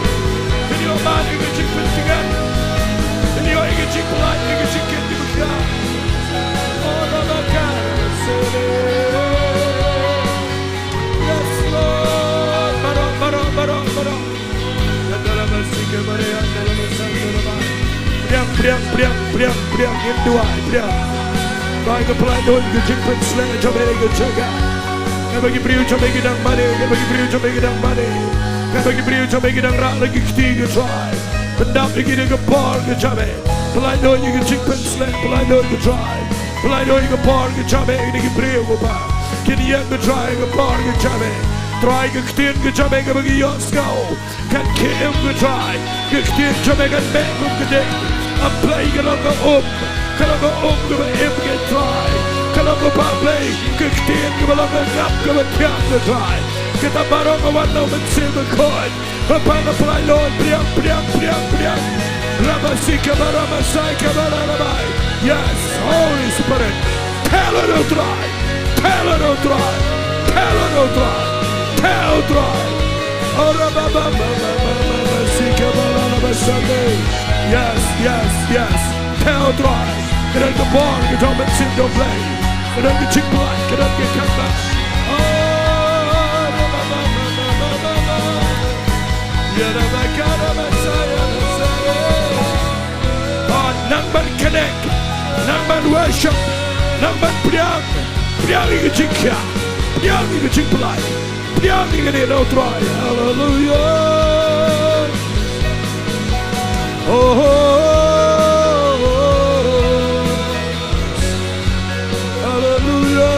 Pynïoh bad ïa ka jingpyntngen. Pynïoh ïa ka jingpyllait, ïa ka jingkit, ïa ka jingkhiah. Oh, Lord, oh, God. Yes, Lord. Baroh, baroh, baroh, baroh. Pdiang, pdiang, pdiang, pdiang, pdiang, ngin duwai, pdiang. Trai, nga pynlait noh ïa ka jingpynsleh jong me ha kane ka jaka. Kaba ki briew jong me ki dang mane, kaba ki briew jong me ki dang mane. Kaba ki briew jong me ki dang rah la ki kti, ko Trai. Pyndap ïa ki ha kane ka por, ko Trai. Pynlait noh ïa ka jingpynsleh, pynlait noh, ko Trai. Pynlait noh ïa ka por, ko Trai, ïa kine ki briew, ko Pa. Kin ïeng, ko Trai, ha kane ka por, ko Trai. Trai, ka ktien, ko Trai, kaba ngi ïohsngew. Kan khie im, ko Trai. Ka ktien jong me kan meh kum ka ding. A Blei, ka long ka um. Ka long ka um kaba im, ko Trai. Ka long, ko Pa Blei, ka ktien kaba long ka ngap kaba thiang, ko Trai. Kata baroh ka wan na u Mynsiem Bakhuid. Ko Pa, nga pynlait noh, pdiang, pdiang, pdiang, pdiang. Rabasika ba rabasai ka ba la rabai. Yes, Holy Spirit. Tell her, O Trai. Tell her, O Trai. Tell her, O Trai. Tell, O Trai. Ora ba ba ba ba ba ba ba sika ba la la ba sande. Yes, yes, yes. Tell, O Trai. Ka don ka bor, ka don ka mynsiem jong U Blei. Ka don ka jingpynlait, ka don ka kyrpang. Ora ba ba ba ba ba ba ba. Ïa ra ba ka ra ba sa ïa ra sa ïa. Oh, nang ban connect, nang ban worship, nang ban pdiang, pdiang ïa ka jingkhiah, pdiang ïa ka jingpynlait, pdiang ïa kane, O Trai. Hallelujah. Oh, oh, oh, oh. Hallelujah.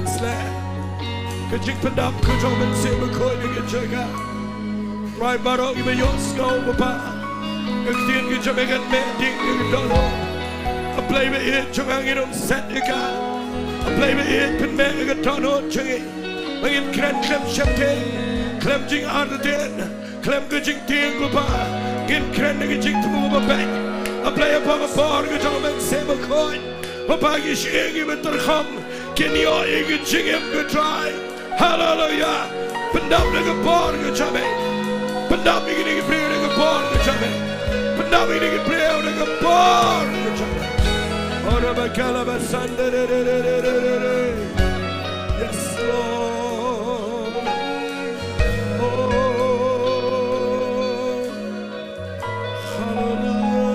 Sleh ka jingpyndap ka jong u Mynsiem Bakhuid ha ka jaka. Trai baroh kiba ïohsngew Bapa, ka ktien ka jong me kan meh ding ha ka dohnud. A Blei ba ïeit jong nga, ngi ym set ïa ka. A Blei ba ïeit, pynmeh ha ka dohnud jong ngi. Ba ngin kren khlem sheptieng, khlem jingartatien, khlem ka jingtieng Bapa. Ngin kren da ka jingthmu ba beit. A Blei, ha ka bor ka jong u Mynsiem Bakhuid, Bapa, ki shyieng kiba tyrkhong kin ïoh ïa ka jingim, ko Trai. Haleluya. Pyndap da ka bor ka jong me. Pyndap ïa kine ki briew da ka bor ka jong me. Pyndap ïa kine ki briew da ka bor ka jong me. Ora bakala basanda re re re re re re re. Yes, Lord. Oh, haleluya.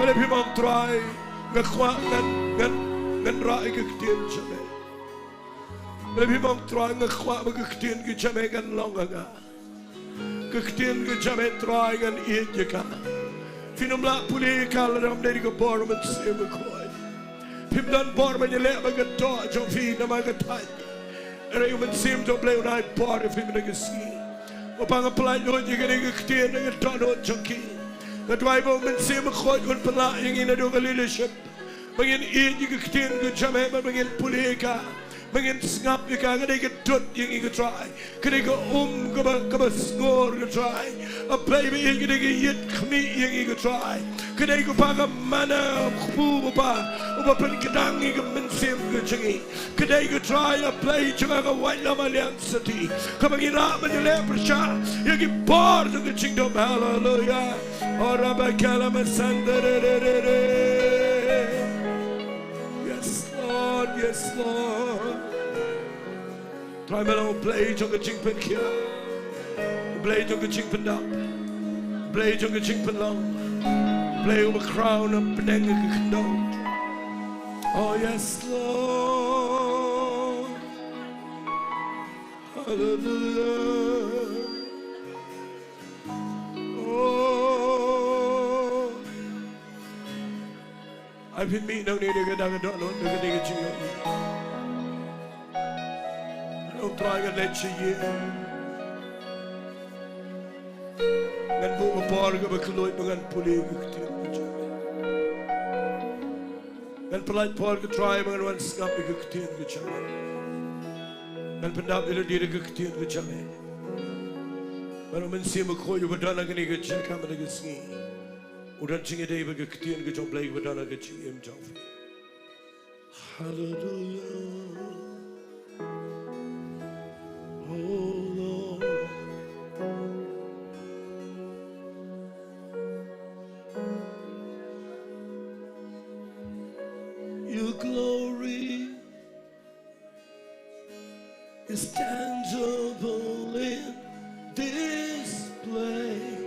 Balei phim ong, Trai, nga kwah, ngan, ngan, ngan rah ïa ka ktien jong me. Balei phim ong, Trai, nga kwah ba ka ktien ka jong me kan long ha nga. Ka ktien ka jong me, Trai, ngan ïeit ïa ka. Phin ym lah pule ïa ka lada ym dei da ka bor u Mynsiem Bakhuid. Phim don bor ban ïaleh bad ka doh jong phi namar ka thait. Hynrei u Mynsiem jong u Blei un ai bor ïa phi mynta ka sngi. Bapa, nga pyllait lut ïa kane ka ktien ha ka dohnud jong ki. Nga duwai ba u Mynsiem Bakhuid un pynlah ïa ngi naduh ka leadership, ba ngin ïeit ïa ka ktien ka jong me, ba ngin pule ïa ka, ba ngin sngap ïa ka. Ka dei ka dud ïa ngi, ko Trai. Ka dei ka um kaba, kaba sngur, ko Trai. A Blei ba ïeit, ka dei ka ïit khmih ïa ngi, ko Trai. Ka dei kaba ka mana kpu, Bapa, uba pynkdang ïa ka mynsiem ka jong ngi. Ka dei, ko Trai, A Blei jong nga, ka waitlam alian sati, kaba ngi lah ban ïaleh pyrshah ïa ki bor jong ka jingdum. Haleluya. Ora bakala masanda re re re re. Yes, Lord. Yes, Lord. Trai, me long U Blei jong ka jingpynkhiah, U Blei jong ka jingpyndap, U Blei jong ka jingpynlong, U Blei uba khraw na bneng ka khyndew. Oh yes, Lord. Hallelujah. Oh. Ai pynmih nangne da ka, da ka dohnud, da ka, da ka jingïohi. Ong Trai, ngan leit sha ïing, ngan buh ka por kaba kylluid ba ngan pule ka ktien ka jong me. Ngan pyllait por, ko Trai, ba ngan wan sngap ïa ka ktien ka jong me. Ngan pyndap ïa lade da ka ktien ka jong me. Bad U Mynsiem Bakhuid uba don ha kane ka jaka mynta ka sngi, u don jingïadei bad ka ktien ka jong U Blei kaba don ha ka jingim jong phi. Hallelujah. Oh Lord. Your glory is tangible in this place.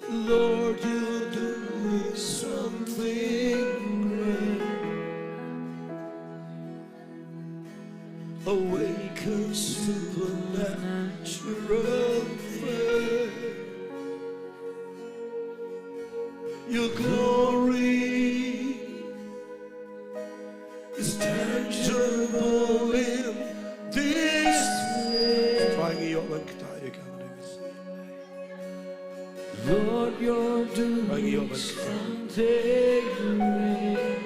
Lord, you're doing something great. Awaken supernatural faith. Your glory is tangible in this place. Trai, ngi ïoh ban ktah ïa ka mynta ka sngi. Lord, you're doing something great.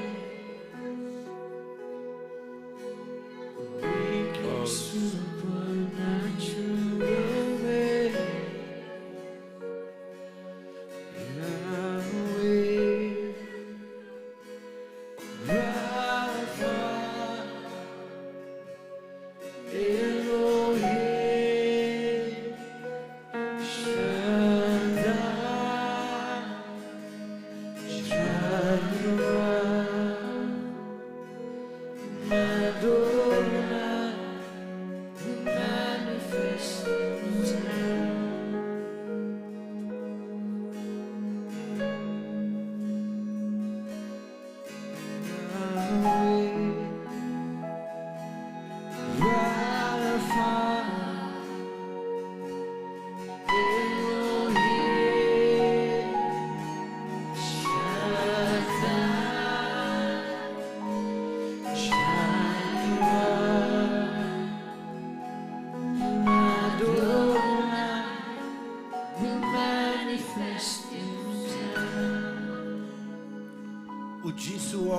Awaken supernatural faith. Yahweh Rapha, Elohim Shaddai, Jireh.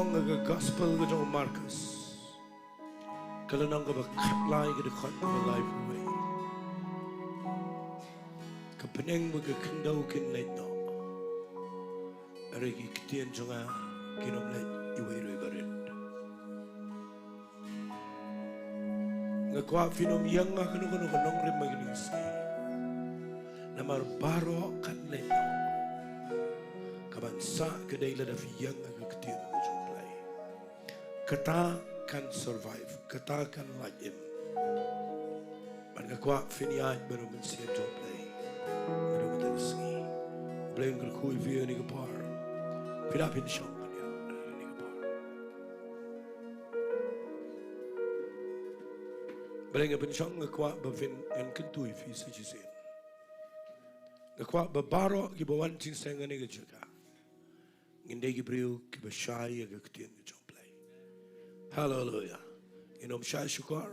Nga ka gospel ka jong u Markus, ka lynnong kaba khatlai, ka dkhot kaba laiphew wei. Ka bneng bad ka khyndew kin leit noh, hynrei ki ktien jong nga kin ym leit iwei ruh iba rit. Nga kwah phin ym ïeng ha kano kano ka nongrim ha kine ki sngi. Namar baroh kan leit noh. Kaban sah ka dei lada phi ïeng ha ka ktien ka jong u Blei. Kata kan survive, kata kan lait im. Bad nga kwah phin ïaid bad u Mynsiem jong u Blei naduh mynta ka sngi. U Blei un kyrkhu ïa phi ha kane ka por. Phi lah phin shong, phin ïaid ha kane ka por. Balei nga pynshong? Nga kwah ba phin, ngan kyntu ïa phi sa shisien. Nga kwah ba baroh kiba wan jingïaseng ha kane ka jaka ngin dei ki briew kiba shai ïa ka ktien ka jong u Blei. Haleluia. Ngin ym shah shukor.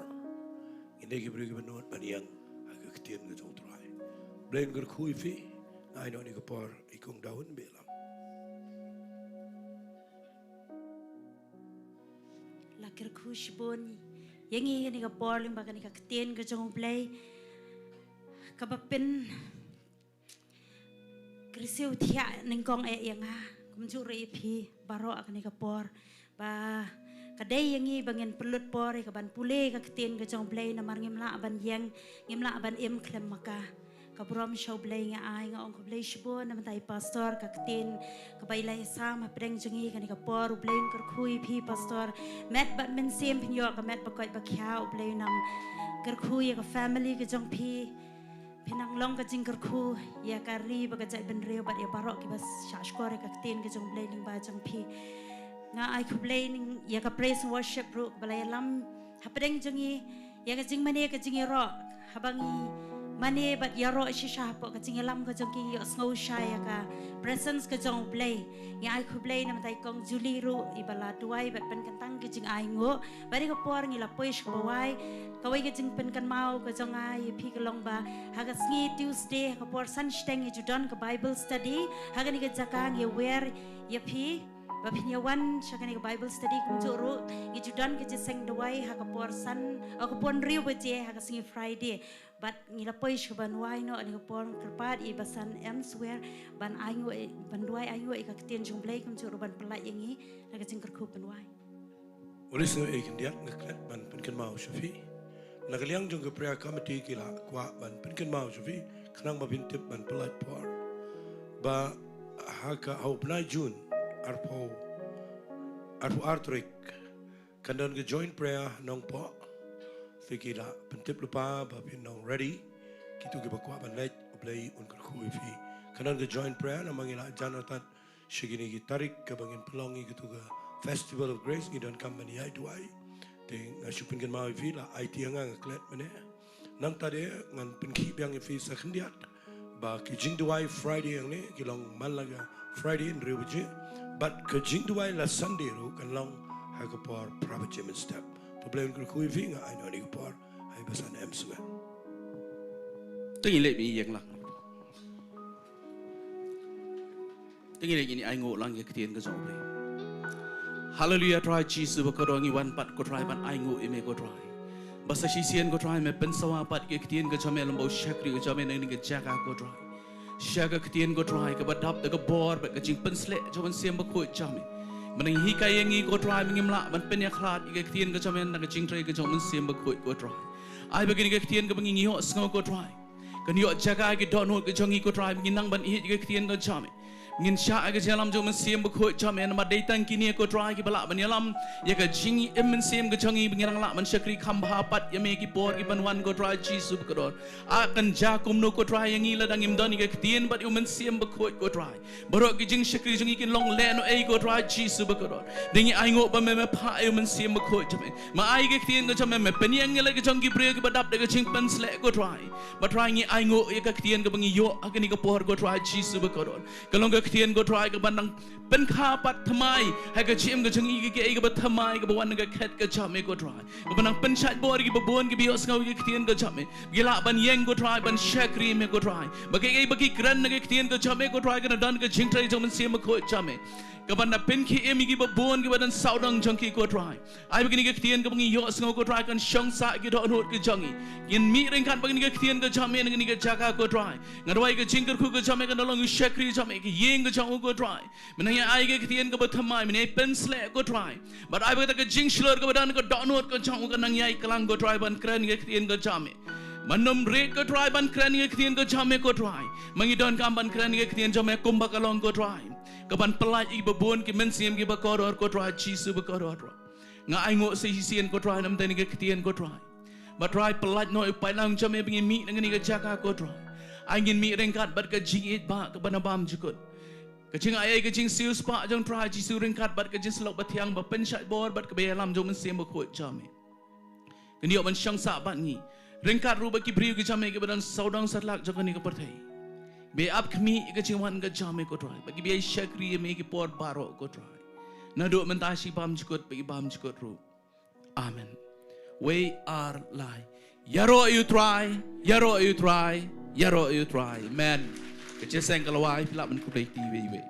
Ngin dei ki briew kiba nud ban ïeng ha ka ktien ka jong u Trai. Blei un kyrkhu ïa phi. Nga ai noh kane ka por ïa i Kong Daun Bilam. La kyrkhu shibun ïa ngi kane ka por lyngba kane ka ktien ka jong u Blei, kaba pynkyrsiew thiah nyngkong eh ïa nga, kumjuh ruh ïa phi baroh ha kane ka por. Ba ka dei ïa ngi ba ngin pynlut por ïa kaban pule ka ktien ka jong u Blei, namar ngim lah ban ïeng, ngim lah ban im khlem ma ka. Ka burom sha u Blei nga ai, nga ong khublei shibun na bynta i pastor, ka ktien kaba i la ïasam hapdeng jong ngi kane ka por. U Blei un kyrkhu ïa phi pastor, met bad mynsiem phin ïoh ka met ba koit ba khiah. U Blei un nang kyrkhu ïa ka family ka jong phi. Phin nang long ka jingkyrkhu ïa ka ri bad ka jaitbynriew bad ïa baroh kiba shah shkor ïa ka ktien ka jong u Blei lyngba jong phi. Nga ai khublei ïa ka praise worship ruh kaba la ïalam hapdeng jong ngi ïa ka jingmane ka jingïaroh. Haba ngi mane bad ïaroh shisha hapoh ka jingïalam ka jong ki, ngi ïohsngew shai ïa ka presence ka jong u Blei. Ngi ai khublei na bynta i Kong Julie ruh iba la duwai bad pynkyntang ka jingainguh. Bad ha kane ka por ngi la poi sha kaba wai, kawei ka jingpynkynmaw ka jong nga ïa phi ka long ba ha ka sngi Tuesday ha ka por san shiteng ngi ju don ka Bible study ha kane ka jaka. Ngi wer ïa phi ba phin ïa wan sha kane ka Bible study. Kumjuh ruh ngi ju don ka jingïaseng duwai ha ka por san, ha ka por hynriew baje ha ka sngi Friday. Bad ngi la poi sha ban wai noh ha kane ka por. Kyrpad ïa i Basan Emswer ban ainguh, ban duwai ainguh ïa ka ktien jong u Blei, kumjuh ruh ban pynlait ïa ngi na ka jingkyrkhu pynwai. Uli sngewbha khyndiat nga klet ban pynkynmaw sha phi. Na ka liang jong ka prayer committee ki la kwah ban pynkynmaw sha phi khnang ba phin tip ban pynlait por. Ba ha ka, ha u bnai June arphew, arphew ar tarik kan don ka joint prayer Nongpoh. Te ki la pyntip lypa ba phin nang ready. Kito kiba kwah ban leit, u Blei un kyrkhu ïa phi. Kan don ka joint prayer namar ngi la jan artat sha kine ki tarik kaba ngin pynlong ïa kito ka Festival of Grace, ngi donkam ban ïaid duwai. Te nga shu pynkynmaw ïa phi, la aiti ïa nga, nga klet mynne. Nangta de ngan pynkhih biang ïa phi sa khyndiat ba ki jingduwai Friday hangne ki long man la ka Friday hynriew baje, bad ka jingduwai la Sunday ruh kan long ha ka por phra baje mynstep. To Blei un kyrkhu ïa phi, nga ai noh kane ka por ha i Basan Emswer. Te ngin leit mih ïeng lang. Te ngin leit ngin ainguh lang ïa ka ktien ka jong u Blei. Haleluia, Trai Jisu ba kordor, ngi wan pat ko Trai ban ainguh ïa me ko Trai. Ba sa shisien ko Trai me pynsawa pat ïa ka ktien ka jong me lyngba u shakri ka jong me na kane ka jaka ko Trai. Sha ka ktien ko Trai kaba dap da ka bor bad ka jingpynsleh jong u Mynsiem Bakhuid jong me. Ba nang hikai ïa ngi ko Trai ba ngim lah ban pynïakhlad ïa ka ktien ka jong me na ka jingtrei ka jong u Mynsiem Bakhuid ko Trai. Ai ba kane ka ktien kaba ngi ïohsngew ko Trai kan ïoh jaka ha ki dohnud ka jong ngi ko Trai, ba ngin nang ban ïeit ïa ka ktien ka jong me. Ngin shah ha ka jingïalam jong u Mynsiem Bakhuid jong me, namar dei tang kine ko Trai kiba lah ban ïalam ïa ka jingim mynsiem ka jong ngi ba ngin nang lah ban shakri kham bha pat ïa me ki por ki ban wan ko Trai Jisu ba kordor. Ah, kan jia kumno ko Trai ïa ngi lada ngim don ïa ka ktien bad ïa u Mynsiem Bakhuid ko Trai. Baroh ki jingshakri jong ngi kin long lehnohei ko Trai Jisu ba kordor. Te ngi ainguh ba me me phah ïa u Mynsiem Bakhuid jong me. Me ai ka ktien ka jong me, me pynïeng ïa la ka jong ki briew kiba dap da ka jingpynsleh ko Trai. Ba Trai ngi ainguh ïa ka ktien kaba ngi ïoh ha kane ka por ko Trai Jisu ba kordor. Ka long ka ktien, ko Trai, kaban nang pynkha pat thymmai ha ka jingim ka jong ngi, ïa kiei kiei kiba thymmai kaba wan na ka khet ka jong me, ko Trai. Kaban nang pynshait bor ïa kiba bun kiba ïohsngew ïa ka ktien ka jong me, ba ki lah ban ïeng, ko Trai, ban shakri me, ko Trai. Ba kiei kiei ba ki kren na ka ktien ka jong me, ko Trai, kan da don ka jingtrei jong u Mynsiem Bakhuid jong me, kaban da pynkhie im ïa kiba bun kiba don sawdong jong ki, ko Trai. Ai ba kane ka ktien kaba ngi ïohsngew, ko Trai, kan shong sah ïa ki dohnud ki jong ngi. Ngin mih ryngkat bad kane ka ktien ka jong me na kane ka jaka, ko Trai. Nga duwai ka jingkyrkhu ka jong me kan da long ïa u shakri jong me, ka ïing ka jong u, ko Trai. Men nang ïa ai ka ktien kaba thymmai, men ïa pynsleh, ko Trai. Bad ai ba kata ka jingshlur kaba don ka dohnud ka jong u kan nang ïai klang, ko Trai, ban kren ka ktien ka jong me. Ban ym rit, ko Trai, ban kren ka ktien ka jong me, ko Trai. Ma ngi donkam ban kren ka ktien jong me kumba ka long, ko Trai, kaban pyllait ïa kiba bun ki mynsiem kiba kordor, ko Trai Jisu bakordor. Nga ainguh sa shisien, ko Trai, namar kane ka ktien, ko Trai. Bad Trai, pyllait noh ïa u paidlang jong me ba ngin mih na kane ka jaka, ko Trai. Ai ngin mih ryngkat bad ka jingïeit ba kaba na bam jukut. Ka jingaiei, ka jingsiewspah jong Trai Jisu ryngkat bad ka jingsylluk bathiang ba pynshait bor bad kaba ïalam jong u Mynsiem Bakhuid jong me, kan ïoh ban shong sah bad ngi, ryngkat ruh bad ki briew ki jong me kiba don sawdong satlak jong kane ka pyrthei, ba ïa ap khmih ïa ka jingwan ka jong me, ko Trai, bad kiba ïa shakri ïa me ki por baroh, ko Trai. Naduh mynta shi bam jukut bad ki bam jukut ruh. Amen. Wei ar lai. Ïaroh ïa u Trai, ïaroh ïa u Trai, ïaroh ïa u Trai. Amen. Ka jingïaseng ka la wai, phi lah ban khublei ïa kiwei kiwei.